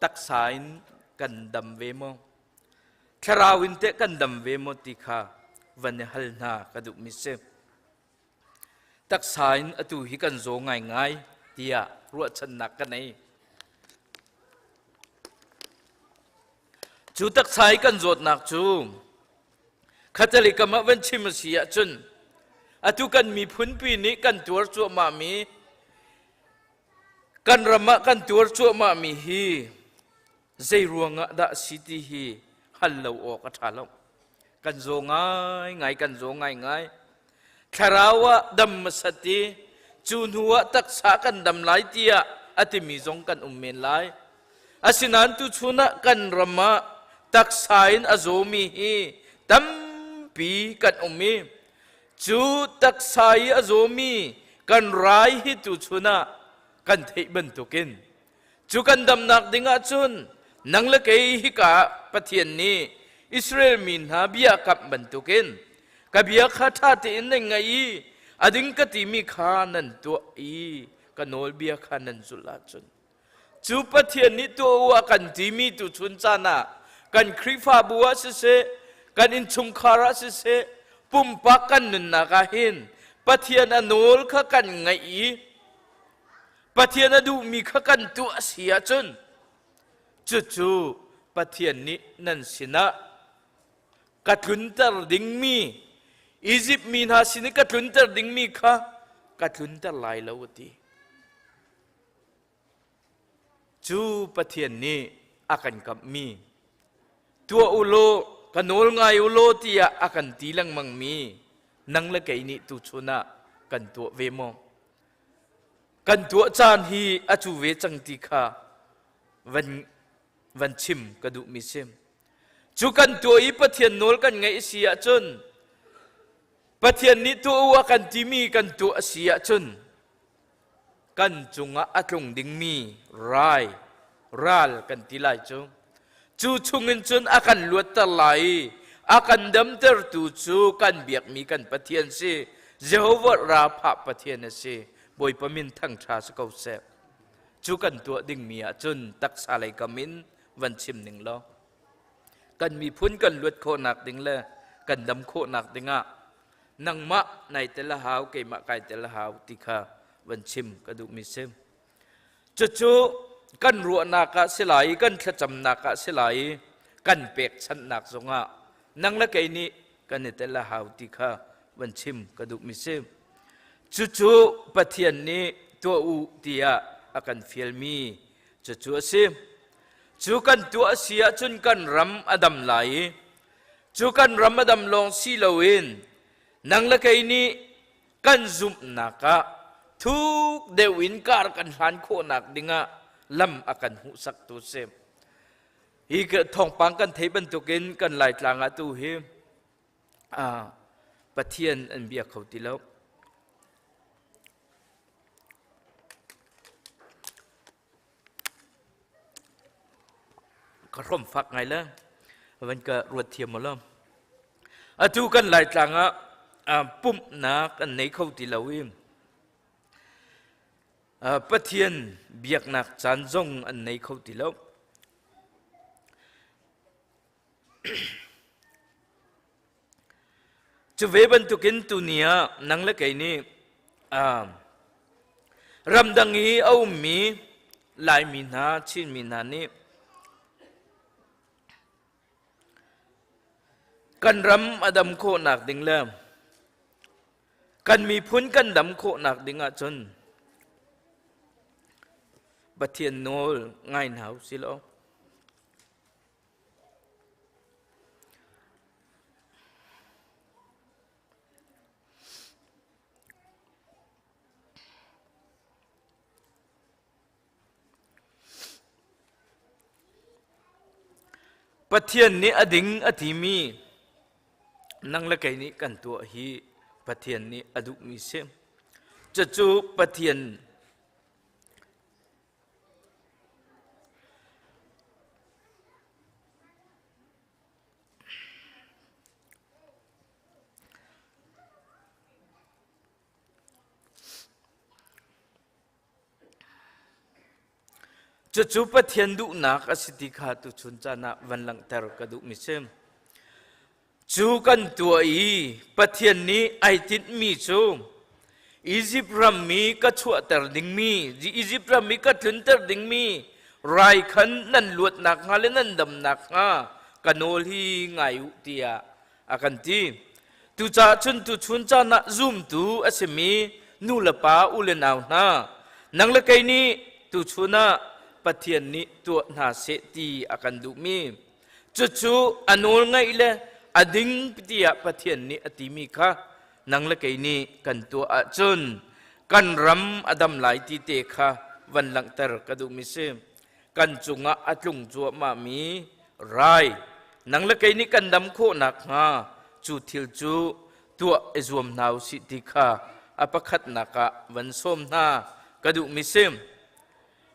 taksa in kan dam ve maw? Thlarau in teh kan dam ve maw ti kha van i hal hna ka duhmi si. Taksa in atu hi kan zaw ngaingai tiah ruahchannak ka nei. Cu taksa i kan zawtnak cu Khatali kam ah van chim a si ahcun atu kan miphunpi nih kan tuar cuahmahmi kan ram ah kan tuar cuahmahmi hi zei ruangah dah si ti hi hal lo awk a ṭha lo. Kan zaw ngaingai, kan zaw ngaingai. Thlarau ah dam hmasat i cu hnu ah taksa kan dam lai tiah a timi zong kan um men lai. Asinain tuchun ah kan ram ah taksa in a zawmi hi tampi kan um i cu taksa i a zawmi kan rai hi tuchun ah kan theih bantukin cu kan damnak ding ahcun nang le kei hika ah Pathian nih Israel mi hna bia kamh bantukin ka bia kha ṭha tein nan ngaih i a ding ka timi kha nan tuah i ka nawlbia kha nan zulh ahcun Cu Pathian nih tuah u a kan timi tuchun caan ah kan Khrihfabu ah siseh, kan innchungkhar ah siseh, pumpak kan nunnak ah hin Pathian a nawl kha kan ngaih i Pathian a duhmi kha kan tuah a si ahcun cucu Pathian nih nan sinah ka tlunter dingmi Izipt mi hna sin i ka tlunter dingmi kha ka tlunter lai lo a ti. Cu Pathian nih a kan kamhmi tuah u law ka nawl ngai u law tiah a kan ti lengmangmi nang le kei nih tuchun ah kan tuah ve maw? Kan tuah caan hi a cu ve cang ti kha van van chim ka duhmi si. Cu kan tuah i Pathian nawl kan ngaih si ahcun Pathian nih tuah u a kan timi kan tuah a si ahcun kan cungah a tlung dingmi rai ral kan ti lai cu cu chungin cun a kan luatter lai i a kan damtertu cu kan biakmi kan Pathian si Jehovah Rapha Pathian a si Bawipa min thangṭha si ko seh cu kan tuah dingmi ah cun taksa lei kam in van chim ning law kan miphun kan luat khawhnak ding le kan dam khawhnak dingah nangmah nai tel a hau keimah kai tel a hau ti kha van chim ka duhmi si cucu kan ruahnak ah si lai i kan thlacamnak ah si lai i kan pekchanhnak zongah nang le kei nih kan i tel a hau ti kha van chim ka duhmi si cucu Pathian nih tuah u tiah a kan fialmi cucu a si cu kan tuah a si ahcun kan ram a dam lai i Cu kan ram a dam lawng si loin nang le kei nih kan zumhnak ah thuk deuh in kar kan hlan khawhnak dingah lam a kan hmuhsaktu si. Hi thawngpang kan theih bantukin kan Laitlang ah tu hi Pathian an bia kho ti lo. Ka hrom fak ngai le van ka ruat thiam lo. Atu kan Laitlang ah pumhnak an nei kho ti lo i Pathian biaknak caan zong an nei kho ti lo. Cu ve bantukin tuni ah nang le kei nih ramdang i a ummi Laimi hna, Chinmi hna nih kan ram a dam khawhnak ding le kan miphun kan dam khawhnak ding ahcun Pathian nawl ngai hna u sih law Pathian nih a ding a timi nang le kei nih kan tuah hi Pathian nih a duhmi si. Cucu Pathian Cucu Pathian duhnak a si ti kha tuchun caan ah van langhter ka duhmi si. Cu kan tuah i Pathian nih ai tinhmi cu Izipt rammi ka chuahter dingmi, Izipt rammi ka tlunter dingmi rai khan nan luatnak hnga le nan damnak hnga ka nawl hi ngai u tiah a kan ti. Tucaah cun tuchun caan ah zumtu a simi nu le pa u le nau hna, nang le kei nih tuchun ah Pathian nih tuah hna seh ti a kan duhmi cucu a nawl ngaih le a ding tiah Pathian nih a timi kha nang le kei nih kan tuah ahcun kan ram a dam lai ti te kha van langhter ka duhmi si. Kan cungah a tlung cuahmahmi rai nang le kei nih kan dam khawh nakhnga cu thil cu tuah i zuam hna u sih ti kha a pakhatnak ah van sawm hna ka duhmi si.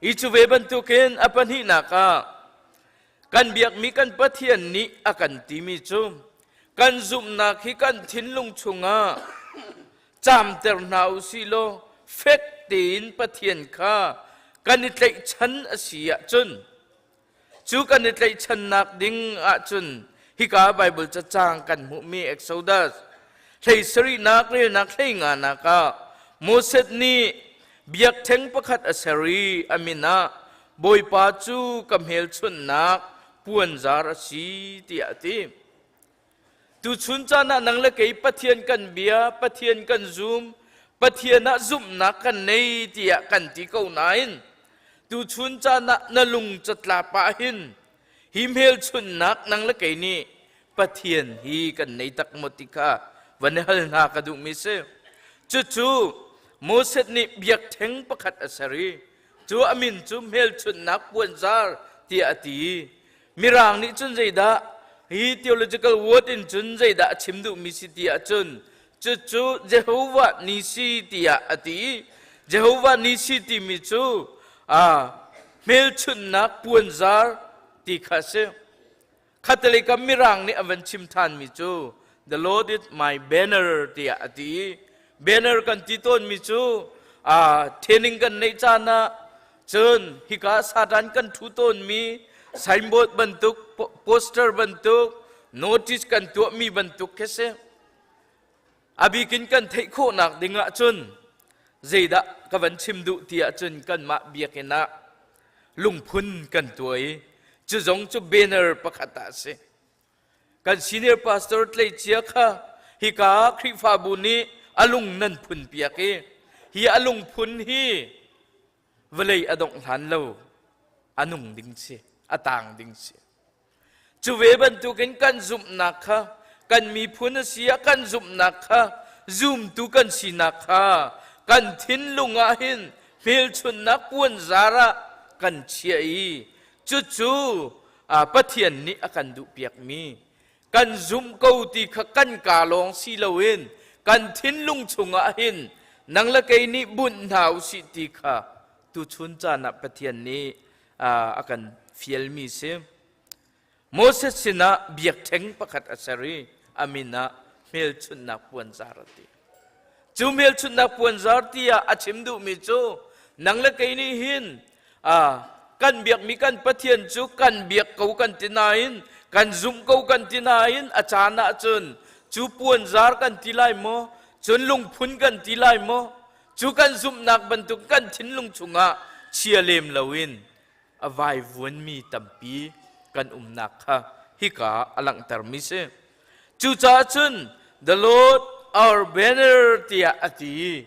Hi cu ve bantukin a pahnihnak ah kan biakmi kan Pathian nih a kan timi cu kan zumhnak hi kan thinlung chungah caamter hna u sih law fek tein Pathian kha kan i tlaihchan a si ahcun Cu kan i tlaihchannak ding ahcun hika Baibal cacang kan hmuhmi Exodus hlei sarihnak relnak hlei nganak ah Moses nih biakṭheng pakhat a ser i a min ah Bawipa cu ka hmelchunhnak puanzar a si tiah a ti. Tuchun caan ah nang le kei Pathian kan bia, Pathian kan zum, Pathian ah zumhnak kan nei tiah kan ti ko nain tuchun caan ah na lung catlap ah hin hi hmelchunhnak nang le kei nih Pathian hi kan nei tak maw ti kha van i hal hna ka duhmi si. Cucu Moses nih biakṭheng pakhat a ser i cu a min cu hmelchunhnak puanzar tiah a ti i Mirang nih cun zeidah hi theological word in cun zeidah a chim duhmi si ti ahcun cucu Jehovah Nisi tiah a ti. Jehovah Nisi timi cu hmelchunhnak puanzar ti kha a si. Khatalei kam Mirang nih a van chim ṭhanmi cu The Lord is my banner tiah a ti. Banner kan ti tawnmi cu training kan neih caan ah Cun hika Satan kan ṭhu tawnmi signboard bantuk, poster bantuk, notice kan tuahmi bantuk khi si. A bikin kan theih khawhnak ding ahcun zeidah ka van chim duh ti ahcun kanmah biakinn ah lungphun kan tuah i cu zong cu banner pakhat ah a si. Kan senior pastor tleicia kha hika Khrihfabu nih a lung nan phun piak i hi a lungphun hi vawlei a dongh hlan lo a nung ding si a tang ding si cu ve bantukin kan zumhnak kha kan miphun a si ah kan zumhnak kha zumtu kan sinak kha kan thinlung ah hin hmelchunhnak puanzar ah kan chiah i cucu Pathian nih a kan duhpiakmi kan zumh ko ti kha kan kaa lawng si loin kan thinlung chungah hin nang le kei nih bunh hna u sih ti kha tuchun caan ah Pathian nih a kan fialmi si. Moses sinah biakṭheng pakhat a ser i a min ah hmelchunhnak puanzar a ti. Cu hmelchunhnak puanzar tiah a chim duhmi cu nang le kei nih hin kan biakmi kan Pathian cu kan biak ko kan ti nain kan zumh ko kan ti nain a caan ahcun cu puanzar kan ti lai maw cun lungphun kan ti lai maw cu kan zumhnak bantuk kan thinlung chungah chia lem loin a vaivuanmi tampi kan umnak kha hika a langhtermi si. Cucaah cun the Lord our banner tiah a ti.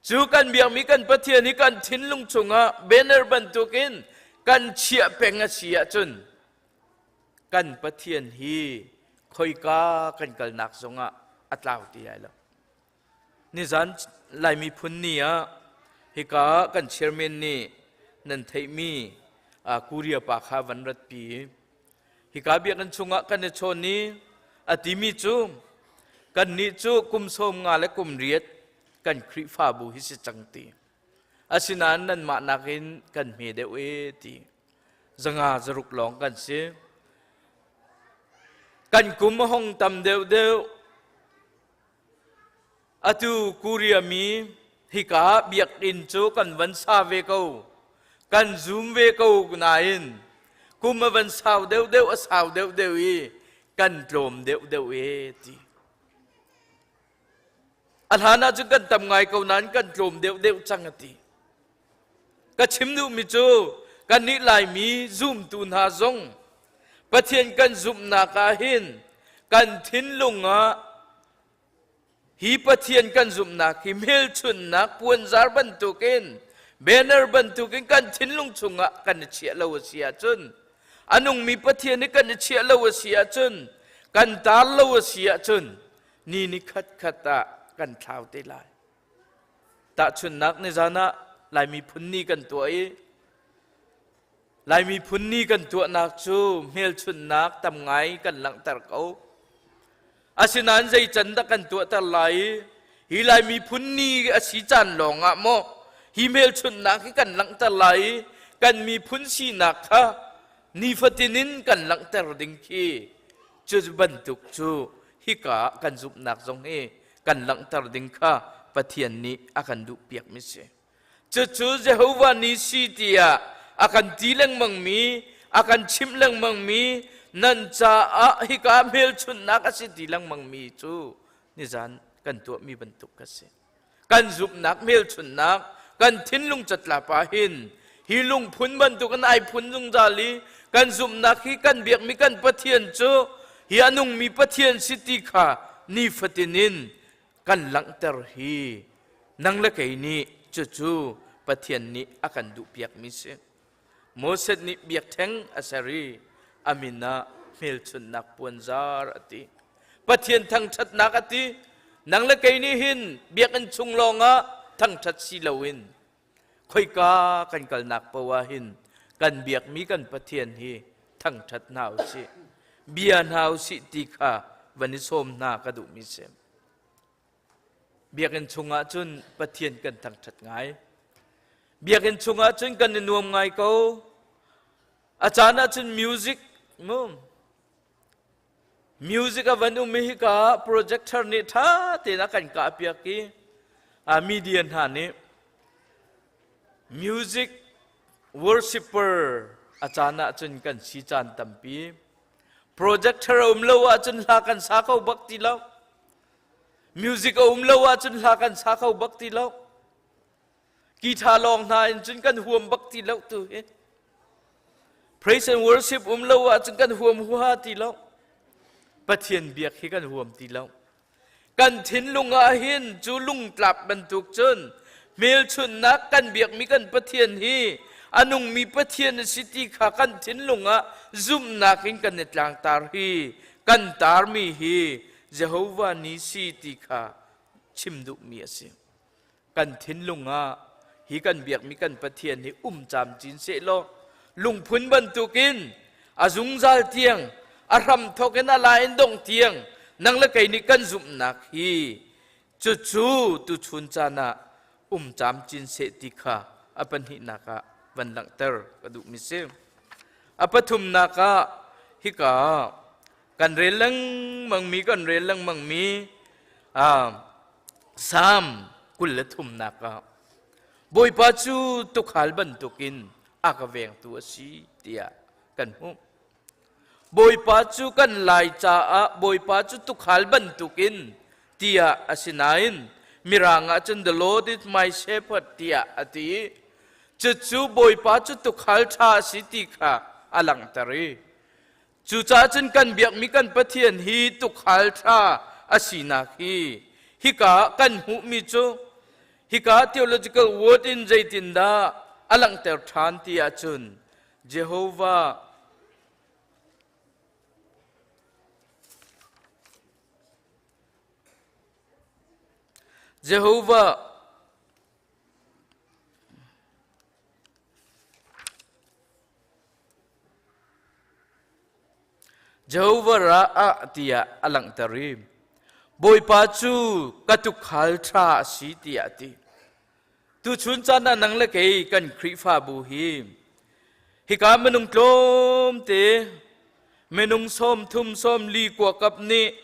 Cu kan biakmi kan Pathian hi kan thinlung chungah banner bantukin kan chiah peng a si ahcun kan Pathian hi khoika kan kalnak zongah a tlau ti lai lo. Nizan Laimi phun ni ah hika kan chairman nih nan theihmi Korea pa kha van ratpi. Hika biakinn chungah kan i chawn i a timi cu kannih cu kum sawm nga le kum riat kan Khrihfabu hi si cang ti. Asinain nanmah nakin kan hme deuh e ti. Zanga zaruk lawng kan si. Kan kum a hong tam deuhdeuh. Atu Korea mi hika biakinn cu kan van sa ve ko. Kan zum ve ko nain kum a van sau deuhdeuh a sau deuhdeuh i kan tlawm deuhdeuh e ti. A hlan ah cun kan tam ngai ko nain kan tlawm deuhdeuh cang a ti. Ka chim duhmi cu kannih Laimi zumtu hna zong Pathian kan zumhnak ah hin kan thinlung ah hi Pathian kan zumhnak hi hmelchunhnak puanzar bantukin banner bantukin kan thinlung chungah kan i chiah lo a si ahcun a nungmi Pathian hi kan i chiah lo a si ahcun kan tar lo a si ahcun ni ni khat khat ah kan thlau te lai. Tahchunhnak nizan ah Laimi phun ni kan tuah i Laimi phun ni kan tuahnak cu hmelchunhnak tam ngai kan langhter ko. Asinain zei can dah kan tuahter lai i hi Laimi phun ni a si caan lawng ah maw hi hmelchunhnak hi kan langhter lai i kan miphun sinak kha nifatin in kan langhter ding khi cu bantuk cu hika ah kan zumhnak zong hi kan langhter ding kha Pathian nih a kan duhpiakmi si. Cucu Jehovah ni si tiah a kan ti lengmangmi, a kan chimh lengmangmi, nan caah hika hmelchunhnak a si ti lengmangmi cu nizan kan tuahmi bantuk ka si. Kan zumhnak hmelchunhnak, kan thinlung catlap ah hin hi lungphun bantukin ai phun zungzal i kan zumhnak hi kan biakmi kan Pathian cu hi a nungmi Pathian si ti kha nifatin in kan langhter hi nang le kei nih cucu Pathian nih a kan duhpiakmi si. Moses nih biakṭheng a ser i a min ah hmelchunhnak puanzar a ti. Pathian thangṭhatnak a ti. Nang le kei nih hin biakinn chung lawngah thangṭhat si loin khoika kan kalnak paoh ah hin kan biakmi kan Pathian hi thangṭhat hna u sih. Bia hna u sih ti kha van i sawm hna ka duhmi si. Biakinn chungah cun Pathian kan thangṭhat ngai. Biakinn chungah cun kan i nuam ngai ko. A caan ah cun music mu music a van um i hika projector nih ṭha tein a kan kahpiak i a media hna nih music worshipper a caan ah cun kan si caan tampi. Projector a um lo ahcun hla kan sa kho bak ti lo. Music a um lo ahcun hla kan sa kho bak ti lo. Guitar lawng hna in cun kan huam bak ti lo tu hi. Praise and worship um lo ahcun kan huam huaha ti lo. Pathian biak hi kan huam ti lo. Kan thinlung ah hin cu lungtlap bantuk cun hmelchunhnak kan biakmi kan Pathian hi a nungmi Pathian a si ti kha kan thinlung ah zumhnak in kan i tlangtar hi kan tarmi hi Jehovah ni si ti kha chim duhmi a si. Kan thinlung ah hi kan biakmi kan Pathian hi um camcin sehlaw lungphun bantukin a zungzal tiang a hramthawk in a la in dongh tiang nang le kei nih kan zumhnak hi cucu tuchun caan ah um camcin seh ti kha a pahnihnak ah van langhter ka duhmi si. A pathumnak ah hika kan rel lengmangmi kan rel lengmangmi Salm 23 ah Bawipa cu tuukhal bantukin a ka vengtu a si tiah kan hmuh. Bawipa cu kan lai caah Bawipa cu tuukhal bantukin tiah a si nain Mirang ah cun the Lord is my shepherd tiah a ti. Cucu Bawipa cu tuukhal ṭha a si ti kha a langhter i Cucaah cun kan biakmi kan Pathian hi tuukhal ṭha a sinak hi hika ah kan hmuhmi cu hika theological word in zeitindah a langhter ṭhan ti ahcun Jehovah Jehovah Jehovah ra'ah tiah a langhter i Bawipa cu ka tuukhal ṭha a si tiah a ti. Tuchun caan ah nang le kei kan Khrihfabu hi hika minung tlawmte minung 30 40 kuakap nih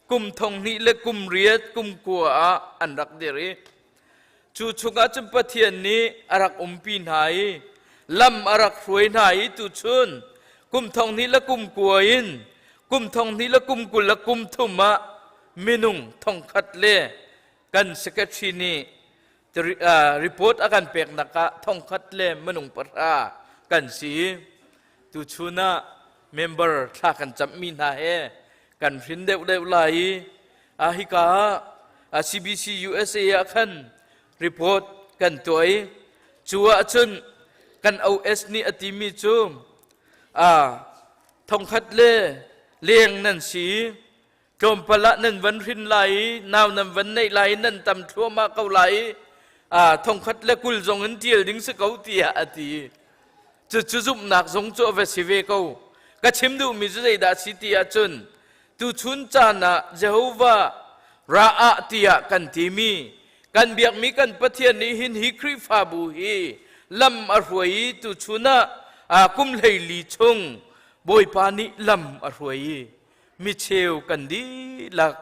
kum thong hnih le kum riat kum kua ah an rak dir i cu chungah cun Pathian nih a rak umpi hna i lam a rak hruai hna i tuchun kum thong hnih le kum kua in kum thong hnih le kum 20 le kum thum ah minung thong khat le kan secretary nih report a kan peknak ah thongkhat le minung pahra kan si. Tuchun ah member thla kan camhmi hna he kan hrin deuhdeuh lai i a hika ah CBC USA ah khan report kan tuah i cu ahcun kan OS nih a timi cu thongkhat le leng nan si. Tlawmpal ah nan van hrin lai i nau nan van neih lai i nan tam thluahmah ko lai i thongkhat le 20 zong in ṭial ding si ko tiah a ti. Cucu zumhnak zong cu a va si ve ko. Ka chim duhmi cu zeidah a si ti ahcun tuchun caan ah Jehovah ra'ah tiah kan timi kan biakmi kan Pathian nih hin hi Khrihfabu hi lam a hruai i tuchun ah kum 14 chung Bawipa nih lam a hruai i micheu kan dihlak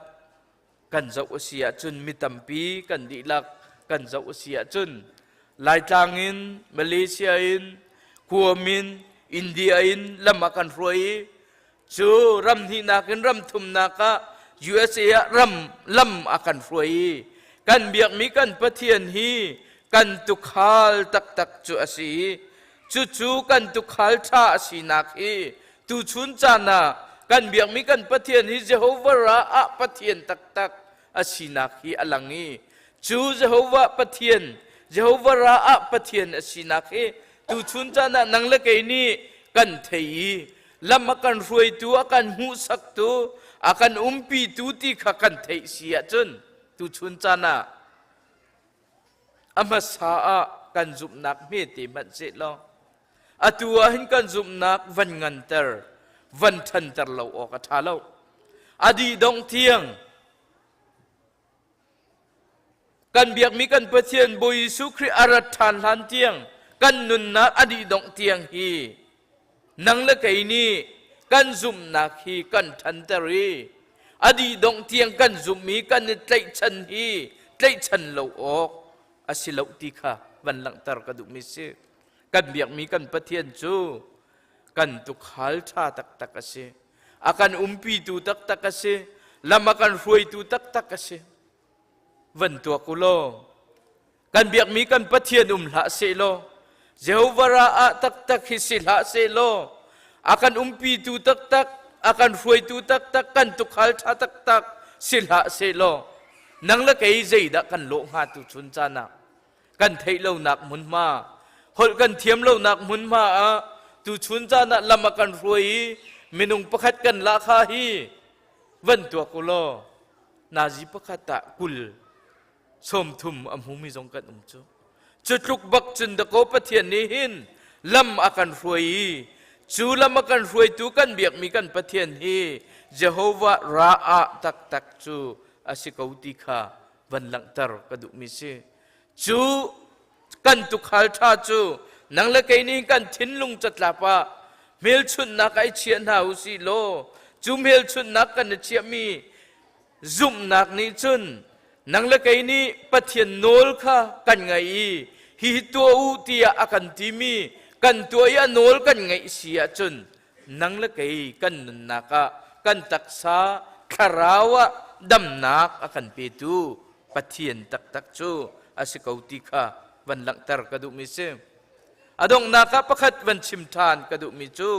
kan zoh a si ahcun mi tampi kan dihlak kan zoh a si ahcun Laitlang in Malaysia in Guam in India in lam ah kan hruai i cu ram hnihnak in ram thumnak ah USA ah ram lam a kan hruai i kan biakmi kan Pathian hi kan tukhal taktak cu a si i cucu kan tukhal ṭha a sinak hi tuchun caan ah kan biakmi kan Pathian hi Jehovah ra ah Pathian taktak a sinak hi a lang i cu Jehovah Pathian Jehovah ra ah Pathian a sinak hi tuchun caan ah nang le kei nih kan thei i lam a kan hruaitu a kan hmuhsaktu a kan umpitu ti kha kan theih si ahcun tuchun caan ah A hmasa ah kan zumhnak hmete hmanh sehlaw atu ah hin kan zumhnak van nganter, van ṭhanter lo awk a ṭha lo. A dih dongh tiang kan biakmi kan Pathian Bawi Jesuh Khrih a rat ṭhan hlan tiang kan nunnak a dih dongh tiang hi nang le kei nih kan zumhnak hi kan ṭhanter i a dih dongh tiang kan zumh i kan i tlaihchan hi tlaihchan lo awk a si lo ti kha van langhter ka duhmi si. Kan biakmi kan Pathian cu kan tukhal ṭha taktak a si. A kan umpitu taktak a si. Lam a kan hruaitu taktak a si. Van tuak u law kan biakmi kan Pathian um hlah sehlaw Jehovah ra ah taktak hi si hlah sehlaw a kan umpitu taktak a kan hruaitu taktak kan tukhal ṭha taktak si hlah sehlaw nang le kei zeidah kan lawh hnga tu chun caan ah kan theih lonak hmunhma holh kan thiam lonak hmunhma ah tu chun caan ah lam a kan hruai i minung pakhat kan lahkha hi van tuak u law nazi pakhat ah 20 30 a hmumi zong kan um cu. Cu tluk bak cun dakaw Pathian nih hin lam a kan hruai i cu lam a kan hruaitu kan biakmi kan Pathian hi Jehovah ra'ah taktak cu a si ko ti kha van langhter ka duhmi si. Cu kan tukhal ṭha cu nang le kei nih kan thinlung catlap ah hmelchunhnak ai chiah hna u sih law cu hmelchunhnak kan i chiahmi Zumhnak nih cun nang le kei nih Pathian nawl kha kan ngaih i hihi tuah u tiah a kan timi kan tuah i a nawl kan ngaih si ahcun nang le kei kan nunnak ah kan taksa thlarau ah damnak a kan petu Pathian taktak cu a si ko ti kha van langhter ka duhmi si. A donghnak ah pakhat van chim ṭhan ka duhmi cu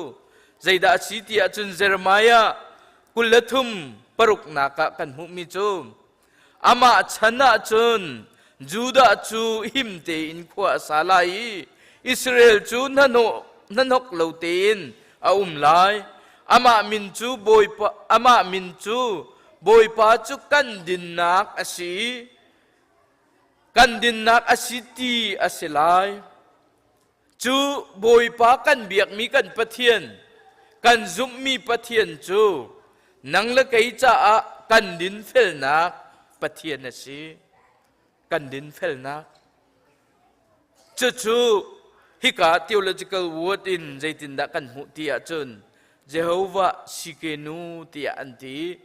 zeidah a si ti ahcun Jeremiah 23 paruknak ah kan hmuhmi cu amah chan ah cun Judah cu him tein khua a sa lai i Israel cu hnahnawk lo tein a um lai. Amah min cu Bawipa amah min cu Bawipa cu kan dinnak a si i kan dinnak a si ti a si lai. Cu Bawipa kan biakmi kan Pathian, Kan zumhmi Pathian cu nang le kei caah kan dinfelnak Pathian a si. Kan dinfelnak. Cucu hika theological word in zeitindah kan hmuh ti ahcun Jehovah Sikenu tiah an ti.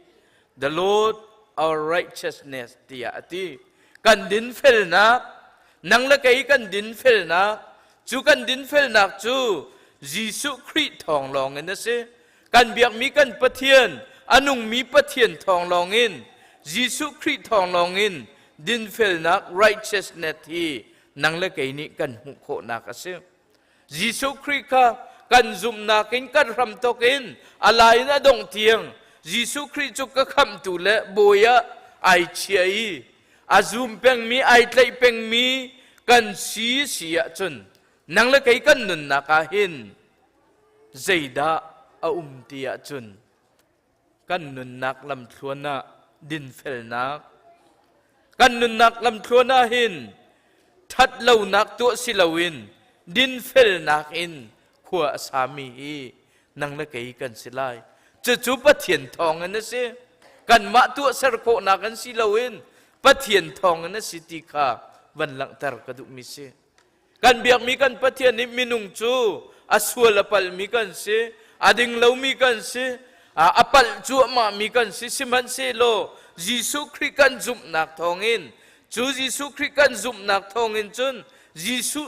The Lord our righteousness tiah a ti. Kan dinfelnak, nang le kei kan dinfelnak, cu kan dinfelnak cu Jesuh Khrih thawng lawng in a si. Kan biakmi kan Pathian, a nungmi Pathian thawng lawng in, Jesuh Khrih thawng lawng in dinfelnak righteousness hi nang le kei nih kan hmuh khawhnak a si. Jesuh Khrih kha kan zumhnak in kan hramthawk in a lai in a dongh tiang Jesuh Khrih cu ka khamhtu le bawi ah ai chia i a zum pengmi ai tlaih pengmi kan si si ahcun nang le kei kan nunnak ah hin zeidah a um ti ahcun kan nunnak lamthluan ah dinfelnak kan nunnak lamthluan ah hin ṭhat lonak tuah si loin dinfelnak in khua a sami hi nang le kei kan si lai. Cucu Pathian thawng in a si. Kanmah tuahser khawhnak an si loin Pathian thawng in a si ti kha van langhter ka duhmi si. Kan biakmi kan Pathian nih minung cu a sual a palhmi kan si, a ding lomi kan si, a palh cuahmahmi kan si. Sihmanhsehlaw Jesuh Khrih kan zumhnak thawngin cu Jesuh Khrih kan zumhnak thawngin cun Jesuh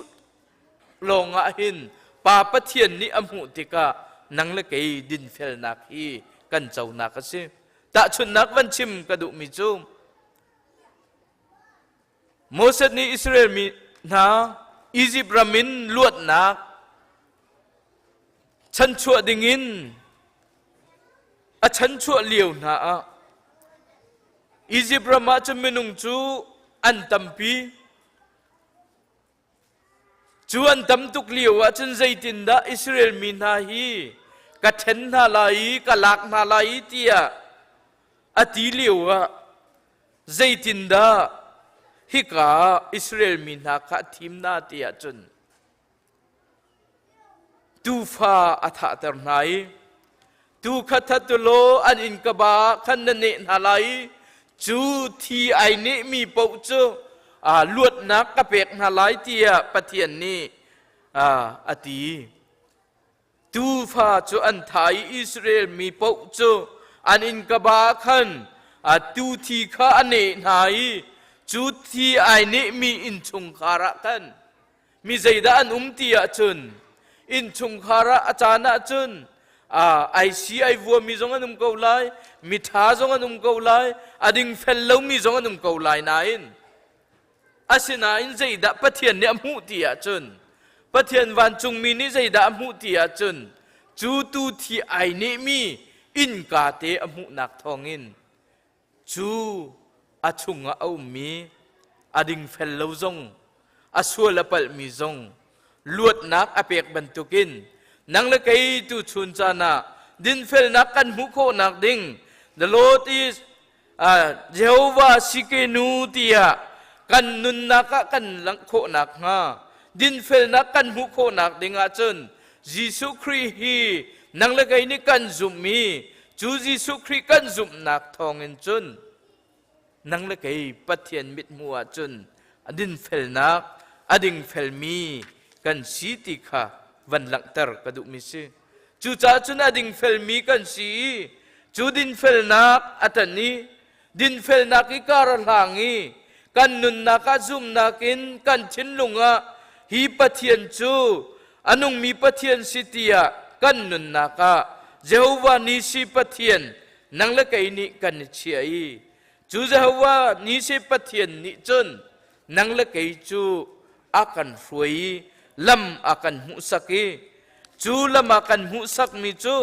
lawngah hin Pa Pathian nih a hmuh tikah nang le kei dinfelnak hi kan conak a si. Tahchunhnak van chim ka duhmi cu Moses nih Israel mi hna Izipt ram in luatnak chanchuah dingin a chanchuah lio hna ah Izipt ram ah cun minung cu an tampi. Cu an tam tuk lio ah cun zeitindah Israel mi hna hi ka ṭhen hna lai i ka lak hna lai i tiah a ti lio ah zeitindah hika Israel mi hna kha a thim hna ti ahcun tuufa a thahter hna i tu kha that u law an innkaba ah khan na neh hna lai i cu thi ai nehmi paoh cu luatnak ka pek hna lai tiah Pathian nih a ti. Tuufa cu an thah i Israel mi paoh cu an innkaba ah khan tu thi kha a neh hna i cu thi ai nehmi innchungkhar ah khan mi zeidah an um ti ahcun innchungkhar ah a caan ahcun ai si ai vuami zong an um ko lai, mi ṭha zong an um ko lai, a dingfel lomi zong an um ko lai nain asinain zeidah Pathian nih a hmuh ti ahcun Pathian vancungmi nih zeidah a hmuh ti ahcun cu tu thi ai nehmi innka te a hmuhnak thawngin cu a chungah a ummi a dingfel lo zong a sual a palhmi zong luatnak a pek bantukin nang le kei tu chun caan ah dinfelnak kan hmuh khawhnak ding the Lord is Jehovah Sikenu tiah kan nunnak ah kan langh khawhnak hnga dinfelnak kan hmuh khawhnak ding ahcun Jesuh Khrih hi nang le kei nih kan zumhmi cu Jesuh Khrih kan zumhnak thawngin cun nang le kei Pathian mithmuh ahcun a dinfelnak a dingfelmi kan si ti kha van langhter ka duhmi si. Cucaah cun a dingfelmi kan si i cu dinfelnak a tan i dinfelnak i kar a hlang i kan nunnak ah zumhnak in kan thinlung ah hi Pathian cu a nungmi Pathian si tiah kan nunnak ah Jehovah Nisi Pathian nang le kei nih kan i chiah i cu Jehovah Nisi Pathian nih cun nang le kei cu a kan hruai i lam a kan hmuhsak i cu lam a kan hmuhsakmi cu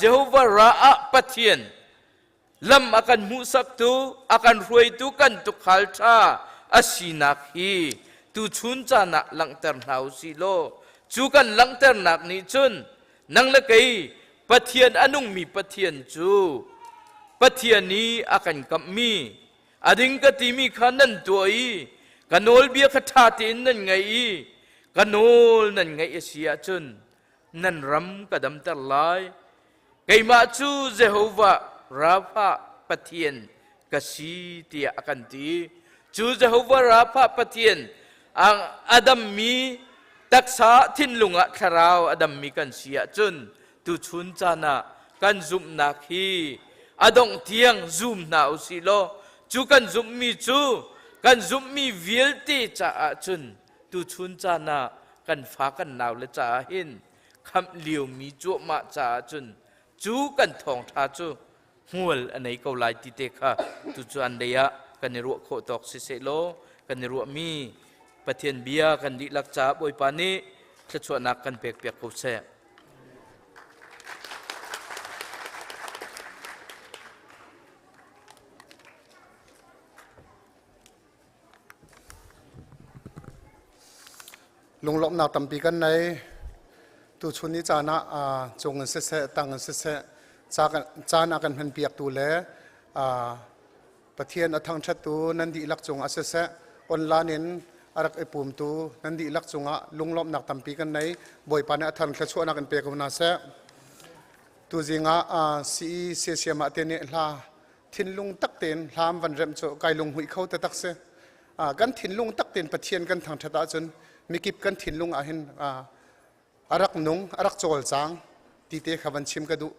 Jehovah Ra'ah Pathian lam a kan hmuhsaktu a kan hruaitu kan tukhal ṭha a sinak hi tuchun caan ah langhter hna u sih law cu kan langhternak nih cun nang le kei Pathian a nungmi Pathian cu Pathian i a kan kamhmi a ding ka timi kha nan tuah i ka nawlbia kha ṭha tein nan ngaih i ka nawl nan ngaih a si ahcun nan ram ka damter lai. Keimah cu Jehovah Rapha Pathian ka si tiah a kan ti. Cu Jehovah Rapha Pathian a dammi taksa thinlung ah thlarau a dammi kan si ahcun tuchun caan ah kan zumhnak hi a dongh tiang zum hna u sih law cu kan zumhmi cu kan zumhmi vialte caah cun tuchun caan ah kan fa kan nau le caah hin khamh liomi cuahmah caah cun cu kan thawngṭha cu hmual a nei ko lai ti te kha tucu an lei ah kan i ruah khawh tawk siseh law kan i ruahmi Pathian bia kan dihlak caah Bawipa nih thluachuahnak kan pek piak ko seh. Lunglawmhnak tampi kan nei. Tuchun ni caan ah cung in siseh, tang in siseh, caan a kan hmanpiaktu le Pathian a thangṭhattu nan dihlak cungah siseh, online in a rak i pumtu nan dihlak cungah lunglawmhnak tampi kan nei. Bawipa nih a thar thluachuahnak in pe ko hna seh. Tuzing ah CE siasiam ah te nih hla thinlung tak tein hlam van remh cu kai lunghmuih kho taktak si. Kan thinlung tak tein Pathian kan thangṭhat ahcun mikip kan thinlung ah hin a rak nung, a rak cawlcang ti te kha van chim ka duh.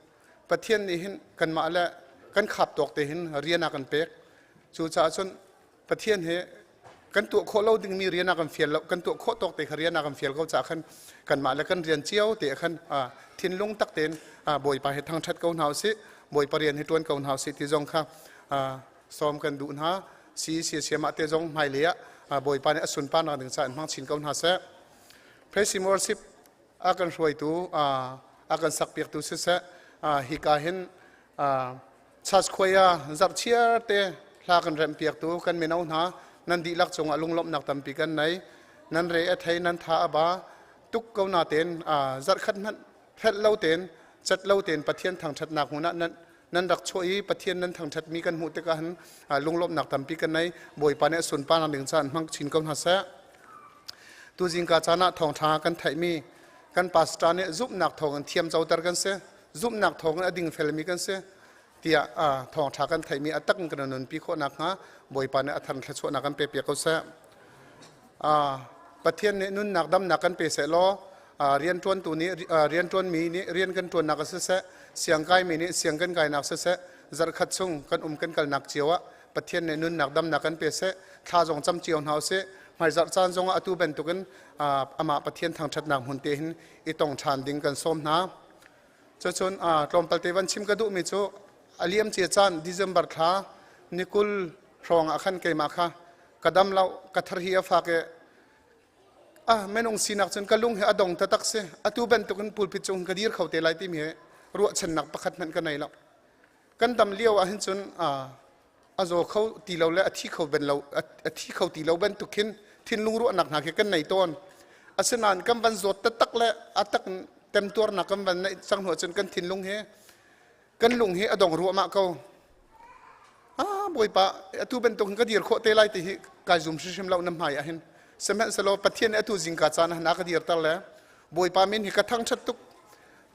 Pathian nih hin kanmah le kan khap tawk te hin rian a kan pek. Cucaah cun Pathian he kan tuah khawh lo dingmi rian a kan fial lo, kan tuah khawh tawk te kha rian a kan fial ko caah khan kanmah le kan rian cio te khan thinlung tak tein Bawipa he thangṭhat ko hna usih, Bawipa rian hi ṭuan ko hna usih ti zong kha sawm kan duh hna. Si si siamah te zong hmailei ah Bawipa nih a sunparnak ding caah in hmang chin ko hna seh. Praise worship a kan hruaitu a kan sakpiaktu siseh hika hin Church khuai ah zarhchiar te hla kan remhpiaktu kan mino hna nan dihlak cungah lunglawmhnak tampi kan nei. Nan re a thei nan tha a ba tuk ko na tein zarhkhat hmanh hrelh lo tein cat lo tein Pathian thangṭhatnak hmun ah nan nan rak chuah i Pathian nan thangṭhatmi kan hmuh tikah hin lunglawmhnak tampi kan nei. Bawipa nih a sunparnak ding caah hmang chin ko hna seh. Tuzingka caan ah thawngṭha kan theihmi kan pastor nih zumhnak thawngin thiam coter kan si. Zumhnak thawngin a dingfelmi kan si tiah thawngṭha kan theihmi a tak in kan nunpi khawh nakhnga Bawipa nih a thar thluachuahnak kan pe piak ko seh. Pathian nih nunnak damnak kan pe seh law rianṭuantu nih rianṭuanmi nih rian kan ṭuannak a siseh, siangkaimi nih siang kan kainak siseh, zarhkhat chung kan um kan kalnak cio ah Pathian nih nunnak damnak kan pe seh, thla zong cam cio hna usih. Hmaizarh caan zongah atu bantukin amah Pathian thangṭhatnak hmun te hin i tong ṭhan ding kan sawm hna. Cucun tlawmpal te van chim ka duhmi cu a liamcia caan December thla ni 20 hrawng ah khan keimah kha ka dam lo ka thar hi a fak i ah minung sinak cun ka lung hi a dong taktak si atu bantukin pulpit cung ka dir kho te lai timi hi ruahchannak pakhat hmanh ka nei lo kan dam lio ah hin cun a zaw kho ti lo le a thi kho ben lo a thi kho ti lo bantuk khin thinlung ruahnak hna khi kan nei tawn asinain kan van zawt taktak le a tak temtuarnak kan van neih cang hnu ahcun kan thinlung hi kan lung hi a dong ruahmah ko ah bawipa atu bantuk hin ka dir khawh te lai ti hi kai zum hrimhrim lo na hmai ah hin sihmanhsehlaw pathian nih atu zingka caan ah na ka dirter le bawipa min hi ka thangṭhat tuk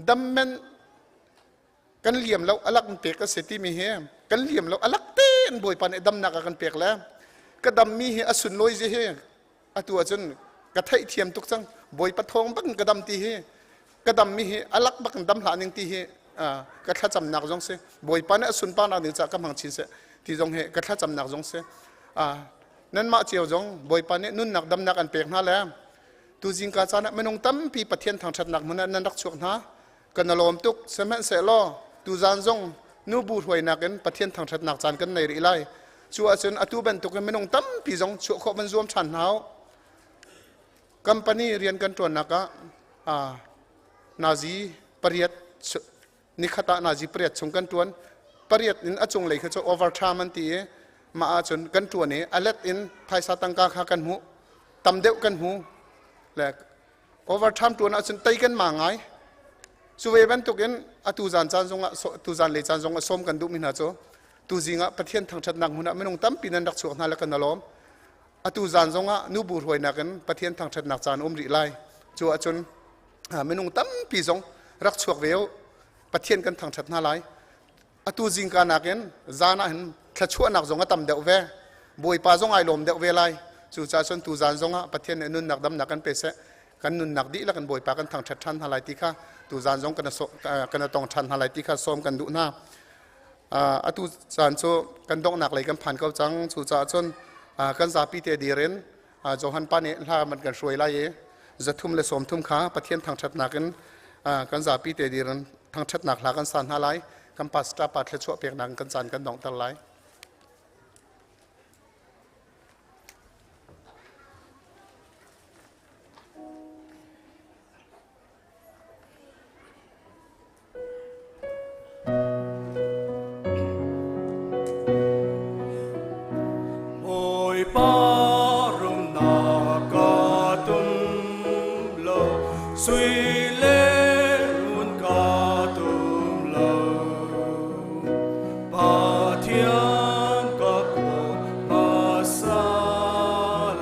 dam men kan liam lo alak in pek a si timi hi kan liam lo alak tein bawipa nih damnak a kan pek le ka dammi hi a sunlawi zi hi atu ahcun ka theihthiam tuk cang bawipa thawng bak in ka dam ti hi ka dammi hi alak bak in dam hlah ning ti hi ka thlacamnak zong si bawipa nih a sunparnak ding caah ka hmang chin seh ti zong hi ka thlacamnak zong si nanmah cio zong bawipa nih nunnak damnak an pek hna le tu zingka caan ah minung tampi pathian thangṭhatnak hmun ah nan rak chuak hna Kan i lawm tuk. Sihmanhsehlaw tuzaan zong nubu hruainak in Pathian thangṭhatnak caan kan nei rih lai. Cu ahcun atu bantukin minung tampi zong chuah khawh van zuam ṭhan hna u. Company rian kan ṭuannak ah nazi pariat nikhat ah nazi pariat chung kan ṭuan. Pariat in a cunglei kha cu overtime an ti i mah ahcun kan ṭuan i a let in phaisa tangka kha kan hmuh. Tam deuh kan hmu. Le Overtime ṭuan ahcun tei kan ma ngai. Cu ve bantukin atu zan caan zongah tu zan lei caan zongah sawm kan duhmi hna cu tu zing ah Pathian thangṭhatnak hmun ah minung tampi nan rak chuak hna le kan alawm. Atu zan zongah nubu hruainak in Pathian thangṭhatnak caan um rih lai. Cu ahcun minung tampi zong rak chuak ve u. Pathian kan thangṭhat hna lai. Atu zingka nakin zan ah hin thluachuahnak zong a tam deuh ve. Bawipa zong ai lawm deuh ve lai. Cucaah cun tuzan zong ah Pathian nih nunnak damnak kan pe seh. Kan nunnak dihlak in Bawipa kan thangṭhat ṭhan hna lai ti kha tuzan zong kan tong ṭhan hna lai ti kha sawm kan duh hna. Atu caan cu kan donghnak lei kan phan ko cang. Cucaah cun kan zapi te dir in Johan pa nih hla man kan hruai lai i 330 kha Pathian thangṭhatnak in kan zapi te dir in thangṭhatnak hla kan sa hna lai. Kan pastor pa thluachuah peknak in kan caan kan donghter lai. Bawipa rumnak ka tum lo, sui le ngun ka tum lo. Pathian ka kawl hmasa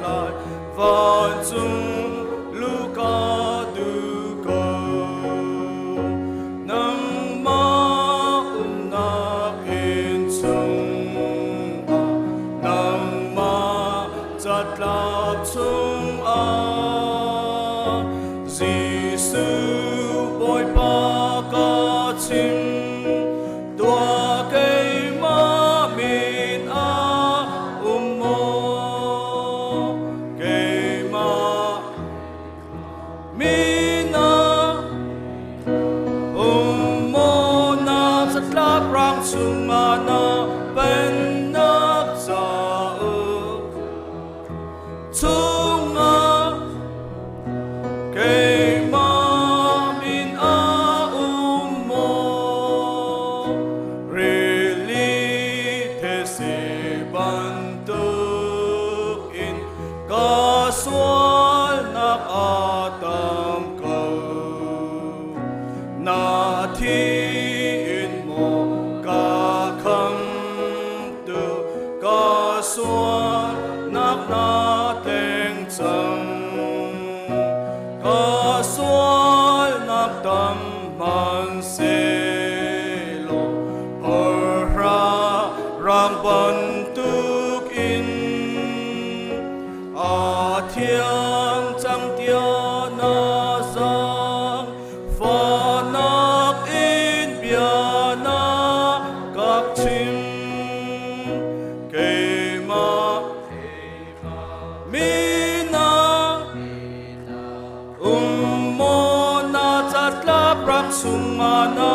lai, vancung lu ka duh ko. Nangmah umnak inn chungah, nangmah catlap chungah, Jesuh Bawipa ka chim, tuah keimah min ah um maw? Keimah min ah um maw na catlap rang chungah na pennak cauk chungah keimah min ah um maw? Rili these bantuk in ka sualnak a tam ko. Na thi in maw ka khamtu, ka sualnak na teng cang. Ka sualnak tam hmanhsehlaw hawrha rang bantuk in a thiang cang tiah na zang fahnak in bia na ka chim. Keimah min ah um maw na catlap rak chungah na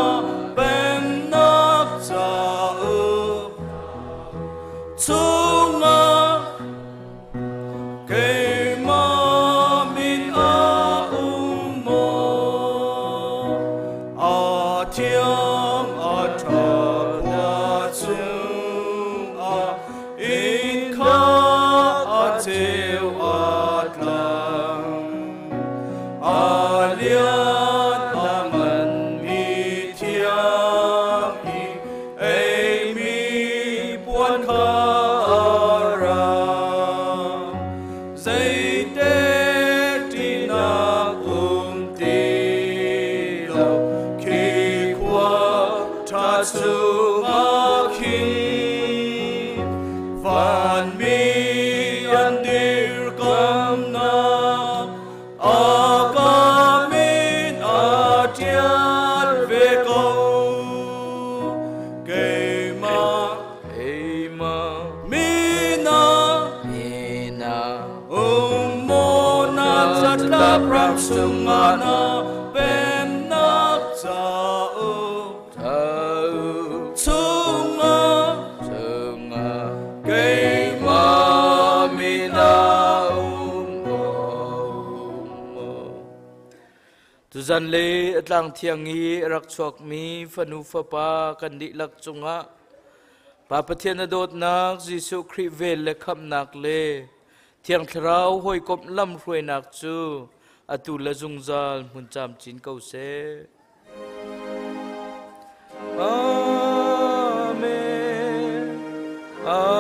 pennak cauk chungah keimah min ah um maw? A thiang a ṭha khua chungah inn kha a ceu a tlang. A lian a ngan mi thiang i eimi puan kha a ra. Zeite ṭihnak um ti lo, khi khua ṭha chungah khin vanmi an dirkamnak a ka min a ṭial ve ko. Keimah min ah um maw na catlap ram chungah na pennak cauk chungah keimah min ah um maw? Tuzan le a tlang thiang i a rak chuakmi fanu fapa kan dihlak cungah Pa Pathian a dawtnak, Jesuh Khrih vel le khamhnak le Thiang Thlarau hawikomh lamhruainak cu atu le zungzal hmun camcin ko seh. Amen. Amen.